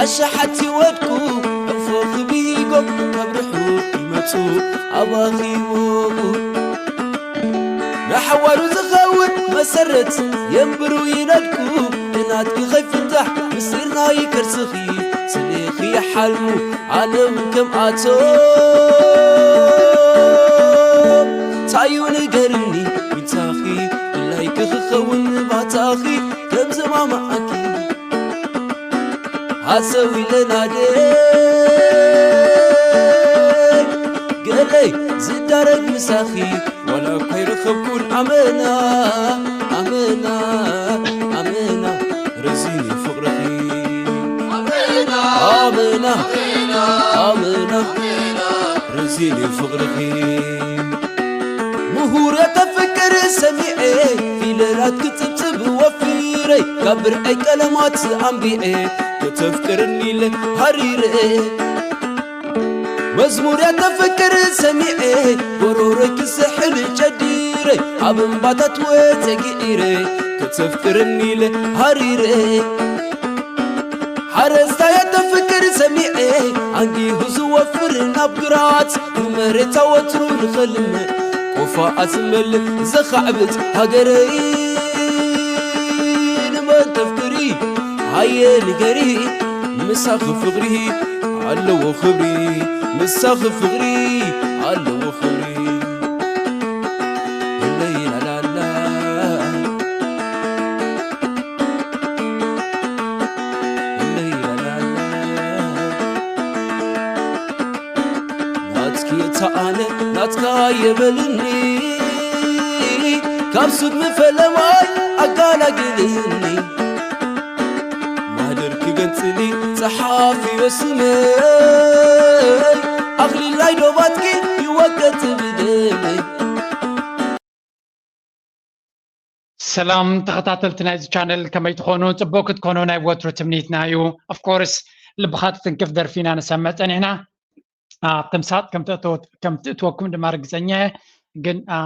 ኣሽሓት ይወድቁ፣ እፎ ክቢጎም ካብ ርሑቕ ይመጹ፣ ኣባኺ ይወጉ። ንሓዋሩ ዝኸውን መሰረት የንብሩ ይነድቁ፣ ብናትኪ ከይፍታሕ ምስጢር ናይ ከርስኺ፣ ስሌኺ ይሓልሙ ኣነ እውን ከምኣቶም። ታዩ ንገርኒ ዊንታኺ፣ ድላይኪ ክኸውን ባታኺ ከም ዘማማዓኪ። ሃሰው ኢለና ደይ ገለይ ዝዳረግ ምሳኺ፣ ዋላ እኳ ይረኸብኩን ኣመና፣ ኣመና፣ ኣመና፣ ረዚን እዩ ፍቕርኺ። ኣመና፣ ኣመና፣ ረዚን እዩ ፍቕርኺ። ምሁር የተፍቅር ሰሚዐ፣ ፊደላት ክጽብጽብ ወፊረ፣ ካብ ብርዐይ ቀለማት ኣንቢዐ፣ ከተፍቅርኒ ኢለ ሃሪረ። መዝሙር የተፍቅር ሰሚዐ፣ ጎሮሮይ ክስሕል ጨዲረ፣ ኣብ እምባታት ወጸ ግዒረ፣ ከተፍቅርኒ ኢለ ሃሪረ። ሓረስታይ የተፍቅር ሰሚዐ፣ ኣንጊሁ ዝወፍር ናብ ግራት፣ ንመሬታ ወትሩ ንኸልምዕ፣ ቆፋ ኣዝመልእ ዘኻዕብት ሃገረይ። ንመን ተፍቅሪ ሃየ ንገሪ፣ ምሳኺ ፍቕሪ ኣለዎ ክብሪ፣ ምሳኺ ፍቕሪ ኣለዎ ክብሪ። ለይላላላ፣ ለይላላላ። ናትኪ እታ ኣነ ናትካ የበልኒ፣ ካብ ሱድ ምፈለማይ ኣጋላግልኒ። ማህደር ክገንጽሊ ጸሓፊዮ ስመይ፣ ኣኽሊል ናይ ዶባትኪ ይወቀጥ ብደመይ። ሰላም ተኸታተልቲ ናይዚ ቻነል፣ ከመይ ትኾኑ? ጽቡቕ ክትኮኑ ናይ ወትሩ ትምኒትና እዩ። ኦፍኮርስ፣ ልብኻ ትትንክፍ ደርፊ ኢና ንሰምዕ ጸኒሕና። ኣብ ተምሳጥ ከም ትእትወ-፣ ከም ትእትወኩም ድማ ርግጸኛ እየ። ግን፣ አ፣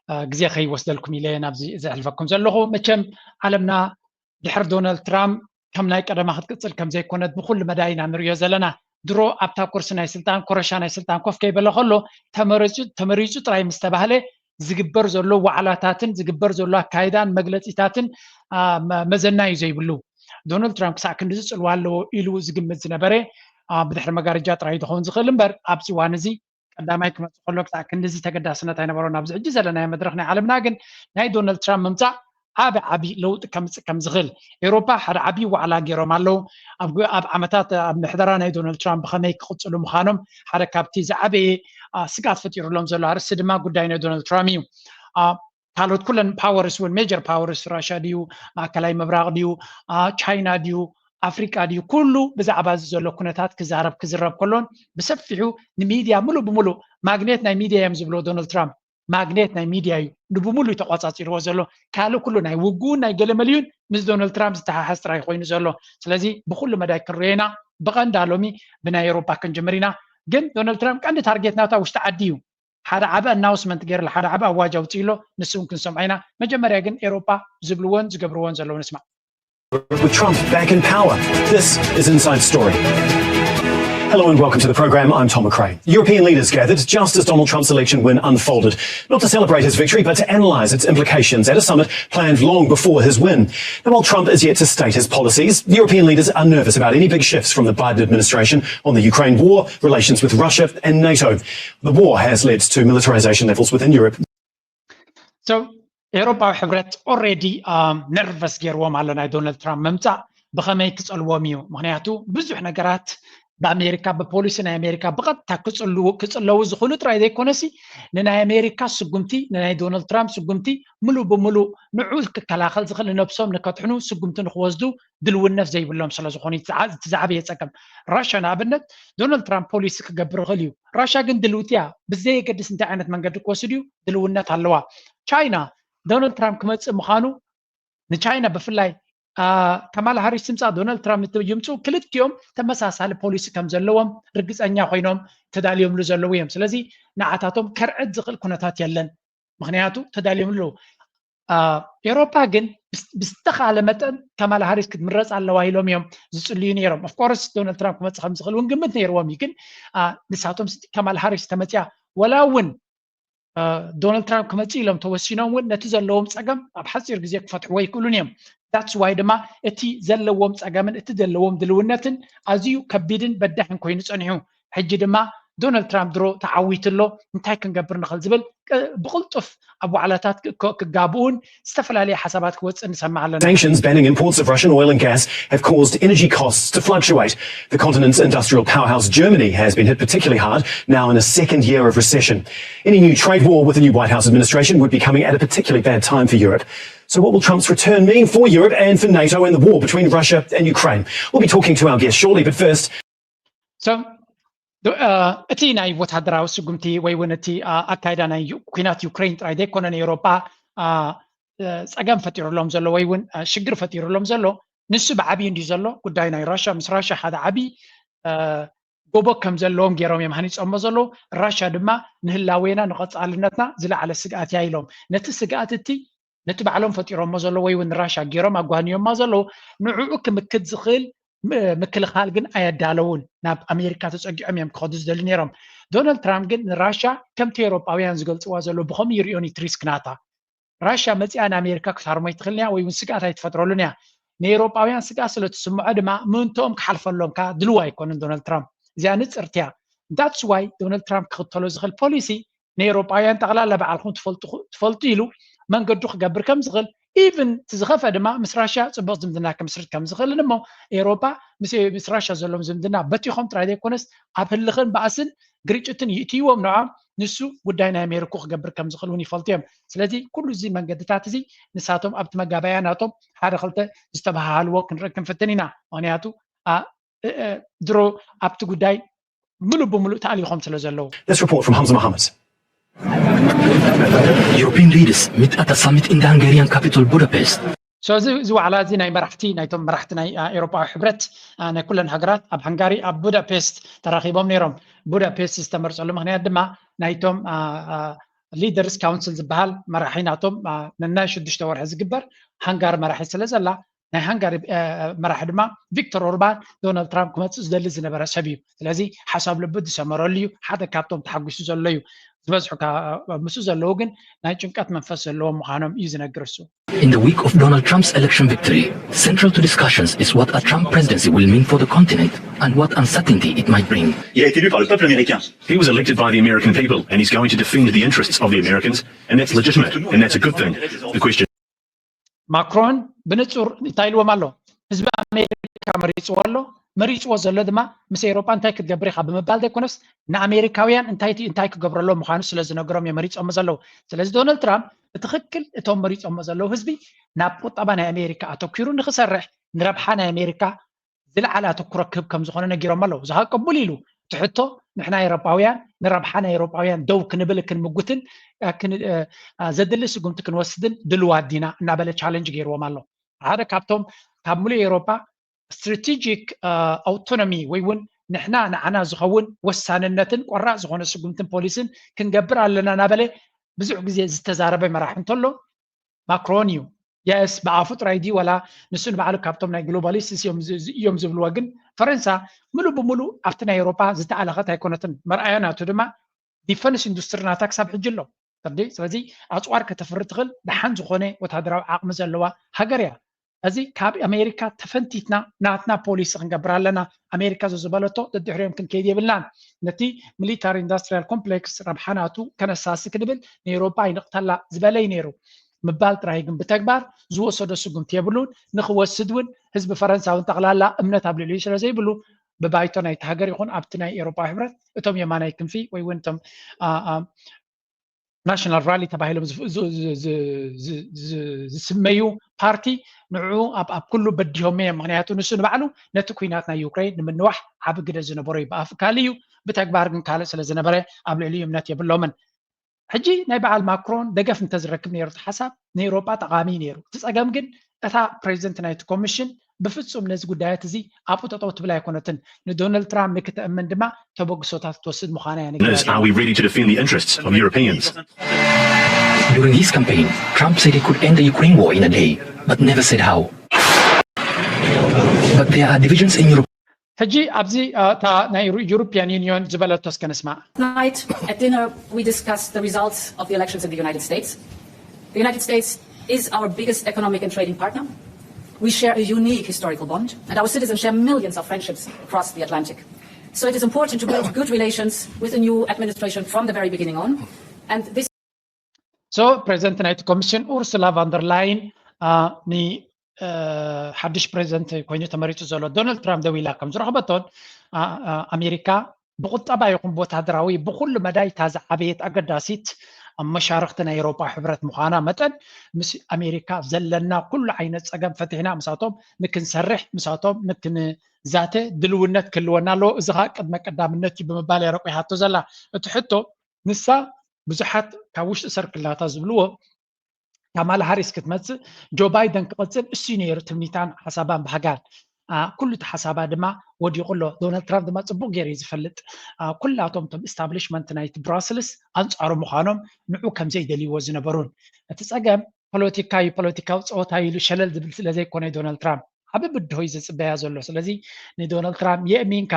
አ፣ ግዜ ከይወስደልኩም ኢለ ናብዚ ዘሕልፈኩም ዘለኹ። መቸም ዓለምና ድሕሪ ዶናልድ ትራምፕ ከም ናይ ቀደማ ክትቅጽል ከም ዘይኮነት ብኹሉ መዳይ ኢና ንርእዮ ዘለና። ድሮ ኣብታ ኩርሲ ናይ ስልጣን፣ ኮረሻ ናይ ስልጣን ኮፍ ከይበለ ከሎ ተመረጹ-፣ ተመሪጹ ጥራይ ምስ ተባህለ ዝግበር ዘሎ ዋዕላታትን ዝግበር ዘሎ ኣካይዳን መግለጺታትን፣ አ፣ መ-፣ መዘና እዩ ዘይብሉ። ዶናልድ ትራምፕ ክሳዕ ክንድዚ ጽልዋ ኣለዎ ኢሉ ዝግምት ዝነበረ፣ አ፣ ብድሕሪ መጋረጃ ጥራይ እዩ ዝኸውን ዝኽእል እምበር፣ ኣብዚ እዋን እዚ ቀዳማይ ክመጽእ ከሎ ክሳዕ ክንድዚ ተገዳስነት ኣይነበሮን። ኣብዚ ሕጂ ዘለናዮ መድረኽ ናይ ዓለምና ግን ናይ ዶናልድ ትራምፕ ምምጻእ ዓቢ ዓቢ ለውጢ ከምጽእ ከም ዝኽእል፣ ኤውሮፓ ሓደ ዓቢ ዋዕላ ገይሮም ኣለዉ። ኣብ ግ-፣ ኣብ ዓመታት ኣብ ምሕደራ ናይ ዶናልድ ትራምፕ ብኸመይ ክቕጽሉ ምዃኖም ሓደ ካብቲ ዝዓበየ፣ አ፣ ስግኣት ፈጢሩሎም ዘሎ ኣርእስቲ ድማ ጉዳይ ናይ ዶናልድ ትራምፕ እዩ። አ፣ ካልኦት ኩለን ፓወርስ እውን፣ ሜጀር ፓወርስ፣ ራሻ ድዩ፣ ማእከላይ ምብራቕ ድዩ፣ አ፣ ቻይና ድዩ፣ ኣፍሪቃ ድዩ፣ ኩሉ ብዛዕባ እዚ ዘሎ ኩነታት ክዛረብ ክዝረብ ከሎን ብሰፊሑ ንሚድያ ምሉእ ብምሉእ ማግኔት ናይ ሚድያ እዮም ዝብሎ ዶናልድ ትራምፕ። ማግኔት ናይ ሚድያ እዩ፣ ንብምሉእ እዩ ተቋጻጺርዎ ዘሎ። ካልእ ኩሉ ናይ ውግኡን ናይ ገለመሊዩን ምስ ዶናልድ ትራምፕ ዝተሓሓዝ ጥራይ ኮይኑ ዘሎ። ስለዚ ብኩሉ መዳይ ክንሪኦ ኢና። ብቐንዳ ሎሚ ብናይ ኤውሮፓ ክንጅምር ኢና። ግን ዶናልድ ትራምፕ ቀንዲ ታርጌት ናታ ውሽጢ ዓዲ እዩ። ሓደ ዓቢ ኣናውስመንት ገይርላ፣ ሓደ ዓቢ ኣዋጅ ኣውጺእሎ፣ ንሱ እውን ክንሰምዖ ኢና። መጀመርያ ግን ኤውሮፓ ዝብልዎን ዝገብርዎን ዘለዉ ንስማዕ። With Trump back in power, this is Inside Story. Hello and welcome to the program. I'm Tom McRae. European leaders gathered just as Donald Trump's election win unfolded, not to celebrate his victory, but to analyse its implications at a summit planned long before his win. Now, while Trump is yet to state his policies, European leaders are nervous about any big shifts from the Biden administration on the Ukraine war, relations with Russia and NATO. The war has led to militarisation levels within Europe. So, ኤውሮፓዊ ሕብረት ኦልሬዲ ነርቨስ ገይርዎም ኣሎ ናይ ዶናልድ ትራምፕ ምምፃእ። ብኸመይ ክፀልዎም እዩ? ምክንያቱ ብዙሕ ነገራት ብኣሜሪካ፣ ብፖሊሲ ናይ ኣሜሪካ ብቐጥታ ክፅልዉ፣ ክፅለዉ ዝኽእሉ ጥራይ ዘይኮነሲ፣ ንናይ ኣሜሪካ ስጉምቲ፣ ንናይ ዶናልድ ትራምፕ ስጉምቲ ምሉእ ብምሉእ ንዑ ክከላኸል ዝኽእል፣ ንነብሶም ንከድሕኑ ስጉምቲ ንክወስዱ ድልውነት ዘይብሎም ስለ ዝኾኑ፣ እቲ ዝዓ-፣ እቲ ዝዓበየ ፀገም። ራሻ ንኣብነት ዶናልድ ትራምፕ ፖሊሲ ክገብር ይኽእል እዩ። ራሻ ግን ድልውቲ እያ። ብዘየገድስ እንታይ ዓይነት መንገዲ ክወስድ እዩ፣ ድልውነት ኣለዋ። ቻይና ዶናልድ ትራምፕ ክመፅእ ምዃኑ ንቻይና ብፍላይ፣ አ፣ ካማላ ሃሪስ ትምፃእ ዶናልድ ትራምፕ ይምፅኡ፣ ክልቲኦም ተመሳሳሊ ፖሊሲ ከም ዘለዎም ርግፀኛ ኮይኖም ተዳልዮምሉ ዘለዉ እዮም። ስለዚ ንዓታቶም ከርዕድ ዝኽእል ኩነታት የለን። ምክንያቱ ተዳልዮምሉ ኣለዉ። ኤውሮፓ ግን ብዝተኻለ መጠን ካማላ ሃሪስ ክትምረፅ ኣለዋ ኢሎም እዮም ዝፅልዩ ነይሮም። ኦፍኮርስ ዶናልድ ትራምፕ ክመፅእ ከም ዝኽእል እውን ግምት ነይርዎም እዩ። ግን ንሳቶም ካማላ ሃሪስ ተመፅያ ወላ እውን ዶናልድ ትራምፕ ክመፅእ ኢሎም ተወሲኖም እውን ነቲ ዘለዎም ፀገም ኣብ ሓፂር ግዜ ክፈትሕዎ ይክእሉን እዮም። ዳትስ ዋይ ድማ እቲ ዘለዎም ፀገምን እቲ ዘለዎም ድልውነትን ኣዝዩ ከቢድን በዳሕን ኮይኑ ፀኒሑ። ሕጂ ድማ ዶናልድ ትራምፕ ድሮ ተዓዊቱ ኣሎ፣ እንታይ ክንገብር ንኽእል ዝብል ብቕልጡፍ ኣብ ዋዕላታት ክጋብኡን ዝተፈላለየ ሓሳባት ክወፅእ ንሰማዕ ኣለና። Sanctions banning imports of Russian oil and gas have caused energy costs to fluctuate. The continent's industrial powerhouse Germany has been hit particularly hard, now in a second year of recession. Any new trade war with the new White House administration would be coming at a particularly bad time for Europe. So, what will Trump's return mean for Europe and for NATO and the war between Russia and Ukraine? We'll be talking to our guest shortly, but first, እቲ ናይ ወታደራዊ ስጉምቲ ወይ እውን እቲ ኣካይዳ ናይ ኩናት ዩክሬን ጥራይ ዘይኮነ ንኤውሮጳ ፀገም ፈጢሩሎም ዘሎ ወይ እውን ሽግር ፈጢሩሎም ዘሎ ንሱ ብዓብዩ እንዲ ዘሎ ጉዳይ ናይ ራሻ ምስ ራሻ ሓደ ዓብዪ ጎቦ ከም ዘለዎም ገይሮም እዮም ሃኒፆሞ ዘለዉ። ራሻ ድማ ንህላዌና ንቐፃልነትና ዝለዓለ ስግኣት እያ ኢሎም ነቲ ስግኣት እቲ ነቲ ባዕሎም ፈጢሮሞ ዘሎ ወይ እውን ንራሻ ገይሮም ኣጓንዮማ ዘለዉ ንዕኡ ክምክት ዝኽእል ምክልኻል ግን ኣየዳለውን። ናብ ኣሜሪካ ተፀጊዖም እዮም ክኸዱ ዝደሊ ነይሮም። ዶናልድ ትራምፕ ግን ንራሻ ከምቲ ኤውሮጳውያን ዝገልፅዋ ዘለዉ ብኸምኡ ይርእዮን እዩ ሪስክ ናታ። ራሻ መፂኣ ንኣሜሪካ ክትሃርሞ ኣይትኽእልን እያ ወይ እውን ስግኣት ኣይትፈጥረሉን እያ። ንኤውሮጳውያን ስግኣት ስለ ትስምዖ ድማ ምእንትኦም ክሓልፈሎም ከዓ ድልው ኣይኮነን ዶናልድ ትራምፕ። እዚኣ ንፅርቲ እያ። ዳትስ ዋይ ዶናልድ ትራምፕ ክኽተሎ ዝኽእል ፖሊሲ ንኤውሮጳውያን ጠቕላላ ባዕልኹም ትፈልጡ ኢሉ መንገዱ ክገብር ከም ዝኽእል ኢቭን እቲ ዝኸፍአ ድማ ምስ ራሽያ ፅቡቕ ዝምድና ክምስርት ከም ዝኽእልን እሞ ኤውሮጳ ምስ ራሽያ ዘለዎም ዝምድና በቲኾም ጥራይ ዘይኮነስ ኣብ ህልኽን ባእስን ግርጭትን ይእትይዎም ንዖም ንሱ ጉዳይ ናይ ኣሜሪኩ ክገብር ከም ዝኽእል እውን ይፈልጡ እዮም። ስለዚ ኩሉ እዚ መንገድታት እዚ ንሳቶም ኣብቲ መጋባእያ ናቶም ሓደ ክልተ ዝተባሃሃልዎ ክንርኢ ክንፍትን ኢና። ምክንያቱ ድሮ ኣብቲ ጉዳይ ምሉእ ብምሉእ ተኣሊኾም ስለ ዘለዉ። This report from Hamza Mohammed. European leaders meet at a summit in the Hungarian capital Budapest. እዚ ዋዕላ እዚ ናይ መራሕቲ ናይቶም መራሕቲ ናይ ኤውሮጳዊ ሕብረት ናይ ኩለን ሃገራት ኣብ ሃንጋሪ ኣብ ቡዳፔስት ተራኺቦም ነይሮም። ቡዳፔስት ዝተመርፀሉ ምክንያት ድማ ናይቶም leaders council ዝበሃል መራሒ ናቶም ነናይ ሽዱሽተ ወርሒ ዝግበር ሃንጋሪ መራሒ ስለ ዘላ ናይ ሃንጋሪ መራሒ ድማ ቪክቶር ኦርባን ዶናልድ ትራምፕ ክመፅእ ዝደሊ ዝነበረ ሰብ እዩ። ስለዚ ሓሳብ ልቡ ዝሰመረሉ እዩ። ሓደ ካብቶም ተሓጒሱ ዘሎ እዩ። ዝበዝሑ ምስኡ ዘለዉ ግን ናይ ጭንቀት መንፈስ ዘለዎም ምዃኖም እዩ ዝነግር እሱ። In the week of Donald Trump's election victory, central to discussions is what a Trump presidency will mean for the continent and what uncertainty it might bring. Il a été élu par le peuple américain. He was elected by the American people and he's going to defend the interests of the Americans, and that's legitimate and that's a good thing. The question ማክሮን ብንፁር እንታይ ኢልዎም ኣሎ? ህዝቢ ኣሜሪካ መሪፅዎ ኣሎ። መሪፅዎ ዘሎ ድማ ምስ ኤውሮጳ እንታይ ክትገብር ኢኻ ብምባል ዘይኮነስ ንኣሜሪካውያን እንታይ እንታይ ክገብረሎም ምዃኑ ስለ ዝነገሮም እዮም መሪፆሞ ዘለዉ። ስለዚ ዶናልድ ትራምፕ ብትኽክል እቶም መሪፆሞ ዘለዉ ህዝቢ ናብ ቁጠባ ናይ ኣሜሪካ ኣተኪሩ ንክሰርሕ ንረብሓ ናይ ኣሜሪካ ዝለዓለ ኣተኩሮ ክህብ ከም ዝኾነ ነጊሮም ኣለዉ። እዚ ከዓ ቅቡል ኢሉ እቲ ሕቶ ንሕና ኤውሮጳውያን ንረብሓ ናይ ኤውሮጳውያን ደው ክንብል ክንምጉትን ዘድሊ ስጉምቲ ክንወስድን ድልዋት ዲና እናበለ ቻለንጅ ገይርዎም ኣሎ። ሓደ ካብቶም ካብ ሙሉእ ኤውሮጳ ስትራቴጂክ ኣውቶኖሚ ወይ እውን ንሕና ንዓና ዝኸውን ወሳንነትን ቆራፅ ዝኾነ ስጉምትን ፖሊስን ክንገብር ኣለና እናበለ ብዙሕ ግዜ ዝተዛረበ መራሒ እንተሎ ማክሮን እዩ። የስ ብኣፉ ጥራይ ድዩ ወላ ንሱ ንባዕሉ ካብቶም ናይ ግሎባሊስት እዮም ዝብልዎ ግን ፈረንሳ ምሉእ ብምሉእ ኣብቲ ናይ ኤውሮጳ ዝተኣለኸት ኣይኮነትን። መርኣያ ናቱ ድማ ዲፈንስ ኢንዱስትሪ ናታ ክሳብ ሕጂ ኣሎ። ስለዚ ኣፅዋር ከተፍሪ ትኽእል ደሓን ዝኾነ ወታደራዊ ዓቕሚ ዘለዋ ሃገር እያ። እዚ ካብ ኣሜሪካ ተፈንቲትና ናትና ፖሊሲ ክንገብር ኣለና። ኣሜሪካ ዘዝበለቶ ደድሕሪኦም ክንከይድ የብልናን። ነቲ ሚሊታሪ ኢንዳስትሪያል ኮምፕሌክስ ረብሓ ናቱ ከነሳሲ ክንብል ንኤውሮጳ ይንቕተላ ዝበለ እዩ ነይሩ። ምባል ጥራይ ግን ብተግባር ዝወሰዶ ስጉምቲ የብሉን። ንክወስድ እውን ህዝቢ ፈረንሳ እውን ጠቕላላ እምነት ኣብ ልዕሊኡ ስለ ዘይብሉ ብባይቶ ናይቲ ሃገር ይኹን ኣብቲ ናይ ኤውሮጳ ሕብረት እቶም የማናይ ክንፊ ወይ እውን እቶም ናሽናል ራሊ ተባሂሎም ዝስመዩ ፓርቲ ንዕኡ ኣብ ኩሉ በዲሆም እዮም። ምክንያቱ ንሱ ንባዕሉ ነቲ ኩናት ናይ ዩክሬን ንምንዋሕ ዓቢ ግደ ዝነበሮ እዩ። ብኣፍ ካልእ እዩ፣ ብተግባር ግን ካልእ ስለ ዝነበረ ኣብ ልዕሊኡ እምነት የብሎምን። ሕጂ ናይ በዓል ማክሮን ደገፍ እንተዝረክብ ነይሩ እቲ ሓሳብ ንኤውሮጳ ጠቓሚ እዩ ነይሩ። እቲ ጸገም ግን እታ ፕሬዚደንት ናይቲ ኮሚሽን ብፍጹም ነዚ ጉዳያት እዚ ኣብኡ ጠጠው ትብል ኣይኮነትን። ንዶናልድ ትራምፕ ንክተእምን ድማ ተበግሶታት ክትወስድ ምዃና እያ ነጊራ። Is, are we ready to defend the interests of Europeans? During his campaign, Trump said he could end the Ukraine war in a day, but never said how. But there are divisions in Europe. ሕጂ ኣብዚ እታ ናይ European Union ዝበለቶ እስከ ንስማዕ። Tonight at dinner, we discussed the results of the elections in the United States. The United States is our biggest economic and trading partner. We share a unique historical bond, and our citizens share millions of friendships across the Atlantic. So it is important to build good relations with the new administration from the very beginning on. And this So ፕሬዚደንት ናይቲ ኮሚሽን ኡርሱላ ቫንደር ላይን ንሓድሽ ፕሬዚደንት ኮይኑ ተመሪፁ ዘሎ ዶናልድ ትራምፕ ደዊላ ከም ዝረኸበቶን ኣሜሪካ ብቁጠባ ይኹን ብወታደራዊ ብኩሉ መዳይ እታ ዝዓበየት ኣገዳሲት መሻርክቲ ናይ ኤውሮጳ ሕብረት ምዃና መጠን ምስ ኣሜሪካ ዘለና ኩሉ ዓይነት ፀገም ፈቲሕና ምሳቶም ንክንሰርሕ ምሳቶም ንክንዛተ ድልውነት ክህልወና ኣለዎ። እዚ ከዓ ቅድመ ቀዳምነት እዩ ብምባል እያ ረቂሓቶ ዘላ። እቲ ሕቶ ንሳ ብዙሓት ካብ ውሽጢ ሰርክላታ ዝብልዎ ካማላ ሃሪስ ክትመፅእ ጆ ባይደን ክቐፅል እሱ ነይሩ ትምኒታን ሓሳባን ባህጋን ኩሉ እቲ ሓሳባ ድማ ወዲቑ ኣሎ። ዶናልድ ትራምፕ ድማ ፅቡቕ ገይሩ እዩ ዝፈልጥ። ኩላቶም እቶም ኢስታብሊሽመንት ናይቲ ብራስልስ ኣንፃሩ ምዃኖም ንዑ ከም ዘይደልይዎ ዝነበሩን እቲ ፀገም ፖለቲካ እዩ ፖለቲካዊ ፀወታ ኢሉ ሸለል ዝብል ስለ ዘይኮነ ዶናልድ ትራምፕ ዓቢ ብድሆ እዩ ዝፅበያ ዘሎ። ስለዚ ንዶናልድ ትራምፕ የእሚንካ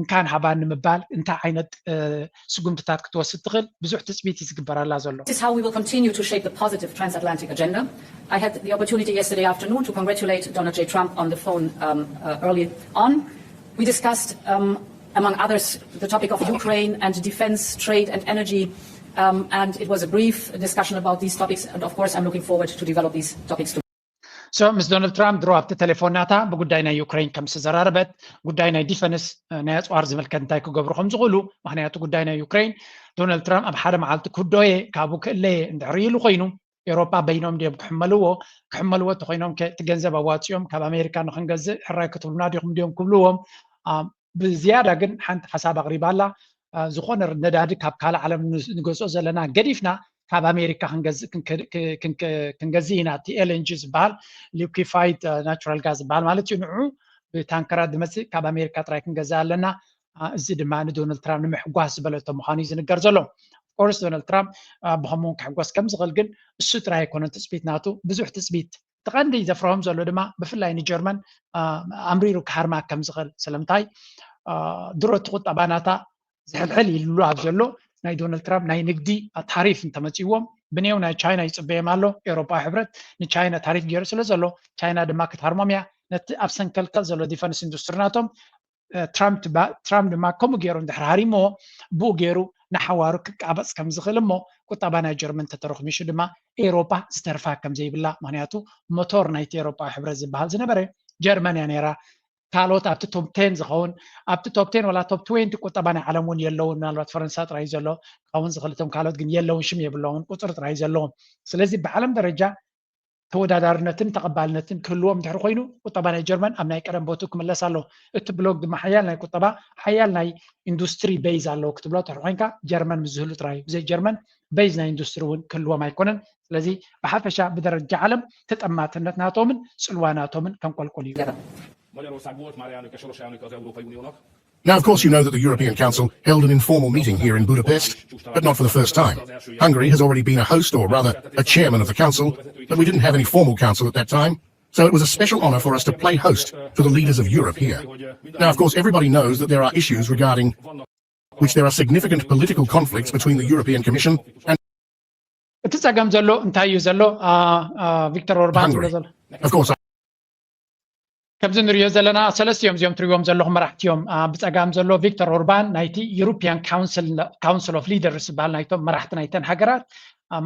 እንካን ሃባን ንምባል እንታይ ዓይነት ስጉምትታት ክትወስድ ትኽእል ብዙሕ ትፅቢት እዩ ዝግበረላ ዘሎ። This is how we will continue to shape the positive transatlantic agenda. I had the opportunity yesterday afternoon to congratulate Donald J. Trump on the phone um, uh, early on. We discussed, um, among others, the topic of Ukraine and defense, trade and energy. Um, and it was a brief discussion about these topics. And of course, I'm looking forward to develop these topics. So ምስ ዶናልድ ትራምፕ ድሮ ኣብቲ ቴሌፎን ናታ ብጉዳይ ናይ ዩክሬን ከም ዝተዘራረበት ጉዳይ ናይ ዲፈንስ ናይ ኣፅዋር ዝምልከት እንታይ ክገብሩ ከም ዝኽእሉ ምክንያቱ ጉዳይ ናይ ዩክሬን ዶናልድ ትራምፕ ኣብ ሓደ መዓልቲ ክህዶ እየ ካብኡ ክእለ እየ እንድሕር ኢሉ ኮይኑ ኤውሮጳ በይኖም ድዮም ክሕመልዎ ክሕመልዎ እንተኮይኖም እቲ ገንዘብ ኣዋፂኦም ካብ ኣሜሪካ ንክንገዝእ ሕራይ ክትብሉና ዲኹም ድዮም ክብልዎም ብዝያዳ ግን ሓንቲ ሓሳብ ኣቅሪባ ኣላ ዝኾነ ነዳዲ ካብ ካልእ ዓለም ንገዝኦ ዘለና ገዲፍና ካብ ኣሜሪካ ክንገዝእ ኢና እቲ ኤልንጂ ዝበሃል ሊኩፋይድ ናቹራል ጋዝ ዝበሃል ማለት እዩ ንዑ ብታንከራት ዝመፅእ ካብ ኣሜሪካ ጥራይ ክንገዝእ ኣለና እዚ ድማ ንዶናልድ ትራምፕ ንምሕጓስ ዝበለቶ ምዃኑ እዩ ዝንገር ዘሎ ኦፍኮርስ ዶናልድ ትራምፕ ብኸምኡ ክሕጎስ ከም ዝኽእል ግን እሱ ጥራይ ኣይኮነን ትፅቢት ናቱ ብዙሕ ትፅቢት እቲ ቀንዲ ዘፍርሆም ዘሎ ድማ ብፍላይ ንጀርመን ኣምሪሩ ክሃርማ ከም ዝኽእል ስለምንታይ ድሮ እቲ ቁጠባ ናታ ዝሕልሕል ኢሉ ኣብ ዘሎ ናይ ዶናልድ ትራምፕ ናይ ንግዲ ታሪፍ እንተመፅዎም ብኔው ናይ ቻይና ይፅበዮም ኣሎ ኤውሮፓዊ ሕብረት ንቻይና ታሪፍ ገይሩ ስለ ዘሎ ቻይና ድማ ክትሃርሞም እያ ነቲ ኣብ ሰንከልከል ዘሎ ዲፈንስ ኢንዱስትሪ ናቶም ትራምፕ ድማ ከምኡ ገይሩ እንድሕር ሃሪምዎ ብኡ ገይሩ ንሓዋሩ ክቃበፅ ከም ዝኽእል እሞ ቁጠባ ናይ ጀርመን ተተረኽሚሹ ድማ ኤውሮፓ ዝተርፋ ከም ዘይብላ ምክንያቱ ሞቶር ናይቲ ኤውሮፓዊ ሕብረት ዝበሃል ዝነበረ ጀርመን እያ ነይራ ካልኦት ኣብቲ ቶፕ ቴን ዝኸውን ኣብቲ ቶፕ ቴን ዋላ ቶፕ ትዌንቲ ቁጠባ ናይ ዓለም እውን የለውን ምናልባት ፈረንሳ ጥራይ ዘሎ ክኸውን ዝኽእል እቶም ካልኦት ግን የለውን ሽም የብሎምን ቁፅሪ ጥራይ ዘለዎም ስለዚ ብዓለም ደረጃ ተወዳዳርነትን ተቐባልነትን ክህልዎም እንድሕር ኮይኑ ቁጠባ ናይ ጀርመን ኣብ ናይ ቀደም ቦትኡ ክምለስ ኣለዎ። እቲ ብሎክ ድማ ሓያል ናይ ቁጠባ ሓያል ናይ ኢንዱስትሪ ቤዝ ኣለዎ ክትብሎ እንድሕር ኮይንካ ጀርመን ምስ ዝህሉ ጥራይ እዩ። ብዘይ ጀርመን ቤዝ ናይ ኢንዱስትሪ እውን ክህልዎም ኣይኮነን። ስለዚ ብሓፈሻ ብደረጃ ዓለም ተጠማትነት ናቶምን ፅልዋ ናቶምን ከንቆልቁል እዩ። Molero Saguot, Mariano Kashoro Shano Kaza Europa Union. Now, of course, you know that the European Council held an informal meeting here in Budapest, but not for the first time. Hungary has already been a host, or rather, a chairman of the Council, but we didn't have any formal Council at that time, so it was a special honour for us to play host to the leaders of Europe here. Now, of course, everybody knows that there are issues regarding which there are significant political conflicts between the European Commission and እቲ ጸገም ዘሎ እንታይ እዩ ዘሎ ቪክተር ኦርባን ዝብሎ ዘሎ of course ከምዚ ንሪኦ ዘለና ሰለስቲኦም እዚኦም ትሪዎም ዘለኹም መራሕቲ እዮም ብፀጋም ዘሎ ቪክተር ኦርባን ናይቲ European Council of Leaders ዝበሃል ናይቶም መራሕቲ ናይተን ሃገራት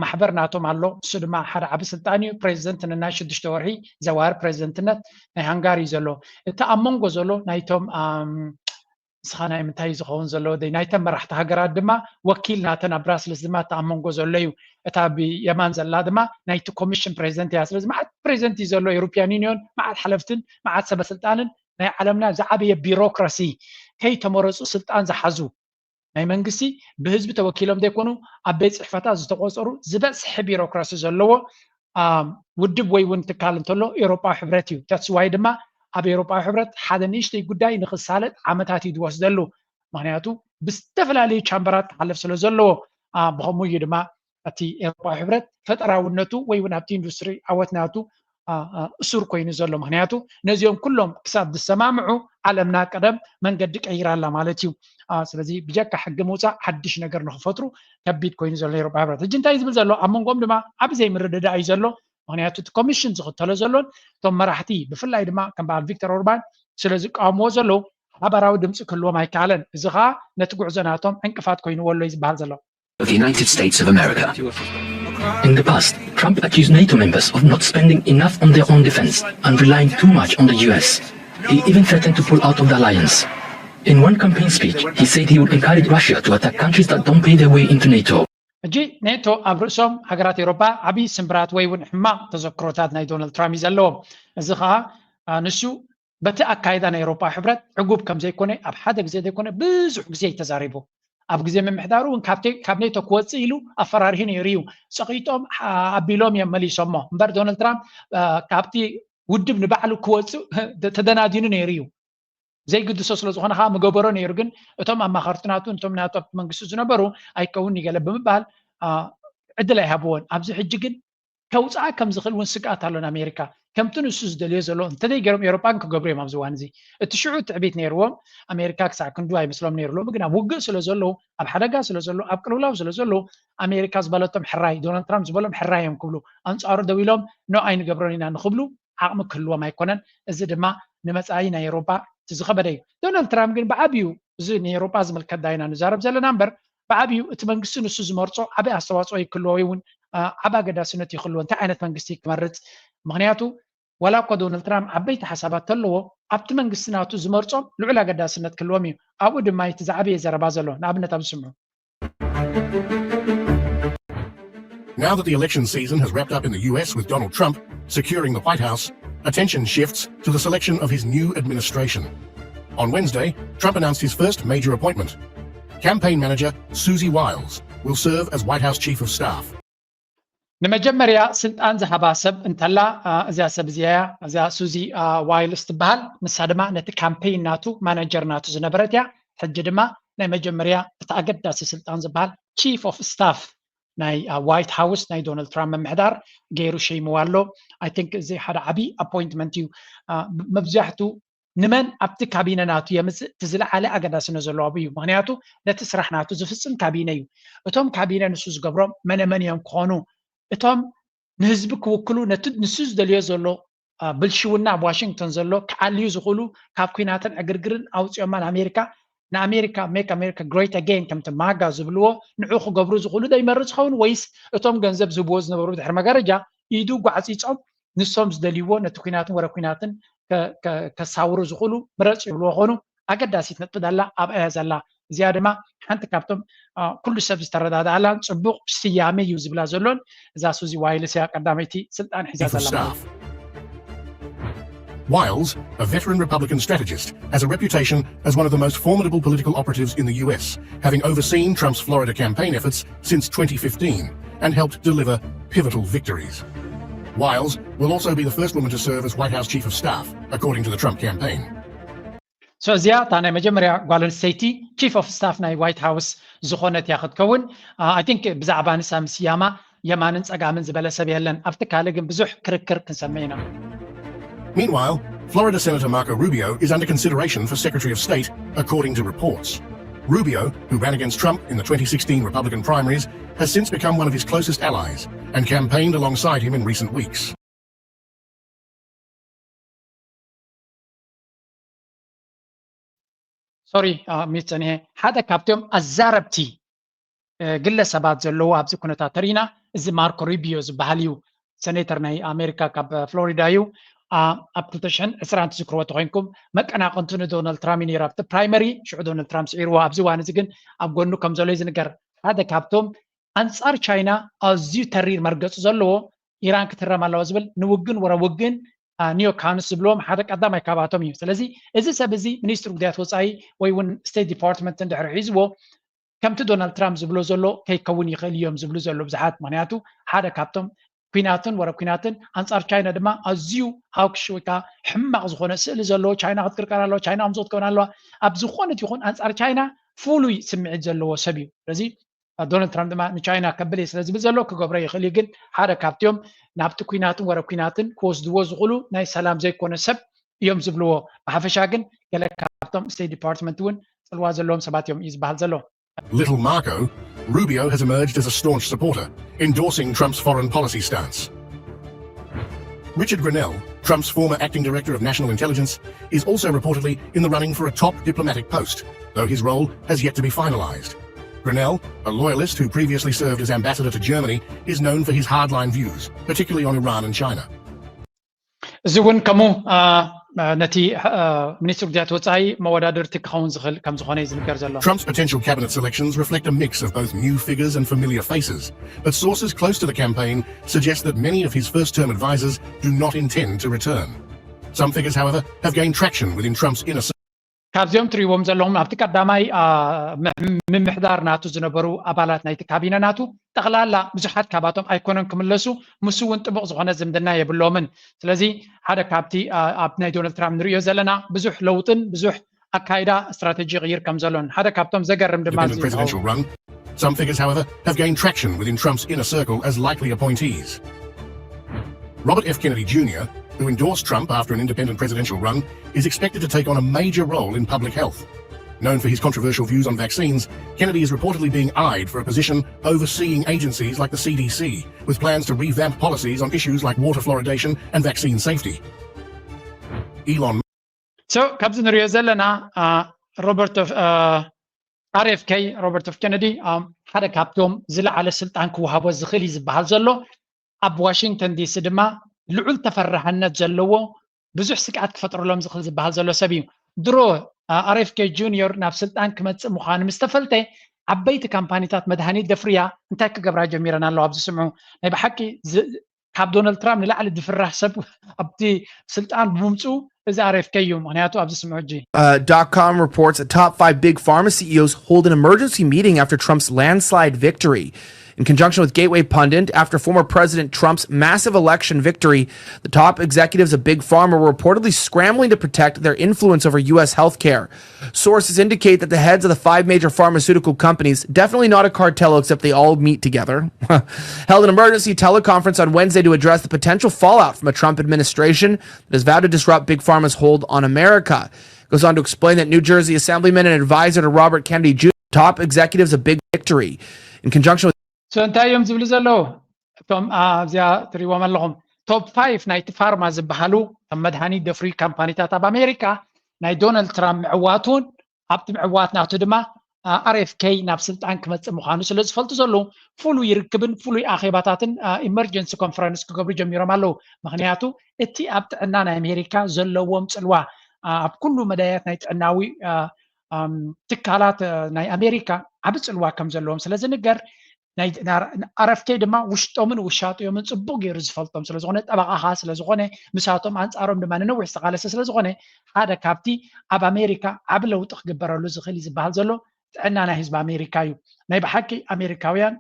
ማሕበር ናቶም ኣሎ እሱ ድማ ሓደ ዓቢ ስልጣን እዩ ፕሬዚደንት ንናይ ሽዱሽተ ወርሒ ዘዋር ፕሬዚደንትነት ናይ ሃንጋሪ ዘሎ እቲ ኣብ መንጎ ዘሎ ናይቶም ንስኻ ናይ ምንታይ ዝኸውን ዘሎ ወደይ ናይተን መራሕቲ ሃገራት ድማ ወኪል ናተን ኣብ ብራስልስ ድማ እቲ ኣብ መንጎ ዘሎ እዩ እታ ብየማን ዘላ ድማ ናይቲ ኮሚሽን ፕሬዚደንት እያ ስለዚ መዓት ፕሬዚደንት እዩ ዘሎ European Union መዓት ሓለፍትን መዓት ሰበስልጣንን ናይ ዓለምና ዝዓበየ ቢሮክራሲ ከይተመረፁ ስልጣን ዝሓዙ ናይ መንግስቲ ብህዝቢ ተወኪሎም ዘይኮኑ ኣብ ቤት ፅሕፈታት ዝተቆፀሩ ዝበፅሒ ቢሮክራሲ ዘለዎ ውድብ ወይ እውን ትካል እንተሎ ኤውሮጳዊ ሕብረት እዩ ተስዋይ ድማ ኣብ ኤውሮጳዊ ሕብረት ሓደ ንእሽተይ ጉዳይ ንክሳለጥ ዓመታት እዩ ዝወስደሉ ምክንያቱ ብዝተፈላለዩ ቻምበራት ክሓልፍ ስለ ዘለዎ ብከምኡ እዩ ድማ ኣብቲ ኤውሮጳዊ ሕብረት ፈጠራውነቱ ወይ እውን ኣብቲ ኢንዱስትሪ ዓወት ናቱ እሱር ኮይኑ ዘሎ። ምክንያቱ ነዚኦም ኩሎም ክሳብ ዝሰማምዑ ዓለምና ቀደም መንገዲ ቀይራላ ማለት እዩ። ስለዚ ብጀካ ሕጊ ምውፃእ ሓድሽ ነገር ንክፈጥሩ ከቢድ ኮይኑ ዘሎ ኤውሮጳ ሕብረት። ሕጂ እንታይ ዝብል ዘሎ ኣብ መንጎም ድማ ዓብ ዘይምርድዳእ እዩ ዘሎ። ምክንያቱ እቲ ኮሚሽን ዝኽተሎ ዘሎን እቶም መራሕቲ ብፍላይ ድማ ከም በዓል ቪክተር ኦርባን ስለ ዝቃወምዎ ዘለዉ ሓባራዊ ድምፂ ክህልዎም ኣይከኣለን። እዚ ከዓ ነቲ ጉዕዞ ናቶም ዕንቅፋት ኮይንዎ ኣሎ እዩ ዝበሃል ዘሎ። of the United States of America. In the past, Trump accused NATO members of not spending enough on their own defense and relying too much on the U S. He even threatened to pull out of the alliance. In one campaign speech, he said he would encourage Russia to attack countries that don't pay their way into NATO. ሕጂ ኔቶ ኣብ ርእሶም ሃገራት ኤውሮፓ ዓብዪ ስምብራት ወይ እውን ሕማቕ ተዘክሮታት ናይ ዶናልድ ትራምፕ እዩ ዘለዎም። እዚ ከዓ ንሱ በቲ ኣካይዳ ናይ ኤውሮፓ ሕብረት ዕጉብ ከም ዘይኮነ ኣብ ሓደ ግዜ ዘይኮነ ብዙሕ ግዜ እዩ ተዛሪቡ። ኣብ ግዜ ምምሕዳሩ እውን ካብ ኔቶ ክወፅእ ኢሉ ኣፈራሪሁ ነይሩ እዩ። ፀቒጦም ኣቢሎም እዮም መሊሶሞ እምበር ዶናልድ ትራምፕ ካብቲ ውድብ ንባዕሉ ክወፅእ ተደናዲኑ ነይሩ እዩ። ዘይግድሶ ስለ ዝኾነ ከዓ ምገበሮ ነይሩ። ግን እቶም ኣማኸርቲ ናቱ እቶም ናቱ ኣብቲ መንግስቲ ዝነበሩ ኣይከውን ገለ ብምባል ዕድል ኣይሃብዎን። ኣብዚ ሕጂ ግን ከውፅኣ ከም ዝኽእል እውን ስግኣት ኣሎ ንኣሜሪካ። ከምቲ ንሱ ዝደልዮ ዘሎ እንተዘይገይሮም ኤውሮጳን ክገብሩ እዮም ኣብዚ እዋን እዚ። እቲ ሽዑ ትዕቢት ነይርዎም። ኣሜሪካ ክሳዕ ክንዱ ኣይመስሎም ነይሩ። ሎሚ ግን ኣብ ውግእ ስለ ዘለዉ፣ ኣብ ሓደጋ ስለ ዘለዉ፣ ኣብ ቅልውላው ስለ ዘለዉ ኣሜሪካ ዝበለቶም ሕራይ፣ ዶናልድ ትራምፕ ዝበሎም ሕራይ እዮም ክብሉ፣ ኣንፃሩ ደው ኢሎም ኖ ኣይንገብሮን ኢና ንክብሉ ዓቕሚ ክህልዎም ኣይኮነን። እዚ ድማ ንመፃኢ ናይ ኤውሮጳ እቲ ዝኸበደ እዩ። ዶናልድ ትራምፕ ግን ብዓብዩ፣ እዚ ንኤውሮጳ ዝምልከት ዳይና ንዛረብ ዘለና እምበር፣ ብዓብዩ እቲ መንግስቲ ንሱ ዝመርጾ ዓቢ ኣስተዋፅኦ ይክልዎ ወይ እውን ዓቢ ኣገዳስነት ይክልዎ እንታይ ዓይነት መንግስቲ ክመርፅ። ምክንያቱ ዋላ እኳ ዶናልድ ትራምፕ ዓበይቲ ሓሳባት ተለዎ ኣብቲ መንግስቲ ናቱ ዝመርጾም ልዑል ኣገዳስነት ክልዎም እዩ። ኣብኡ ድማ እቲ ዝዓበየ ዘረባ ዘሎ። ንኣብነት ኣብዚ ስምዑ። Now that the election season has wrapped up in the U S with Donald Trump securing the White House, attention shifts to the selection of his new administration. On Wednesday, Trump announced his first major appointment. Campaign manager Susie Wiles will serve as White House Chief of Staff. ንመጀመርያ ስልጣን ዝሃባ ሰብ እንተላ እዚኣ ሰብ እዚኣ እዚኣ ሱዚ ዋይልስ ትበሃል። ንሳ ድማ ነቲ ካምፔይን ናቱ ማናጀር ናቱ ዝነበረት እያ። ሕጂ ድማ ናይ መጀመርያ እቲ ኣገዳሲ ስልጣን ዝበሃል ቺፍ ኦፍ ስታፍ ናይ ዋይት ሃውስ ናይ ዶናልድ ትራምፕ ምምሕዳር ገይሩ ሸይምዋ ኣሎ። ኣይ ቲንክ እዚ ሓደ ዓብዪ ኣፖይንትመንት እዩ። መብዛሕቱ ንመን ኣብቲ ካቢነ ናቱ የምፅእ እቲ ዝለዓለ ኣገዳስነት ዘለዎ ኣብኡ እዩ። ምክንያቱ ነቲ ስራሕ ናቱ ዝፍፅም ካቢነ እዩ። እቶም ካቢነ ንሱ ዝገብሮም መነመን እዮም ክኾኑ? እቶም ንህዝቢ ክውክሉ ነቲ ንሱ ዝደልዮ ዘሎ ብልሽውና ኣብ ዋሽንግተን ዘሎ ክዓልዩ ዝኽእሉ ካብ ኩናትን ዕግርግርን ኣውፅኦማ ንኣሜሪካ ንኣሜሪካ ሜክ ኣሜሪካ ግሬት ኣጌን ከምቲ ማጋ ዝብልዎ ንዑ ክገብሩ ዝኽእሉ ዶ ይመርፅ ይኸውን ወይስ እቶም ገንዘብ ዝህብዎ ዝነበሩ ድሕሪ መጋረጃ ኢዱ ጓዕፂፆም ንሶም ዝደልይዎ ነቲ ኩናትን ወረ ኩናትን ከሳውሩ ዝኽእሉ ምረፅ ይብልዎ ኾኑ ኣገዳሲት ነጥቢ ዳላ ኣብኣያ ዘላ እዚኣ ድማ ሓንቲ ካብቶም ኩሉ ሰብ ዝተረዳድኣላን ፅቡቕ ስያሜ እዩ ዝብላ ዘሎን እዛ ሱዚ ዋይልስ እያ ቀዳመይቲ ስልጣን ሒዛ ዘላ ማለት እዩ። Wiles, a veteran Republican strategist, has a reputation as one of the most formidable political operatives in the U S, having overseen Trump's Florida campaign efforts since twenty fifteen and helped deliver pivotal victories. Wiles will also be the first woman to serve as White House Chief of Staff, according to the Trump campaign. So እዚኣ እታ ናይ መጀመርያ ጓል ኣንስተይቲ ቺፍ ኦፍ ስታፍ ናይ ዋይት ሃውስ ዝኾነት እያ ክትከውን። ኣይ ቲንክ ብዛዕባ ንሳ ምስያማ የማንን ጸጋምን ዝበለ ሰብ የለን። ኣብቲ ካልእ ግን ብዙሕ ክርክር ክንሰምዕ ኢና። Meanwhile, Florida Senator Marco Rubio is under consideration for Secretary of State, according to reports. Rubio, who ran against Trump in the twenty sixteen Republican primaries, has since become one of his closest allies and campaigned alongside him in recent weeks. ሶሪ ሚት ጸኒሐ ሓደ ካብቶም ኣዛረብቲ ግለሰባት ዘለዎ ኣብዚ ኩነታት ተሪኢና እዚ ማርኮ ሩቢዮ ዝበሃል እዩ። ሰኔተር ናይ ኣሜሪካ ካብ ፍሎሪዳ እዩ። ኣብ ክልተ ሽሕን ዕስራን ትዝክርዎ ተኮይንኩም መቀናቀንቱ ንዶናልድ ትራምፕ እዩ ነይሩ ኣብቲ ፕራይመሪ። ሽዑ ዶናልድ ትራምፕ ስዒርዎ። ኣብዚ እዋን እዚ ግን ኣብ ጎኑ ከም ዘሎ እዩ ዝንገር። ሓደ ካብቶም ኣንጻር ቻይና ኣዝዩ ተሪር መርገጺ ዘለዎ ኢራን ክትህረም ኣለዋ ዝብል ንውግን ወረ ውግን ኒዮ ካንስ ዝብልዎም ሓደ ቀዳማይ ካብኣቶም እዩ። ስለዚ እዚ ሰብ እዚ ሚኒስትሪ ጉዳያት ወፃኢ ወይ እውን ስቴት ዲፓርትመንት እንድሕር ሒዝዎ ከምቲ ዶናልድ ትራምፕ ዝብሎ ዘሎ ከይከውን ይኽእል እዮም ዝብሉ ዘሎ ብዙሓት። ምክንያቱ ሓደ ካብቶም ኩናትን ወረ ኩናትን ኣንፃር ቻይና ድማ ኣዝዩ ሃውክሽ ወይ ከዓ ሕማቕ ዝኾነ ስእሊ ዘለዎ ቻይና ክትቅርቀር ኣለዋ፣ ቻይና ከምዚ ክትከውን ኣለዋ። ኣብ ዝኾነት ይኹን ኣንፃር ቻይና ፍሉይ ስምዒት ዘለዎ ሰብ እዩ። ስለዚ ዶናልድ ትራምፕ ድማ ንቻይና ከብል እየ ስለ ዝብል ዘሎ ክገብሮ ይኽእል እዩ። ግን ሓደ ካብቲኦም ናብቲ ኩናትን ወረ ኩናትን ክወስድዎ ዝኽእሉ ናይ ሰላም ዘይኮነ ሰብ እዮም ዝብልዎ። ብሓፈሻ ግን ገለ ካብቶም ስቴት ዲፓርትመንት እውን ፅልዋ ዘለዎም ሰባት እዮም እዩ ዝበሃል ዘሎ። Little Marco, Rubio has emerged as a staunch supporter, endorsing Trump's foreign policy stance. Richard Grenell, Trump's former acting director of national intelligence, is also reportedly in the running for a top diplomatic post, though his role has yet to be finalized. Grenell, a loyalist who previously served as ambassador to Germany, is known for his hardline views, particularly on Iran and China. እዚ እውን ከምኡ ነቲ ሚኒስትር ጉዳያት ወፃኢ መወዳድርቲ ክኸውን ዝኽእል ከም ዝኾነ እዩ ዝንገር ዘሎ። Trump's potential cabinet selections reflect a mix of both new figures and familiar faces, but sources close to the campaign suggest that many of his first-term advisors do not intend to return. Some figures, however, have gained traction within Trump's inner circle. ካብዚኦም ትሪእዎም ዘለኹም ኣብቲ ቀዳማይ ምምሕዳር ናቱ ዝነበሩ ኣባላት ናይቲ ካቢነ ናቱ ጠቕላላ ብዙሓት ካባቶም ኣይኮነን ክምለሱ፣ ምስ እውን ጥቡቕ ዝኾነ ዝምድና የብሎምን። ስለዚ ሓደ ካብቲ ኣብ ናይ ዶናልድ ትራምፕ ንሪኦ ዘለና ብዙሕ ለውጥን ብዙሕ ኣካይዳ ስትራቴጂ ይቕይር ከም ዘሎን ሓደ ካብቶም ዘገርም ድማ Independent presidential run. Some figures, however, have gained traction within Trump's inner circle as likely appointees. Robert F. Kennedy Junior, who endorsed Trump after an independent presidential run, is expected to take on a major role in public health. Known for his controversial views on vaccines, Kennedy is reportedly being eyed for a position overseeing agencies like the C D C, with plans to revamp policies on issues like water fluoridation and vaccine safety. Elon so ካብዚ ንሪኦ ዘለና ሮበርት ኦፍ ኣር ኤፍ ኬ ሮበርት ኦፍ ኬነዲ ሓደ ካብቶም ዝለዓለ ስልጣን ክወሃቦ ዝኽእል እዩ ዝበሃል ዘሎ። ኣብ ዋሽንግተን ዲሲ ድማ ልዑል ተፈራሕነት ዘለዎ ብዙሕ ስግኣት ክፈጥረሎም ዝኽእል ዝበሃል ዘሎ ሰብ እዩ። ድሮ ኣር ኤፍ ኬ ጁኒዮር ናብ ስልጣን ክመፅእ ምዃኑ ምስ ተፈልጠ ዓበይቲ ካምፓኒታት መድሃኒት ደፍርያ እንታይ ክገብራ ጀሚረን ኣለዋ ኣብዚ ስምዑ። ናይ ብሓቂ ካብ ዶናልድ ትራምፕ ንላዕሊ ዝፍራሕ ሰብ ኣብቲ ስልጣን ብምምፅኡ እዚ ኣር ኤፍ ኬ እዩ። ምክንያቱ ኣብዚ ስምዑ ሕጂ Uh, dot com reports a top five big pharma C E Os hold an emergency meeting after Trump's landslide victory. In conjunction with Gateway Pundit, after former President Trump's massive election victory, the top executives of Big Pharma were reportedly scrambling to protect their influence over U S healthcare. Sources indicate that the heads of the five major pharmaceutical companies, definitely not a cartel except they all meet together, held an emergency teleconference on Wednesday to address the potential fallout from a Trump administration that has vowed to disrupt Big Pharma's hold on America. Goes on to explain that New Jersey Assemblyman and advisor to Robert Kennedy Junior, top executives of Big Victory, in conjunction with so እንታይ እዮም ዝብሉ ዘለዉ? እቶም ኣብዚኣ ትሪእዎም ኣለኹም ቶፕ ፋይቭ ናይቲ ፋርማ ዝበሃሉ ከም መድሃኒት ደፍሪ ካምፓኒታት ኣብ ኣሜሪካ ናይ ዶናልድ ትራምፕ ምዕዋቱን ኣብቲ ምዕዋት ናቱ ድማ ኣር ኤፍ ኬ ናብ ስልጣን ክመፅእ ምዃኑ ስለ ዝፈልጡ ዘለዉ ፍሉይ ርክብን ፍሉይ ኣኼባታትን ኢመርጀንሲ ኮንፈረንስ ክገብሩ ጀሚሮም ኣለዉ። ምክንያቱ እቲ ኣብ ጥዕና ናይ ኣሜሪካ ዘለዎም ፅልዋ ኣብ ኩሉ መዳያት ናይ ጥዕናዊ ትካላት ናይ ኣሜሪካ ዓቢ ፅልዋ ከም ዘለዎም ስለ ዝንገር ኣር ኤፍ ኬ ድማ ውሽጦምን ውሻጥዮምን ፅቡቅ ገይሩ ዝፈልጦም ስለዝኮነ ጠበቃኻ ስለዝኮነ ምሳቶም ኣንፃሮም ድማ ንነዊሕ ዝተቃለሰ ስለዝኮነ ሓደ ካብቲ ኣብ ኣሜሪካ ዓቢ ለውጢ ክግበረሉ ዝኽእል እዩ ዝበሃል ዘሎ ጥዕና ናይ ህዝቢ ኣሜሪካ እዩ። ናይ ብሓቂ ኣሜሪካውያን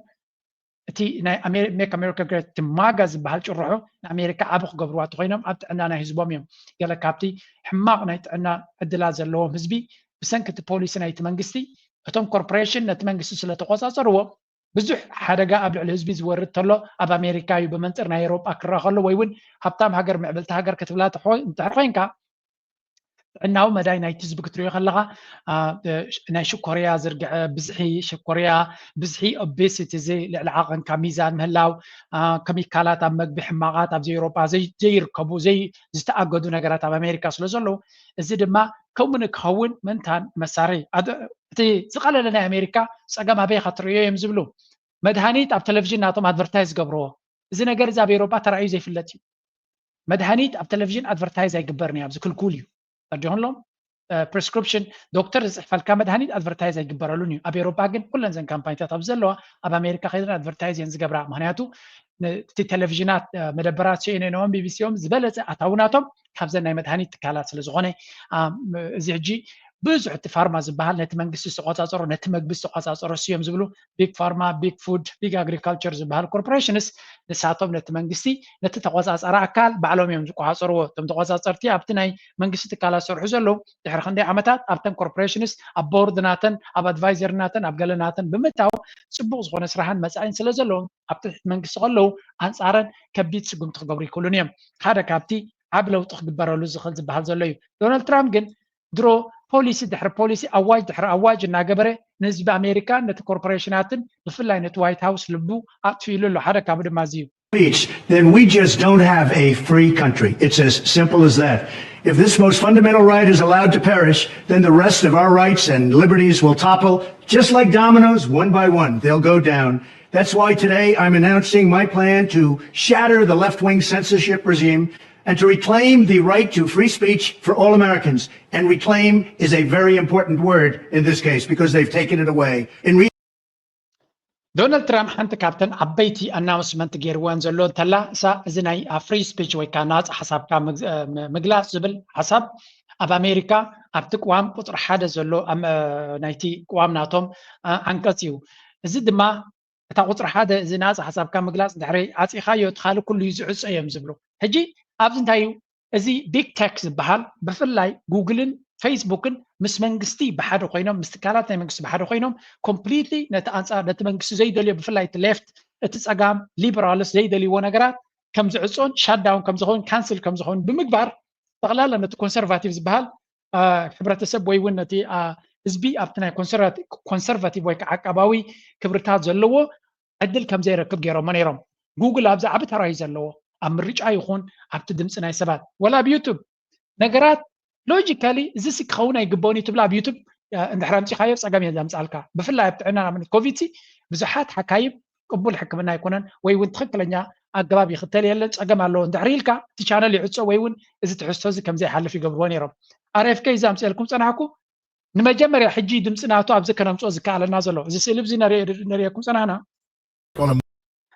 እቲ ናይ make America great ማጋ ዝበሃል ጭርሖ ንኣሜሪካ ዓቢ ክገብርዋ ተኮይኖም ኣብ ጥዕና ናይ ህዝቦም እዮም። ገለ ካብቲ ሕማቕ ናይ ጥዕና ዕድላት ዘለዎም ህዝቢ ብሰንኪ እቲ ፖሊሲ ናይቲ መንግስቲ እቶም ኮርፖሬሽን ነቲ መንግስቲ ስለተቆፃፀርዎ ብዙሕ ሓደጋ ኣብ ልዕሊ ህዝቢ ዝወርድ ተሎ ኣብ ኣሜሪካ እዩ ብመንፅር ናይ ኤሮጳ ክረኣ ከሎ ወይ እውን ሃብታም ሃገር ምዕብልቲ ሃገር ክትብላ እንድሕር ኮይንካ ጥዕናዊ መዳይ ናይቲ ህዝቢ ክትሪኦ ከለካ ናይ ሽኮርያ ዝርግሐ ብዝሒ ሽኮርያ ብዝሒ ኦቤሲቲ እዚ ልዕሊ ዓቐንካ ሚዛን ምህላው ከሚካላት ኣብ መግቢ ሕማቓት ኣብዚ ኤሮጳ ዘይርከቡ ዝተኣገዱ ነገራት ኣብ ኣሜሪካ ስለ ዘለዉ እዚ ድማ ከምኡ ንክኸውን ምእንታን መሳሪ እቲ ዝቐለለ ናይ ኣሜሪካ ፀገም ኣበይ ኢካ ትርእዮ እዮም ዝብሉ መድሃኒት ኣብ ቴሌቪዥን ናቶም ኣድቨርታይዝ ዝገብርዎ እዚ ነገር እዚ ኣብ ኤሮጳ ተራእዩ ዘይፍለጥ እዩ። መድሃኒት ኣብ ቴሌቪዥን ኣድቨርታይዝ ኣይግበርን እዩ ኣብዚ ክልኩል እዩ። ተረዲኹም ኣለኹም ፕሪስክሪፕሽን ዶክተር ዝፅሕፈልካ መድሃኒት ኣድቨርታይዝ ኣይግበረሉን እዩ። ኣብ ኤሮጳ ግን ኩለን ዘን ካምፓኒታት ኣብ ዘለዋ ኣብ ኣሜሪካ ከይደን ኣድቨርታይዝ እየን ዝገብራ። ምክንያቱ እቲ ቴሌቪዥናት መደበራት ሲኤንኤን ኦን ቢቢሲ ኦም ዝበለፀ ኣታዊ ናቶም ካብዘን ናይ መድሃኒት ትካላት ስለዝኾነ እዚ ሕጂ ብዙሕ እቲ ፋርማ ዝበሃል ነቲ መንግስቲ ዝተቆፃፀሮ ነቲ መግቢ ዝተቆፃፀሮ እዮም ዝብሉ ቢግ ፋርማ፣ ቢግ ፉድ፣ ቢግ ኣግሪካልቸር ዝበሃል ኮርፖሬሽንስ ንሳቶም ነቲ መንግስቲ ነቲ ተቆፃፀሪ ኣካል ባዕሎም እዮም ዝቆፃፀርዎ። እቶም ተቆፃፀርቲ ኣብቲ ናይ መንግስቲ ትካላት ዝሰርሑ ዘለዉ ድሕሪ ክንደይ ዓመታት ኣብተን ኮርፖሬሽንስ ኣብ ቦርድ ናተን ኣብ ኣድቫይዘር ናተን ኣብ ገለ ናተን ብምእታው ፅቡቅ ዝኾነ ስራሕን መፃኢን ስለ ዘለዎም ኣብ ትሕቲ መንግስቲ ከለዉ ኣንፃረን ከቢድ ስጉምቲ ክገብሩ ይክእሉን እዮም። ሓደ ካብቲ ዓብ ለውጢ ክግበረሉ ዝኽእል ዝበሃል ዘሎ እዩ። ዶናልድ ትራምፕ ግን ድሮ ፖሊሲ ድሕሪ ፖሊሲ ኣዋጅ ድሕሪ ኣዋጅ እናገበረ ንህዝቢ ኣሜሪካን ነቲ ኮርፖሬሽናትን ብፍላይ ነቲ ዋይት ሃውስ ልቡ ኣጥፊእሉ ኣሎ። ሓደ ካብኡ ድማ እዚ እዩ። Speech, then we just don't have a free country. It's as simple as that. If this most fundamental right is allowed to perish, then the rest of our rights and liberties will topple just like dominoes, one by one. They'll go down. That's why today I'm announcing my plan to shatter the left wing censorship regime and to reclaim the right to free speech for all Americans. And reclaim is a very important word in this case because they've taken it away. In ዶናልድ ትራምፕ ሓንቲ ካብተን ዓበይቲ ኣናውንስመንት ገይርወን ዘሎ እንተላ እሳ እዚ ናይ ፍሪ ስፒች ወይ ከዓ ናፃ ሓሳብካ ምግላፅ ዝብል ሓሳብ ኣብ ኣሜሪካ ኣብቲ ቅዋም ቁፅሪ ሓደ ዘሎ ናይቲ ቅዋም ናቶም ዓንቀፅ እዩ። እዚ ድማ እታ ቁፅሪ ሓደ እዚ ናፃ ሓሳብካ ምግላፅ ድሕሪ ዓፂኻዮ እቲ ካልእ ኩሉ እዩ ዝዕፆ እዮም ዝብሉ። ሕጂ ኣብዚ እንታይ እዩ እዚ ቢግ ቴክ ዝበሃል ብፍላይ ጉግልን ፌስቡክን ምስ መንግስቲ ብሓደ ኮይኖም ምስ ትካላት ናይ መንግስቲ ብሓደ ኮይኖም ኮምፕሊትሊ ነቲ ኣንፃር ነቲ መንግስቲ ዘይደልዮ ብፍላይ እቲ ሌፍት እቲ ፀጋም ሊበራልስ ዘይደልይዎ ነገራት ከም ዝዕፆን ሻዳውን ከም ዝኸውን ካንስል ከም ዝኸውን ብምግባር ጠቕላላ ነቲ ኮንሰርቫቲቭ ዝበሃል ሕብረተሰብ ወይ እውን ነቲ ህዝቢ ኣብቲ ናይ ኮንሰርቫቲቭ ወይ ከዓ ዓቃባዊ ክብርታት ዘለዎ ዕድል ከም ዘይረክብ ገይሮሞ ነይሮም። ጉግል ኣብዚ ዓቢ ተራ እዩ ዘለዎ ኣብ ምርጫ ይኹን ኣብቲ ድምፂ ናይ ሰባት ወላ ኣብ ዩቱብ ነገራት ሎጂካሊ እዚሲ ክኸውን ኣይግበኦን እዩ ትብላ ኣብ ዩቱብ እንድሕር ኣምፂኻዮ ፀገም እየ ዘምፃልካ። ብፍላይ ኣብ ጥዕና ንኣብነት ኮቪድ ሲ ብዙሓት ሓካይም ቅቡል ሕክምና ኣይኮነን ወይ እውን ትኽክለኛ ኣገባብ ይኽተል የለን ፀገም ኣለዎ እንድሕር ኢልካ እቲ ቻነል ይዕፆ ወይ እውን እዚ ትሕዝቶ እዚ ከም ዘይሓልፍ ይገብርዎ ነይሮም። ኣር ኤፍ ከይ እዚ ኣምፅኤልኩም ፀናሕኩ ንመጀመርያ ሕጂ ድምፂ ናቱ ኣብዚ ከነምፅኦ ዝከኣለና ዘሎ እዚ ስእሊ እዚ ነሪኤኩም ፀናሕና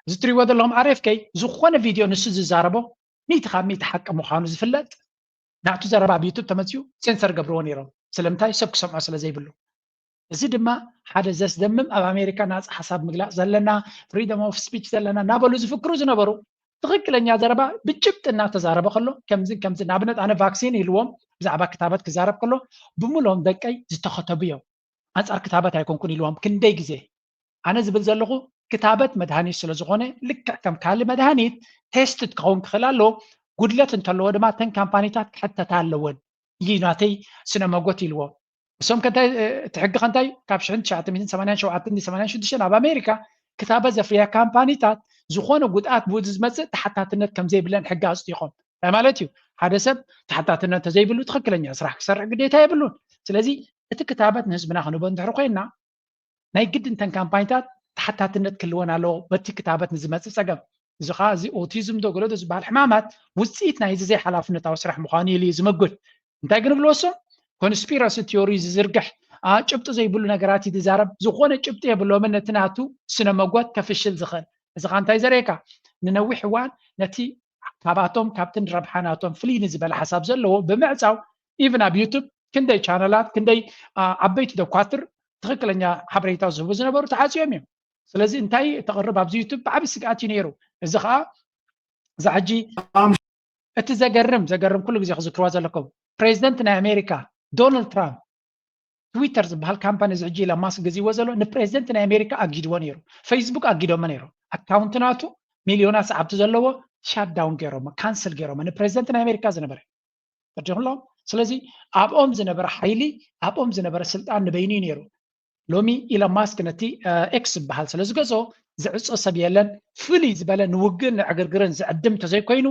እዚ ትሪእዎ ዘለኹም ኣር ኤፍ ከይ ዝኾነ ቪድዮ ንሱ ዝዛረቦ ሚእቲ ካብ ሚእቲ ሓቂ ምዃኑ ዝፍለጥ ናቱ ዘረባ ኣብ ዩቱብ ተመፅኡ ሴንሰር ገብርዎ ነይሮም። ስለምንታይ ሰብ ክሰምዖ ስለ ዘይብሉ። እዚ ድማ ሓደ ዘስደምም ኣብ ኣሜሪካ ናፃ ሓሳብ ምግላፅ ዘለና ፍሪደም ኦፍ ስፒች ዘለና እናበሉ ዝፍክሩ ዝነበሩ ትኽክለኛ ዘረባ ብጭብጢ እናተዛረበ ከሎ ከምዚ ከምዚ ንኣብነት ኣነ ቫክሲን ኢልዎም ብዛዕባ ክታበት ክዛረብ ከሎ ብምሎም ደቀይ ዝተኸተቡ እዮም። ኣንፃር ክታበት ኣይኮንኩን ኢልዎም ክንደይ ግዜ ኣነ ዝብል ዘለኹ ክታበት መድሃኒት ስለ ዝኾነ ልክዕ ከም ካልእ መድሃኒት ቴስትድ ክኸውን ክኽእል ኣለዎ። ጉድለት እንተለዎ ድማ እተን ካምፓኒታት ክሕተታ ኣለወን እዩ ናተይ ስነ መጎት ኢልዎ። እሶም ከንታይ እቲ ሕጊ ከንታይ ካብ ሽሕን ትሽዓተ ሚእትን ሰማንያን ሸውዓተን ሰማንያን ሽዱሽተን ኣብ ኣሜሪካ ክታበት ዘፍርያ ካምፓኒታት ዝኾነ ጉድኣት ብኡ ዝመፅእ ተሓታትነት ከም ዘይብለን ሕጊ ኣፅዲቖም። እንታይ ማለት እዩ? ሓደ ሰብ ተሓታትነት እንተዘይብሉ ትኽክለኛ ስራሕ ክሰርሕ ግዴታ የብሉን። ስለዚ እቲ ክታበት ንህዝብና ክንህቦ እንድሕር ኮይንና ናይ ግድን እተን ካምፓኒታት ተሓታትነት ክህልወን ኣለዎ በቲ ክታበት ንዝመፅእ ፀገም። እዚ ከዓ እዚ ኦቲዝም ዶ ገለ ዶ ዝበሃል ሕማማት ውፅኢት ናይ እዚ ዘይሓላፍነታዊ ስራሕ ምዃኑ ኢሉ እዩ ዝምጉት። እንታይ ግን ብልወሶ ኮንስፒረሲ ቲዮሪ ዝዝርግሕ ጭብጢ ዘይብሉ ነገራት እዩ ዝዛረብ። ዝኾነ ጭብጢ የብሎምን ነቲ ናቱ ስነ መጎት ከፍሽል ዝኽእል። እዚ ከዓ እንታይ ዘርእየካ ንነዊሕ እዋን ነቲ ካባቶም ካብቲ ንረብሓ ናቶም ፍልይ ንዝበለ ሓሳብ ዘለዎ ብምዕፃው ኢቭን ኣብ ዩቱብ ክንደይ ቻነላት ክንደይ ዓበይቲ ደኳትር ትኽክለኛ ሓበሬታ ዝህቡ ዝነበሩ ተዓፅዮም እዮም። ስለዚ እንታይ ተቕርብ ኣብዚ ዩቱብ ብዓቢ ስግኣት እዩ ነይሩ። እዚ ከዓ እዛ ሕጂ እቲ ዘገርም ዘገርም ኩሉ ግዜ ክዝክርዋ ዘለኩም ፕሬዚደንት ናይ ኣሜሪካ ዶናልድ ትራምፕ ትዊተር ዝበሃል ካምፓኒ እዚ ሕጂ ኢሎን ማስክ ገዚእዎ ዘሎ ንፕሬዚደንት ናይ ኣሜሪካ ኣጊድዎ ነይሩ። ፌስቡክ ኣጊዶሞ ነይሩ። ኣካውንት ናቱ ሚልዮናት ሰዓብቲ ዘለዎ ሻትዳውን ገይሮሞ ካንስል ገይሮሞ ንፕሬዚደንት ናይ ኣሜሪካ ዝነበረ ተርዲኹሎም። ስለዚ ኣብኦም ዝነበረ ሓይሊ ኣብኦም ዝነበረ ስልጣን ንበይኑ እዩ ነይሩ። ሎሚ ኢሎን ማስክ ነቲ ኤክስ ዝበሃል ስለ ዝገዝኦ ዝዕጾ ሰብ የለን። ፍልይ ዝበለ ንውግእን ንዕግርግርን ዝዕድም እንተዘይኮይኑ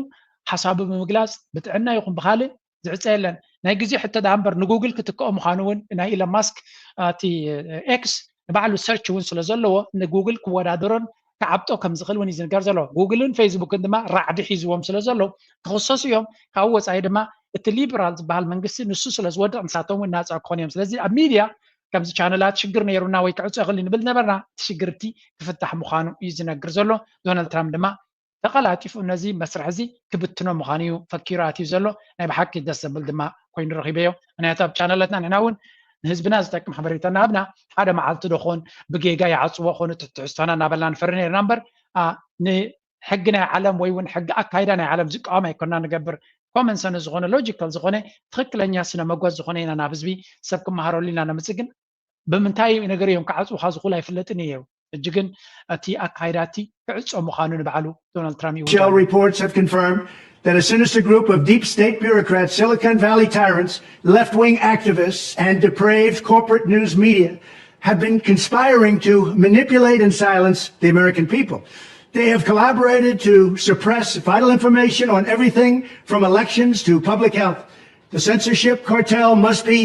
ሓሳቡ ብምግላፅ ብጥዕና ይኹን ብካልእ ዝዕፀ የለን። ናይ ግዜ ሕቶ ደኣ እምበር ንጉግል ክትክኦ ምዃኑ እውን ናይ ኢሎን ማስክ እቲ ኤክስ ንባዕሉ ሰርች እውን ስለ ዘለዎ ንጉግል ክወዳደሮን ክዓብጦ ከም ዝኽእል እውን እዩ ዝንገር ዘሎ። ጉግልን ፌስቡክን ድማ ራዕዲ ሒዝዎም ስለ ዘሎ ክኽሰሱ እዮም። ካብኡ ወፃኢ ድማ እቲ ሊበራል ዝበሃል መንግስቲ ንሱ ስለ ዝወድቕ ንሳቶም እውን ናፃ ክኾኑ እዮም። ስለዚ ኣብ ሚድያ ከምዚ ቻነላት ሽግር ነይሩና ወይ ክዕፆ ይኽእል ንብል ነበርና። እቲ ሽግር እቲ ክፍታሕ ምዃኑ እዩ ዝነግር ዘሎ። ዶናልድ ትራምፕ ድማ ተቐላጢፉ ነዚ መስርሕ እዚ ክብትኖ ምዃኑ እዩ ፈኪሩ ኣትዩ ዘሎ። ናይ ብሓቂ ደስ ዘብል ድማ ኮይኑ ረኺበዮ። ምክንያቱ ኣብ ቻነላትና ንሕና እውን ንህዝብና ዝጠቅም ሓበሬታ እናሃብና ሓደ መዓልቲ ዶ ኾን ብጌጋ ይዓፅዎ ኾኑ ትሕዝቶና እናበልና ንፈሪ ነርና እምበር፣ አ፣ ንሕጊ ናይ ዓለም ወይ እውን ሕጊ ኣካይዳ ናይ ዓለም ዝቃወም ኣይኮና ንገብር። ኮመን ሰንስ ዝኾነ፣ ሎጂካል ዝኾነ፣ ትኽክለኛ ስነ መጓዝ ዝኾነ ኢና ናብ ህዝቢ ሰብ ክመሃረሉ ኢና ነምፅእ። ግን ብምንታይ ነገር እዮም ክዓፅውኻ ዝኽእሉ ኣይፍለጥን እየ። ሕጂ ግን እቲ ኣካይዳ እቲ ክዕፆ ምዃኑ ንባዕሉ ዶናልድ ትራምፕ ይውንጀል። Shell reports have confirmed that a sinister group of deep state bureaucrats, Silicon Valley tyrants, left wing activists, and depraved corporate news media have been conspiring to manipulate and silence the American people. They have collaborated to suppress vital information on everything from elections to public health. The censorship cartel must be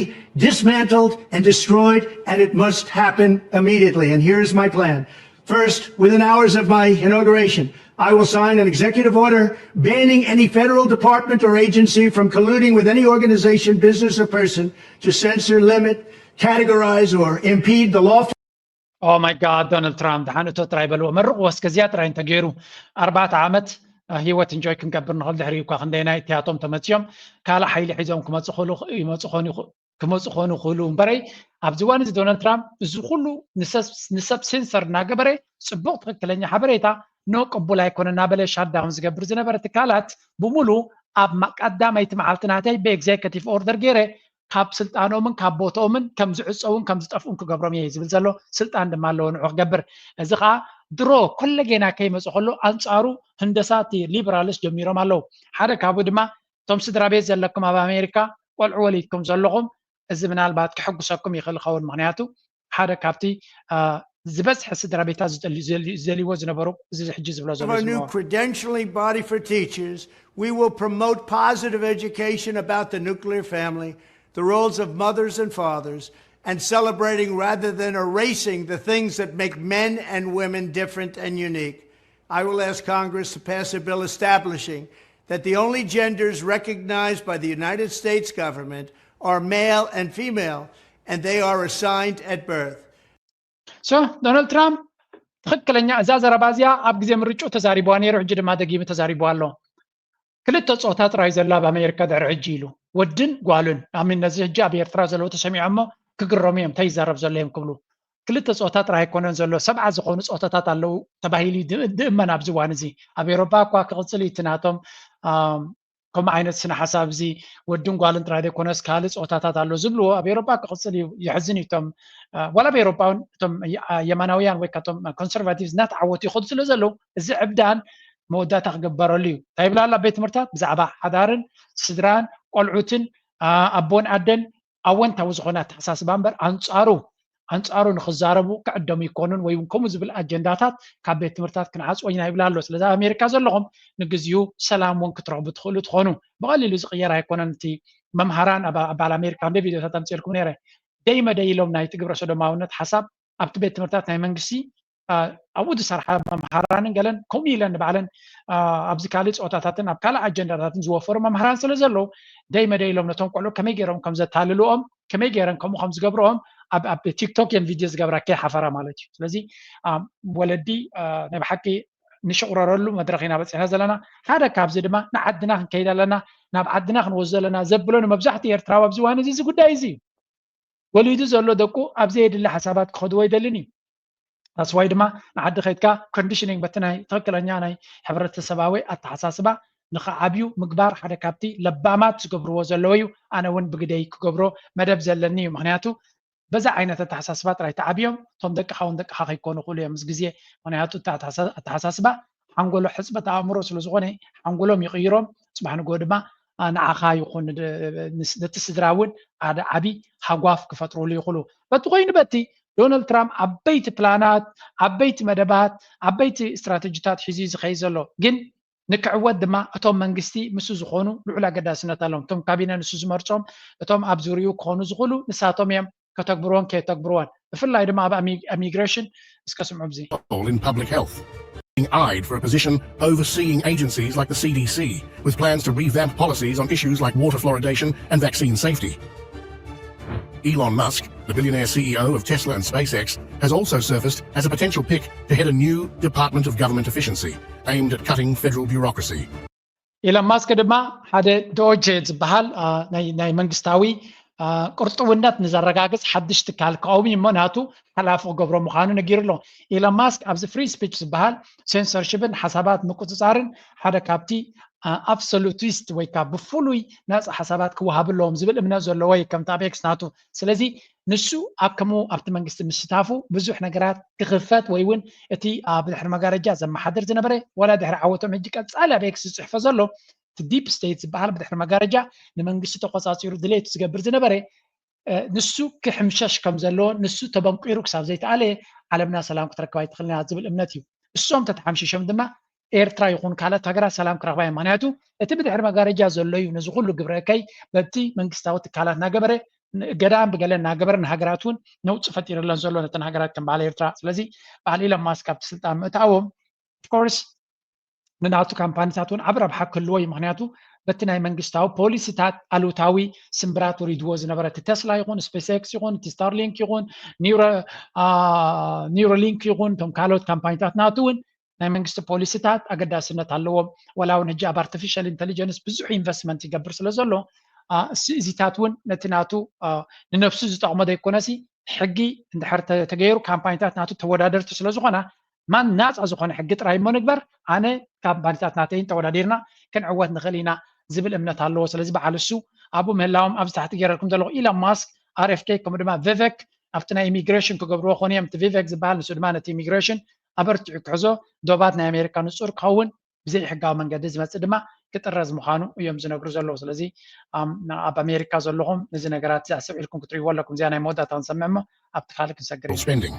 dismantled and destroyed, and it must happen immediately. And here's my plan. First, within hours of my inauguration, I will sign an executive order banning any federal department or agency from colluding with any organization, business, or person to censor, limit, categorize, or impede the lawful ኦ ማይ ጋድ፣ ዶናልድ ትራምፕ ደሓን እቶ ጥራይ በልዎ። መርቕዎ እስከ፣ እዚኣ ጥራይ እንተገይሩ ኣርባዕተ ዓመት፣ አ፣ ህይወት እንጆይ ክንገብር ንኽእል። ድሕሪ እኳ ክንደይናይ እቲኣቶም ተመፅዮም ካልእ ሓይሊ ሒዞም ክመፁ ክኽእሉ ይመፁ ኾኑ ይኹ- ክመፁ ኾኑ ይኽእሉ እምበረይ፣ ኣብዚ እዋን እዚ ዶናልድ ትራምፕ እዚ ኩሉ ንሰብ ንሰብ ሴንሰር እናገበረ ፅቡቕ ትኽክለኛ ሓበሬታ ኖ ቅቡል ኣይኮነ እናበለ ሻትዳውን ዝገብር ዝነበረ ትካላት ብምሉ ኣብ ማ- ቀዳመይቲ መዓልቲ ናተይ ብኤግዜከቲቭ ኦርደር ገይረ ካብ ስልጣኖምን ካብ ቦትኦምን ከም ዝዕፀውን ከም ዝጠፍኡን ክገብሮም እየ ዝብል ዘሎ። ስልጣን ድማ ኣለዎ ንዑ ክገብር። እዚ ከዓ ድሮ ኮለጌና ከይመፀ ከሎ ኣንፃሩ ህንደሳ እቲ ሊበራልስ ጀሚሮም ኣለዉ። ሓደ ካብኡ ድማ እቶም ስድራ ቤት ዘለኩም ኣብ ኣሜሪካ ቆልዑ ወሊድኩም ዘለኹም፣ እዚ ምናልባት ክሕጉሰኩም ይኽእል ይኸውን። ምክንያቱ ሓደ ካብቲ አ፣ ዝበዝሐ ስድራ ቤታት ዝጠሊ- ዝደሊ- ዝደልይዎ ዝነበሩ እዚ ሕጂ ዝብሎ ዘሎ Of our new ዝነበሩ credentialing body for teachers, we will promote positive education about the nuclear family, the roles of mothers and fathers, and celebrating rather than erasing the things that make men and women different and unique. I will ask Congress to pass a bill establishing that the only genders recognized by the United States government are male and female, and they are assigned at birth. ሶ ዶናልድ ትራምፕ ትኽክለኛ እዛ ዘረባ እዚኣ ኣብ ግዜ ምርጭኡ ተዛሪብዋ ነይሩ፣ ሕጂ ድማ ደጊሙ ተዛሪብዋ ኣሎ። ክልተ ፆታ ጥራይ ዘሎ ኣብ ኣሜሪካ ድሕሪ ሕጂ ኢሉ፣ ወድን ጓልን። ኣሚን ነዚ ሕጂ ኣብ ኤርትራ ዘለዉ ተሰሚዖሞ ክግረሙ እዮም፣ እንታይ ይዛረብ ዘሎ እዮም ክብሉ። ክልተ ፆታ ጥራይ ኣይኮነን ዘሎ፣ ሰብዓ ዝኾኑ ፆታታት ኣለዉ ተባሂሉ ይድ- ይእመን ኣብዚ እዋን እዚ። ኣብ ኤሮፓ እኳ ክቕፅል እዩ እቲ ናቶም ኣም፣ ከምኡ ዓይነት ስነ ሓሳብ እዚ ወድን ጓልን ጥራይ ዘይኮነስ ካልእ ፆታታት ኣሎ ዝብልዎ ኣብ ኤሮፓ ክቕፅል እዩ። የሕዝን እዩ። እቶም አ፣ ዋላ ኣብ ኤሮፓ እውን እቶም የ- አ፣ የማናውያን ወይ ካቶም ኮንሰርቫቲቭ እናተዓወቱ ይኸዱ ስለ ዘለዉ እዚ ዕብዳን መወዳእታ ክግበረሉ እዩ። እንታይ ይብላ ኣሎ ኣብ ቤት ትምህርታት ብዛዕባ ሓዳርን ስድራን ቆልዑትን አ፣ ኣቦን ኣደን ኣወንታዊ ዝኾነ ኣተሓሳስባ እምበር ኣንፃሩ ኣንፃሩ ንክዛረቡ ክዕደሙ ይኮኑን ወይ እውን ከምኡ ዝብል ኣጀንዳታት ካብ ቤት ትምህርታት ክንዓፅዎ ኢና ይብላ ኣሎ። ስለዚ ኣብ ኣሜሪካ ዘለኹም ንግዚኡ ሰላም እውን ክትረኽቡ ትኽእሉ ትኾኑ። ብቐሊሉ ዝቕየር ኣይኮነን። እቲ መምሃራን ኣብ ኣባል ኣሜሪካ እንደ ቪድዮታት ኣምፅኤልኩም ነይረ። ደይ መደይ ኢሎም ናይቲ ግብረ ሰዶማውነት ሓሳብ ኣብቲ ቤት ትምህርታት ናይ መንግስቲ አ፣ ኣብኡ ዝሰርሓ መምሃራንን ገለን ከምኡ ኢለን ንባዕለን አ፣ ኣብዚ ካልእ ፀወታታትን ኣብ ካልእ ኣጀንዳታትን ዝወፈሩ መምሃራን ስለ ዘለዉ ደይ መደይ ኢሎም ነቶም ቆልዑ ከመይ ገይሮም ከም ዘታልልኦም ከመይ ገይረን ከምኡ ከም ዝገብርኦም ኣብ ኣብ ቲክቶክ እየን ቪድዮ ዝገብራ ከይሓፈራ ማለት እዩ። ስለዚ አ፣ ወለዲ አ፣ ናይ ብሓቂ ንሽቑረረሉ መድረኽ ኢና በፂሕና ዘለና። ሓደ ካብዚ ድማ ንዓድና ክንከይድ ኣለና፣ ናብ ዓድና ክንወስዶ ኣለና ዘብሎ ንመብዛሕትኡ ኤርትራዊ ኣብዚ እዋን እዚ እዚ ጉዳይ እዚ እዩ። ወሊዱ ዘሎ ደቁ ኣብ ዘየድሊ ሓሳባት ክኸድዎ ኣይደልን እዩ። ታስዋይ ድማ ንዓዲ ከይድካ ኮንዲሽኒንግ በቲ ናይ ትኽክለኛ ናይ ሕብረተሰባዊ ኣተሓሳስባ ንኽዓብዩ ምግባር ሓደ ካብቲ ለባማት ዝገብርዎ ዘለዎ እዩ። ኣነ እውን ብግደይ ክገብሮ መደብ ዘለኒ እዩ። ምክንያቱ በዛ ዓይነት ኣተሓሳስባ ጥራይ ተዓብዮም እቶም ደቅኻ እውን ደቅኻ ከይኮኑ ይኽእሉ እዮም ምስ ግዜ። ምክንያቱ እቲ ኣተሓሳ- ኣተሓሳስባ ሓንጎሎ ሕፅበት ኣእምሮ ስለ ዝኾነ ሓንጎሎም ይቕይሮም። ፅባሕ ንግሆ ድማ አ፣ ንዓኻ ይኹን ድ- ንስ- ነቲ ስድራ እውን ሓደ ዓቢ ሃጓፍ ክፈጥሩሉ ይኽእሉ። በቲ ኮይኑ በቲ ዶናልድ ትራምፕ ዓበይቲ ፕላናት፣ ዓበይቲ መደባት፣ ዓበይቲ ስትራተጂታት ሒዙ እዩ ዝኸይድ ዘሎ። ግን ንክዕወት ድማ እቶም መንግስቲ ምስኡ ዝኾኑ ልዑል ኣገዳስነት ኣለዎም። እቶም ካቢነ ንሱ ዝመርጾም፣ እቶም ኣብ ዙርይኡ ክኾኑ ዝኽእሉ ንሳቶም እዮም ከተግብርዎን ከየተግብርዎን። ብፍላይ ድማ ኣብ ኣሚ- ኢሚግሬሽን እስከ ስምዑ ብዚ። role in public health, being eyed for a position overseeing agencies like the C D C, with plans to revamp policies on issues like water fluoridation and vaccine safety. Elon Musk, the billionaire C E O of Tesla and SpaceX, has also surfaced as a potential pick to head a new Department of Government Efficiency aimed at cutting federal bureaucracy. ኢሎን ማስክ ድማ ሓደ ዶጄ ዝበሃል አ፣ ናይ ናይ መንግስታዊ ቅርጥውነት ንዘረጋግፅ ሓድሽ ትካል ክቐውም እሞ ናቱ ሓላፊ ክገብሮ ምዃኑ ነጊሩ ኣሎ። ኢሎን ማስክ ኣብዚ ፍሪ ስፒች ዝበሃል ሴንሰርሽፕን ሓሳባት ምቁፅፃርን ሓደ ካብቲ ኣብሶሉቲስት ወይ ከዓ ብፍሉይ ናፃ ሓሳባት ክወሃቡ ኣለዎም ዝብል እምነት ዘለዎ እዩ ከምቲ ኣብ ኤክስ ናቱ። ስለዚ ንሱ ኣብ ከምኡ ኣብቲ መንግስቲ ምስታፉ ብዙሕ ነገራት ክኽፈት ወይ እውን እቲ ብድሕሪ መጋረጃ ዘመሓድር ዝነበረ ዋላ ድሕሪ ዓወቶም ሕጂ ቀፃሊ ኣብ ኤክስ ዝፅሕፎ ዘሎ እቲ ዲፕ ስቴት ዝበሃል ብድሕሪ መጋረጃ ንመንግስቲ ተቆፃፂሩ ድሌት ዝገብር ዝነበረ ንሱ ክሕምሸሽ ከም ዘለዎ ንሱ ተበንቂሩ ክሳብ ዘይተኣለየ ዓለምና ሰላም ክትረክብ ኣይትኽእልን ዝብል እምነት እዩ። እሶም ተተሓምሽሾም ድማ ኤርትራ ይኹን ካልኦት ሃገራት ሰላም ክረኽባ እየን። ምክንያቱ እቲ ብድሕሪ መጋረጃ ዘሎ እዩ ነዚ ኩሉ ግብረ እከይ በቲ መንግስታዊ ትካላት እናገበረ እገዳን ብገለ እናገበረ ንሃገራት እውን ነውፂ ፈጢርለን ዘሎ ነተን ሃገራት ከም በዓል ኤርትራ። ስለዚ በዓል ኢሎን ማስክ ኣብቲ ስልጣን ምእታዎም ኦፍኮርስ ንናቱ ካምፓኒታት እውን ዓብ ረብሓ ክህልዎ እዩ። ምክንያቱ በቲ ናይ መንግስታዊ ፖሊሲታት ኣሉታዊ ስምብራት ወሪድዎ ዝነበረ እቲ ተስላ ይኹን ስፔስ ኤክስ ይኹን እቲ ስታርሊንክ ይኹን ኒውሮሊንክ ይኹን እቶም ካልኦት ካምፓኒታት ናቱ እውን ናይ መንግስቲ ፖሊሲታት ኣገዳስነት ኣለዎም። ዋላ እውን ሕጂ ኣብ ኣርቲፊሻል ኢንቴሊጀንስ ብዙሕ ኢንቨስትመንት ይገብር ስለ ዘሎ እዚታት እውን ነቲ ናቱ ንነፍሱ ዝጠቕሞ ዘይኮነሲ ሕጊ እንድሕር ተገይሩ ካምፓኒታት ናቱ ተወዳደርቲ ስለ ዝኾና ማን ናፃ ዝኾነ ሕጊ ጥራይ እሞ ንግበር ኣነ ካምፓኒታት ናተይን ተወዳዲርና ክንዕወት ንኽእል ኢና ዝብል እምነት ኣለዎ። ስለዚ በዓል እሱ ኣብኡ ምህላዎም ኣብዚ ታሕቲ ገይረልኩም ዘለኹ ኢሎን ማስክ ኣር ኤፍ ኬ ከምኡ ድማ ቪቨክ ኣብቲ ናይ ኢሚግሬሽን ክገብርዎ ኮኑ እዮም። እቲ ቪቨክ ዝበሃል ንሱ ድማ ነቲ ኢሚግሬሽን ኣበርቲዑ ክሕዞ ዶባት ናይ ኣሜሪካ ንፁር ክኸውን ብዘይ ሕጋዊ መንገዲ ዝመፅእ ድማ ክጥረዝ ምዃኑ እዮም ዝነግሩ ዘለዉ። ስለዚ ኣብ ኣሜሪካ ዘለኹም ነዚ ነገራት እዚ ኣስተውዒልኩም ክትርእይዎ ኣለኩም። እዚኣ ናይ መወዳእታ ክንሰምዕ እሞ ኣብቲ ካልእ ክንሰግር ኢና። Spending.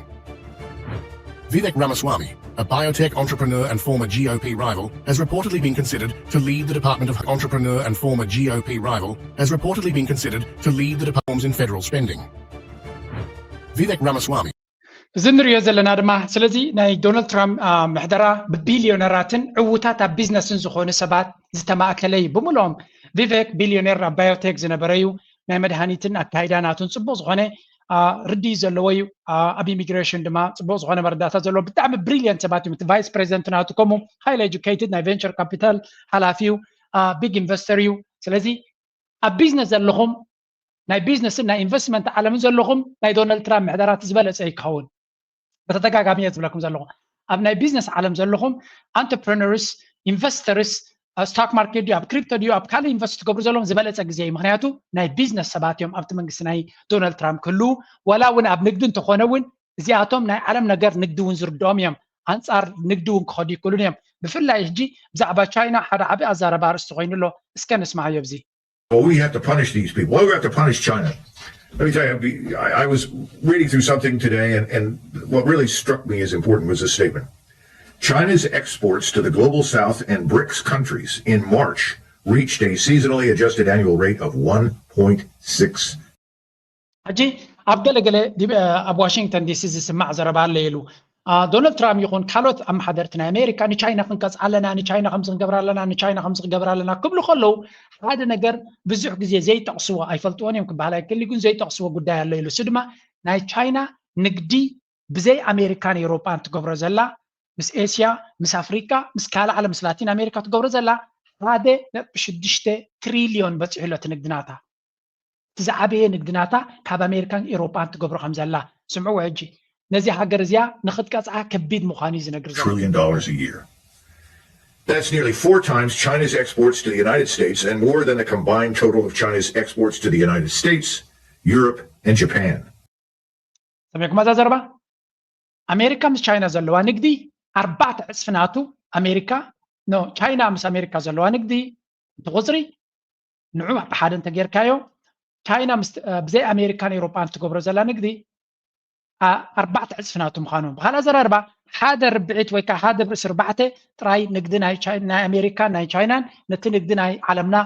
Vivek Ramaswamy, a biotech entrepreneur and former G O P rival, has reportedly been considered to lead the Department of Entrepreneur and former G O P rival has reportedly been considered to lead the department in federal spending. Vivek Ramaswamy. እዚ ንሪኦ ዘለና ድማ ስለዚ ናይ ዶናልድ ትራምፕ ምሕደራ ብቢልዮነራትን ዕዉታት ኣብ ቢዝነስን ዝኾኑ ሰባት ዝተማእከለ እዩ። ብምልኦም ቪቨክ ቢልዮኔር ኣብ ባዮቴክ ዝነበረ እዩ። ናይ መድሃኒትን ኣካይዳ ናቱን ፅቡቕ ዝኾነ ርድኢት ዘለዎ እዩ። ኣብ ኢሚግሬሽን ድማ ፅቡቕ ዝኾነ መረዳእታ ዘለዎ ብጣዕሚ ብሪልየንት ሰባት እዮም። እቲ ቫይስ ፕሬዚደንት ናቱ ከምኡ ሃይሊ ኤጁኬትድ ናይ ቬንቸር ካፒታል ሓላፊ እዩ። ቢግ ኢንቨስተር እዩ። ስለዚ ኣብ ቢዝነስ ዘለኹም ናይ ቢዝነስን ናይ ኢንቨስትመንት ዓለምን ዘለኹም ናይ ዶናልድ ትራምፕ ምሕደራት ዝበለፀ ይከውን። ብተደጋጋሚ እየ ዝብለኩም ዘለኹ ኣብ ናይ ቢዝነስ ዓለም ዘለኹም ኣንተርፕረነርስ ኢንቨስተርስ ስቶክ ማርኬት ድዩ ኣብ ክሪፕቶ ድዩ ኣብ ካልእ ኢንቨስት ትገብሩ ዘለኹም ዝበለፀ ግዜ እዩ። ምክንያቱ ናይ ቢዝነስ ሰባት እዮም ኣብቲ መንግስቲ ናይ ዶናልድ ትራምፕ ክህልው ዋላ እውን ኣብ ንግዲ እንተኾነ እውን እዚኣቶም ናይ ዓለም ነገር ንግዲ እውን ዝርድኦም እዮም። ኣንፃር ንግዲ እውን ክኸዱ ይክእሉን እዮም። ብፍላይ ሕጂ ብዛዕባ ቻይና ሓደ ዓብዪ ኣዛረባ ኣርእስቲ ኮይኑ ኣሎ። እስከ ንስማዓዮ ኣብዚ Well, we have to punish these people. Well, we have to punish China. Let me tell you, I, I was reading through something today, and, and what really struck me as important was this statement. China's exports to the global south and BRICS countries in March reached a seasonally adjusted annual rate of one point six. ሕጂ ኣብ ገለገለ ኣብ ዋሽንግተን ዲሲ ዝስማዕ ዘረባ ኣሎ ኢሉ ዶናልድ ትራምፕ ይኹን ካልኦት ኣመሓደርቲ ናይ ኣሜሪካ ንቻይና ክንቀፅዓ ኣለና፣ ንቻይና ከምዚ ክንገብር ኣለና፣ ንቻይና ከምዚ ክገብር ኣለና ክብሉ ከለዉ ሓደ ነገር ብዙሕ ግዜ ዘይጠቕስዎ ኣይፈልጥዎን እዮም ክበሃል ኣይክእል ግን ዘይጠቕስዎ ጉዳይ ኣሎ ኢሉ። እሱ ድማ ናይ ቻይና ንግዲ ብዘይ ኣሜሪካን ኤውሮጳን ትገብሮ ዘላ ምስ ኤስያ ምስ ኣፍሪካ ምስ ካልእ ዓለም ምስ ላቲን ኣሜሪካ ትገብሮ ዘላ ሓደ ነጥቢ ሽዱሽተ ትሪልዮን በፂሑ ኣሎ እቲ ንግዲ ናታ። እቲ ዝዓበየ ንግዲ ናታ ካብ ኣሜሪካን ኤውሮጳን ትገብሮ ከም ዘላ ስምዕዎ። ሕጂ ነዚ ሃገር እዚኣ ንኽትቀፅዓ ከቢድ ምዃኑ እዩ ዝነግር ዘሎ። trillion dollars a year. That's nearly four times China's exports to the United States and more than the combined total of China's exports to the United States, Europe, and Japan. ሰሚዕኩም እዛ ዘረባ? ኣሜሪካ ምስ ቻይና ዘለዋ ንግዲ ኣርባዕተ ዕፅፊ ናቱ ኣሜሪካ ኖ ቻይና ምስ ኣሜሪካ ዘለዋ ንግዲ እቲ ቁፅሪ ንዑ ብሓደ እንተጌርካዮ ቻይና ብዘይ ኣሜሪካን ኤውሮጳን ትገብሮ ዘላ ንግዲ ኣርባዕተ ዕፅፊ ናቱ ምዃኑ። ብካልእ ኣዘራርባ ሓደ ርብዒት ወይ ከዓ ሓደ ብርእሲ ርባዕተ ጥራይ ንግዲ ናይ ኣሜሪካን ናይ ቻይናን ነቲ ንግዲ ናይ ዓለምና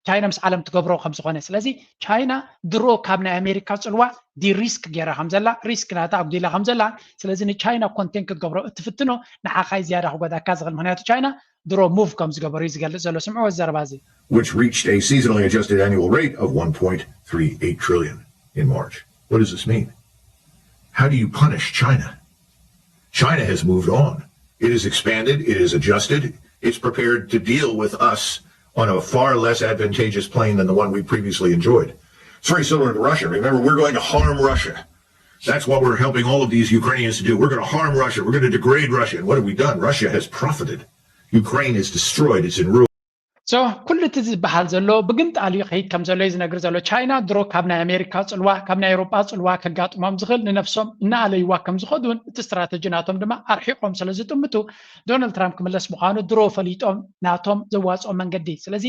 ቻይና ምስ ዓለም ትገብሮ ከም ዝኾነ። ስለዚ ቻይና ድሮ ካብ ናይ ኣሜሪካ ፅልዋ ዲሪስክ ገይራ ከም ዘላ ሪስክ ናታ ኣጉዲላ ከም ዘላ። ስለዚ ንቻይና ኮንቴን ክትገብሮ እትፍትኖ ንዓኻይ ዝያዳ ክጎዳካ ዝኽእል ምክንያቱ ቻይና ድሮ ሙቭ ከም ዝገበሩ እዩ ዝገልፅ ዘሎ። ስምዕዎ እዚ ዘረባ እዚ። which reached a seasonally adjusted annual rate of one point three eight trillion in March. What does this mean? How do you punish China? China has moved on. It has expanded, it has adjusted, it's prepared to deal with us on a far less advantageous plane than the one we previously enjoyed. It's very similar to Russia. Remember, we're going to harm Russia. That's what we're helping all of these Ukrainians to do. We're going to harm Russia. We're going to degrade Russia. And what have we done? Russia has profited. Ukraine is destroyed. It's in ruin. So ኩሉ እቲ ዝበሃል ዘሎ ብግምጣል እዩ ከይድ ከም ዘሎ እዩ ዝነግር ዘሎ። ቻይና ድሮ ካብ ናይ ኣሜሪካ ፅልዋ፣ ካብ ናይ ኤውሮጳ ፅልዋ ከጋጥሞም ዝኽእል ንነፍሶም እናኣለይዋ ከም ዝኸዱን እቲ ስትራተጂ ናቶም ድማ ኣርሒቆም ስለ ዝጥምቱ ዶናልድ ትራምፕ ክምለስ ምዃኑ ድሮ ፈሊጦም ናቶም ዘዋፅኦ መንገዲ። ስለዚ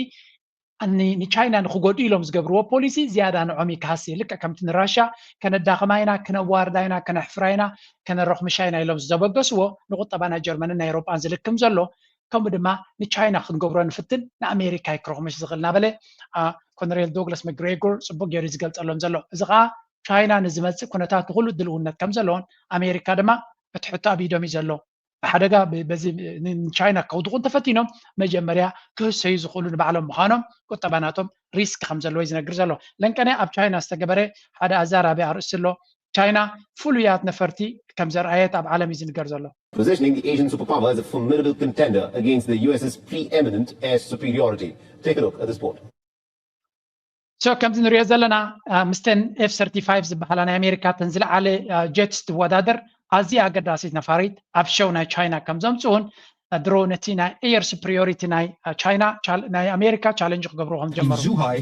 ንቻይና ንክጎድኡ ኢሎም ዝገብርዎ ፖሊሲ ዝያዳ ንዖም ይከሃሲ። ልክዕ ከምቲ ንራሻ ከነዳኽማ ኢና፣ ክነዋርዳ ኢና፣ ከነሕፍራ ኢና፣ ከነረኽምሻ ኢና ኢሎም ዝተበገስዎ ንቁጠባ ናይ ጀርመንን ናይ ኤውሮጳን ዝልክም ዘሎ ከምኡ ድማ ንቻይና ክንገብሮ ንፍትን ንኣሜሪካ ይክረኽምሽ ዝኽእል እናበለ ኮነሬል ዶግላስ መግሬጎር ፅቡቅ ገይሩ ዝገልፀሎም ዘሎ። እዚ ከዓ ቻይና ንዝመፅእ ኩነታት ንኩሉ ድልውነት ከም ዘለዎን ኣሜሪካ ድማ እቲ ሕቶ ኣብ ኢዶም እዩ ዘሎ። ብሓደጋ በዚ ንቻይና ከውድቁ እንተፈቲኖም መጀመርያ ክህሰዩ ዝኽእሉ ንባዕሎም ምዃኖም ቁጠባ ናቶም ሪስክ ከም ዘለዎ እዩ ዝነግር ዘሎ። ለንቀነ ኣብ ቻይና ዝተገበረ ሓደ ኣዛራቢ ኣርእስቲ ኣሎ። ቻይና ፍሉያት ነፈርቲ ከም ዘርኣየት ኣብ ዓለም እዩ ዝንገር ዘሎ። Positioning the Asian superpower as a formidable contender against the U S's preeminent air superiority. Take a look at this report. So ከምዚ ንሪኦ ዘለና ምስተን ኤፍ ሰርቲፋይቭ ዝበሃላ ናይ ኣሜሪካ ተን ዝለዓለ ጀትስ ትወዳደር ኣዝያ ኣገዳሲት ነፋሪት ኣብ ሸው ናይ ቻይና ከም ዘምፅኡን ድሮ ነቲ ናይ ኤየር ሱፕሪዮሪቲ ናይ ቻይና ናይ ኣሜሪካ ቻለንጅ ክገብርዎ ከም ጀመሩ። Zhuhai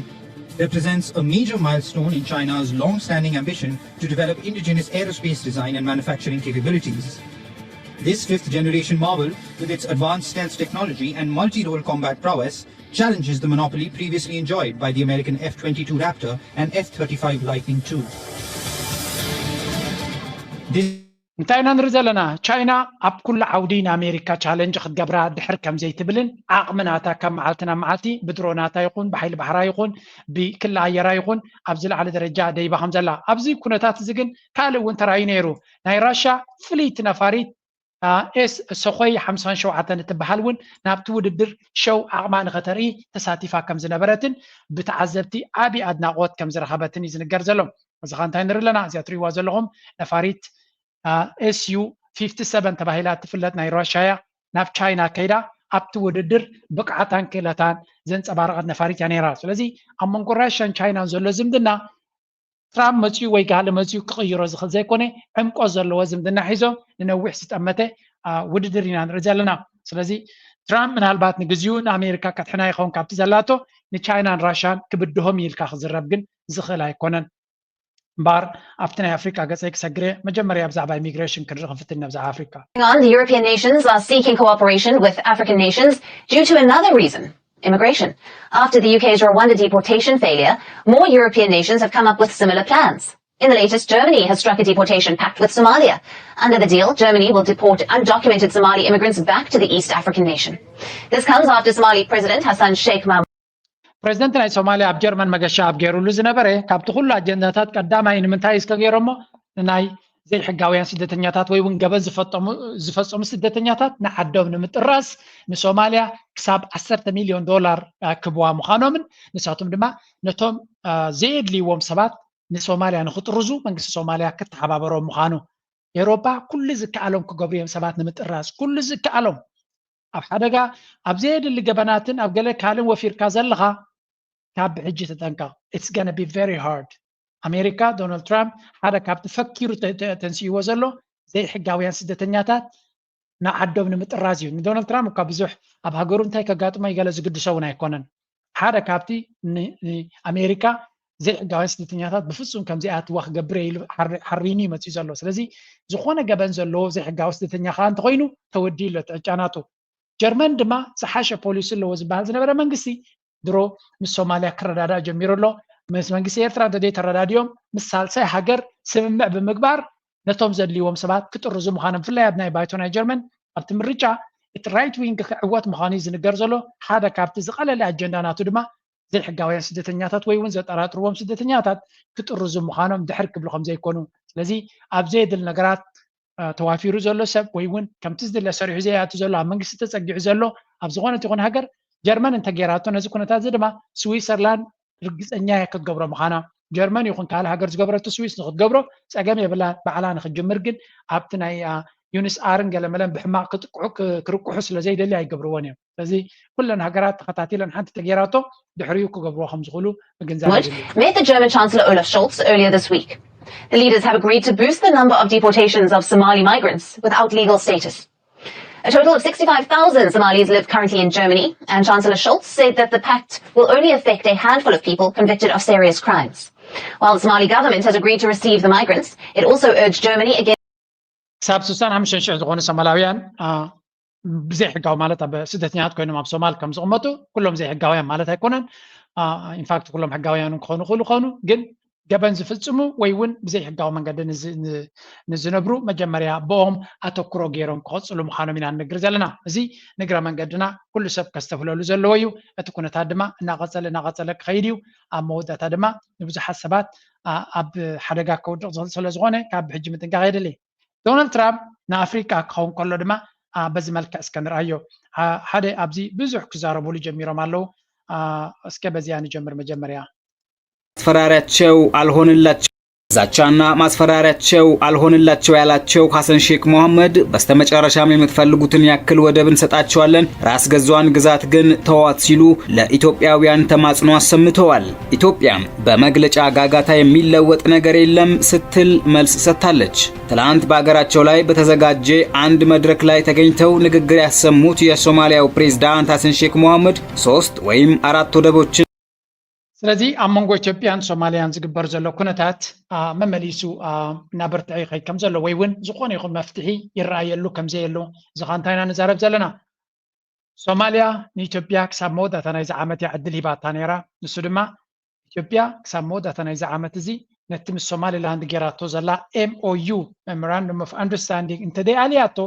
represents a major milestone in China's long-standing ambition to develop indigenous aerospace design and manufacturing capabilities. This fifth-generation marvel, with its advanced stealth technology and multi-role combat prowess, challenges the monopoly previously enjoyed by the American F twenty-two Raptor and F thirty-five Lightning two. This እንታይ ኢና ንርኢ ዘለና? ቻይና ኣብ ኩሉ ዓውዲ ንኣሜሪካ ቻለንጅ ክትገብራ ድሕር ከም ዘይትብልን ዓቕሚ ናታ ካብ መዓልቲ ናብ መዓልቲ ብድሮናታ ይኹን ብሓይሊ ባሕራ ይኹን ብክሊ ኣየራ ይኹን ኣብ ዝለዓለ ደረጃ ደይባ ከም ዘላ። ኣብዚ ኩነታት እዚ ግን ካልእ እውን ተራእዩ ነይሩ። ናይ ራሻ ፍልይቲ ነፋሪት ኤስ ሰኾይ ሓምሳን ሸውዓተን እትበሃል እውን ናብቲ ውድድር ሸው ዓቕማ ንኸተርኢ ተሳቲፋ ከም ዝነበረትን ብተዓዘብቲ ዓብዪ ኣድናቖት ከም ዝረኸበትን እዩ ዝንገር ዘሎ። እዚ ኸ እንታይ ንርኢ ኣለና? እዚኣ ትርእይዋ ዘለኹም ነፋሪት ኤስዩ ፊፍቲ ሰቨን ተባሂላ እትፍለጥ ናይ ራሻ እያ። ናብ ቻይና ከይዳ ኣብቲ ውድድር ብቕዓታን ክእለታን ዘንፀባረቐት ነፋሪት እያ ነይራ። ስለዚ ኣብ መንጎ ራሻን ቻይናን ዘሎ ዝምድና ትራምፕ መፅዩ ወይ ጋሊ መፅዩ ክቕይሮ ዝኽእል ዘይኮነ ዕምቆት ዘለዎ ዝምድና ሒዞም ንነዊሕ ዝጠመተ ውድድር ኢና ንርኢ ዘለና። ስለዚ ትራምፕ ምናልባት ንግዚኡ ንኣሜሪካ ከድሕና ይኸውን ካብቲ ዘላቶ ንቻይናን ራሻን ክብድሆም ኢልካ ክዝረብ ግን ዝኽእል ኣይኮነን። እምበኣር ኣብቲ ናይ ኣፍሪቃ ገፀይ ክሰግር እየ። መጀመርያ ብዛዕባ ኢሚግሬሽን ክንርኢ ክንፍትን ኢና ብዛዕባ ኣፍሪቃ። On, the European nations are seeking cooperation with African nations due to another reason, immigration. After the U K's Rwanda deportation failure, more European nations have come up with similar plans. In the latest, Germany has struck a deportation pact with Somalia. Under the deal, Germany will deport undocumented Somali immigrants back to the East African nation. This comes after Somali President Hassan Sheikh Mohamud ፕሬዚደንት ናይ ሶማልያ ኣብ ጀርመን መገሻ ኣብ ገይሩሉ ዝነበረ ካብቲ ኩሉ ኣጀንዳታት ቀዳማይ ንምንታይ እስከ ገይሮሞ ንናይ ዘይሕጋውያን ስደተኛታት ወይ እውን ገበን ዝፈጸሙ ስደተኛታት ንዓዶም ንምጥራስ ንሶማልያ ክሳብ ዓሰርተ ሚልዮን ዶላር ክህብዋ ምዃኖምን ንሳቶም ድማ ነቶም ዘየድልይዎም ሰባት ንሶማልያ ንክጥርዙ መንግስቲ ሶማልያ ክተሓባበሮም ምዃኑ ኤውሮፓ ኩሉ ዝከኣሎም ክገብሩ እዮም ሰባት ንምጥራዝ ኩሉ ዝከኣሎም ኣብ ሓደጋ ኣብ ዘየድሊ ገበናትን ኣብ ገለ ካልእን ወፊርካ ዘለኻ ካብ ብሕጂ ተጠንቀቕ it's gonna be very hard ኣሜሪካ ዶናልድ ትራምፕ ሓደ ካብቲ ፈኪሩ ተንስእዎ ዘሎ ዘይሕጋውያን ስደተኛታት ንዓዶም ንምጥራዝ እዩ ንዶናልድ ትራምፕ እኳ ብዙሕ ኣብ ሃገሩ እንታይ ከጋጥሞ ይገለ ዝግድሶ እውን ኣይኮነን ሓደ ካብቲ ኣሜሪካ ዘይሕጋውያን ስደተኛታት ብፍፁም ከምዚኣትዋ ክገብር ኢሉ ሓሪኑ ይመፅኡ ዘሎ ስለዚ ዝኾነ ገበን ዘለዎ ዘይሕጋዊ ስደተኛ ከዓ እንተኮይኑ ተወዲኡ ኣሎ ትዕጫናቱ ጀርመን ድማ ዝሓሸ ፖሊሲ ኣለዎ ዝበሃል ዝነበረ መንግስቲ ድሮ ምስ ሶማልያ ክረዳዳእ ጀሚሩ ኣሎ ምስ መንግስቲ ኤርትራ እንተዘይ ተረዳዲኦም ምስ ሳልሳይ ሃገር ስምምዕ ብምግባር ነቶም ዘድልይዎም ሰባት ክጥርዙ ምዃኖም ብፍላይ ኣብ ናይ ባይቶ ናይ ጀርመን ኣብቲ ምርጫ እቲ right wing ክዕወት ምዃኑ እዩ ዝንገር ዘሎ ሓደ ካብቲ ዝቐለለ ኣጀንዳ ናቱ ድማ ዘይሕጋውያን ስደተኛታት ወይ እውን ዘጠራጥርዎም ስደተኛታት ክጥርዙ ምዃኖም ድሕር ክብሉ ከም ዘይኮኑ ስለዚ ኣብ ዘየድል ነገራት ተዋፊሩ ዘሎ ሰብ ወይ እውን ከምቲ ዝድለ ሰሪሑ ዘይኣቱ ዘሎ ኣብ መንግስቲ ተፀጊዑ ዘሎ ኣብ ዝኾነት ይኹን ሃገር ጀርመን እንተገይራቶ ነዚ ኩነታት እዚ ድማ ስዊሰርላንድ ርግፀኛ እየ ክትገብሮ ምዃና ጀርመን ይኹን ካልእ ሃገር ዝገበረቶ ስዊስ ንክትገብሮ ፀገም የብላን ባዕላ ንክትጅምር ግን ኣብቲ ናይ ዩንስኣርን ገለመለን ብሕማቕ ክጥቅዑ ክርቅሑ ስለ ዘይደሊ ኣይገብርዎን እዮም። ስለዚ ኩለን ሃገራት ተኸታቲለን ሓንቲ ተገይራቶ ድሕሪኡ ክገብርዎ ከም ዝኽእሉ ምግንዛብ met the German Chancellor Olaf Scholz earlier this week. The leaders have agreed to boost the number of deportations of Somali migrants without legal status. A total of sixty-five thousand Somalis live currently in Germany, and Chancellor Scholz said that the pact will only affect a handful of people convicted of serious crimes. While the Somali government has agreed to receive the migrants, it also urged Germany against ክሳብ ስሳን ሓሙሽተ ሽሕ ዝኾኑ ሶማላውያን ብዘይ ሕጋዊ ማለት ኣብ ስደተኛታት ኮይኖም ኣብ ሶማል ከም ዝቕመጡ ኩሎም ዘይሕጋውያን ማለት ኣይኮነን። ኢንፋክት ኩሎም ሕጋውያን ክኾኑ ክእሉ ኾኑ፣ ግን ገበን ዝፍጽሙ ወይ እውን ብዘይ ሕጋዊ መንገዲ ንዝነብሩ መጀመርያ ብኦም ኣተኩሮ ገይሮም ክቐጽሉ ምዃኖም ኢና ንነግር ዘለና። እዚ ንግረ መንገድና ኩሉ ሰብ ከስተፍለሉ ዘለዎ እዩ። እቲ ኩነታት ድማ እናቐጸለ እናቐጸለ ክኸይድ እዩ። ኣብ መወዳእታ ድማ ንብዙሓት ሰባት ኣብ ሓደጋ ከውድቕ ዝኽእል ስለ ዝኾነ ካብ ሕጂ ምጥንቃቕ የድሊ። ዶናልድ ትራምፕ ንኣፍሪቃ ክኸውን ከሎ ድማ በዚ መልክዕ እስከ ንርኣዮ። ሓደ ኣብዚ ብዙሕ ክዛረቡሉ ጀሚሮም ኣለዉ። እስከ በዚኣ ንጀምር መጀመርያ። ማስፈራሪያቸው አልሆንላቸው ዛቻና ማስፈራሪያቸው አልሆንላቸው ያላቸው ሐሰን ሼክ መሐመድ በስተመጨረሻም የምትፈልጉትን ያክል ወደብ እንሰጣቸዋለን፣ ራስ ገዟን ግዛት ግን ተዋት ሲሉ ለኢትዮጵያውያን ተማጽኖ አሰምተዋል። ኢትዮጵያም በመግለጫ ጋጋታ የሚለወጥ ነገር የለም ስትል መልስ ሰጥታለች። ትላንት በአገራቸው ላይ በተዘጋጀ አንድ መድረክ ላይ ተገኝተው ንግግር ያሰሙት የሶማሊያው ፕሬዝዳንት ሐሰን ሼክ መሐመድ ሶስት ወይም አራት ወደቦችን ስለዚ ኣብ መንጎ ኢትዮጵያን ሶማሊያን ዝግበር ዘሎ ኩነታት መመሊሱ እናበርትዐ ይኸይድ ከም ዘሎ ወይ እውን ዝኾነ ይኹን መፍትሒ ይረኣየሉ ከም ዘየሎ እዚ ኸዓ እንታይ ኢና ንዛረብ ዘለና። ሶማሊያ ንኢትዮጵያ ክሳብ መወዳእታ ናይዚ ዓመት እያ ዕድል ሂባታ ነይራ። ንሱ ድማ ኢትዮጵያ ክሳብ መወዳእታ ናይዚ ዓመት እዚ ነቲ ምስ ሶማሊላንድ ጌራቶ ዘላ M O U፣ Memorandum of Understanding፣ እንተደይኣልያቶ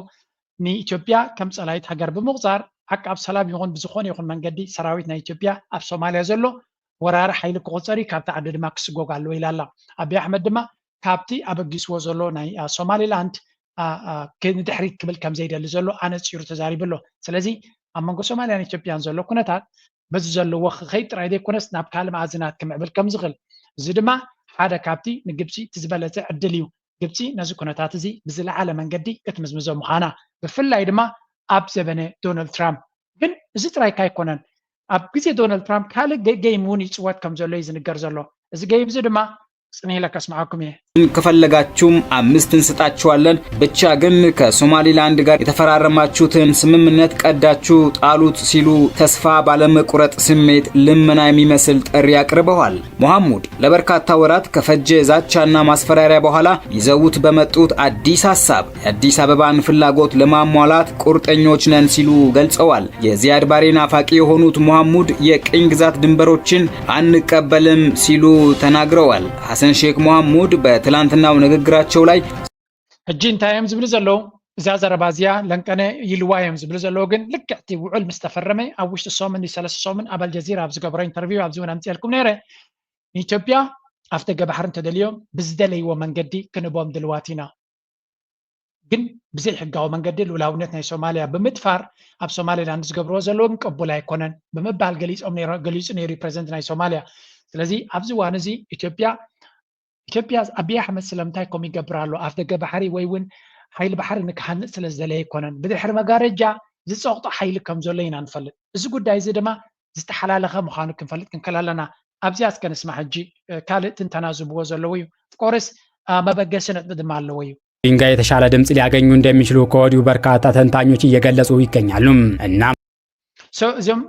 ንኢትዮጵያ ከም ጸላይት ሃገር ብምቑጻር ዓቃብ ሰላም ይኹን ብዝኾነ ይኹን መንገዲ ሰራዊት ናይ ኢትዮጵያ ኣብ ሶማሊያ ዘሎ ወራሪ ሓይሊ ክቑጸር እዩ፣ ካብቲ ዓዲ ድማ ክስጎግ ኣለዎ ኢላ ኣላ። ኣብይ ኣሕመድ ድማ ካብቲ ኣበጊስዎ ዘሎ ናይ ሶማሊላንድ ንድሕሪት ክብል ከም ዘይደሊ ዘሎ ኣነጺሩ ተዛሪቡ ኣሎ። ስለዚ ኣብ መንጎ ሶማልያን ኢትዮጵያን ዘሎ ኩነታት በዚ ዘለዎ ክኸይድ ጥራይ ዘይኮነስ ናብ ካልእ መኣዝናት ክምዕብል ከም ዝኽእል፣ እዚ ድማ ሓደ ካብቲ ንግብጺ እቲ ዝበለጸ ዕድል እዩ። ግብጺ ነዚ ኩነታት እዚ ብዝለዓለ መንገዲ ክትምዝምዞ ምዃና፣ ብፍላይ ድማ ኣብ ዘበነ ዶናልድ ትራምፕ። ግን እዚ ጥራይካ ኣይኮነን። ኣብ ግዜ ዶናልድ ትራምፕ ካልእ ገይም እውን ይጽወት ከም ዘሎ እዩ ዝንገር ዘሎ። እዚ ገይም እዚ ድማ ጽን ኢለ ከስምዓኩም እየ። ከፈለጋችሁም አምስት እንሰጣችኋለን፣ ብቻ ግን ከሶማሊላንድ ጋር የተፈራረማችሁትን ስምምነት ቀዳችሁ ጣሉት ሲሉ ተስፋ ባለመቁረጥ ስሜት ልመና የሚመስል ጥሪ አቅርበዋል። መሐሙድ ለበርካታ ወራት ከፈጀ ዛቻና ማስፈራሪያ በኋላ ይዘውት በመጡት አዲስ ሐሳብ የአዲስ አበባን ፍላጎት ለማሟላት ቁርጠኞች ነን ሲሉ ገልጸዋል። የዚያድ ባሬ ናፋቂ የሆኑት መሐሙድ የቅኝ ግዛት ድንበሮችን አንቀበልም ሲሉ ተናግረዋል። ሐሰን ሼክ መሐሙድ በትላንትናው ንግግራቸው ላይ ሕጂ እንታይ እዮም ዝብሉ ዘለዉ? እዛ ዘረባ እዚኣ ለንቀነ ይልዋ እዮም ዝብሉ ዘለዉ። ግን ልክዕ እቲ ውዕል ምስ ተፈረመ ኣብ ውሽጢ ሰሙን ሰለስተ ሰሙን ኣብ ኣልጀዚራ ኣብ ዝገብሮ ኢንተርቪው ኣብዚ እውን ኣምፅኤልኩም ነይረ። ንኢትዮጵያ ኣፍደገ ባሕሪ እንተደልዮም ብዝደለይዎ መንገዲ ክንቦም ድልዋት ኢና። ግን ብዘይ ሕጋዊ መንገዲ ልኡላውነት ናይ ሶማሊያ ብምድፋር ኣብ ሶማሊላንድ ዝገብርዎ ዘለዉ ግን ቅቡል ኣይኮነን ብምባል ገሊጾም ነይሮ- ገሊጹ ነይሩ ፕሬዚደንት ናይ ሶማሊያ። ስለዚ ኣብዚ እዋን እዚ ኢትዮጵያ ኢትዮጵያ ኣብይ ኣሕመድ ስለምንታይ ከምኡ ይገብር ኣሎ? ኣፍደገ ባሕሪ ወይ እውን ሓይሊ ባሕሪ ንክሃንጽ ስለ ዝደለየ ኣይኮነን። ብድሕሪ መጋረጃ ዝጸቕጦ ሓይሊ ከም ዘሎ ኢና ንፈልጥ። እዚ ጉዳይ እዚ ድማ ዝተሓላለኸ ምዃኑ ክንፈልጥ ክንክእል ኣለና። ኣብዚኣ እስከ ንስማዕ ሕጂ ካልእ ትንተና ዝህብዎ ዘለዉ እዩ። ኦፍኮርስ መበገሲ ነጥቢ ድማ ኣለዎ እዩ። ኦዲንጋ የተሻለ ድምፅ ሊያገኙ እንደሚችሉ ከወዲሁ በርካታ ተንታኞች እየገለጹ ይገኛሉ። እናም እዚኦም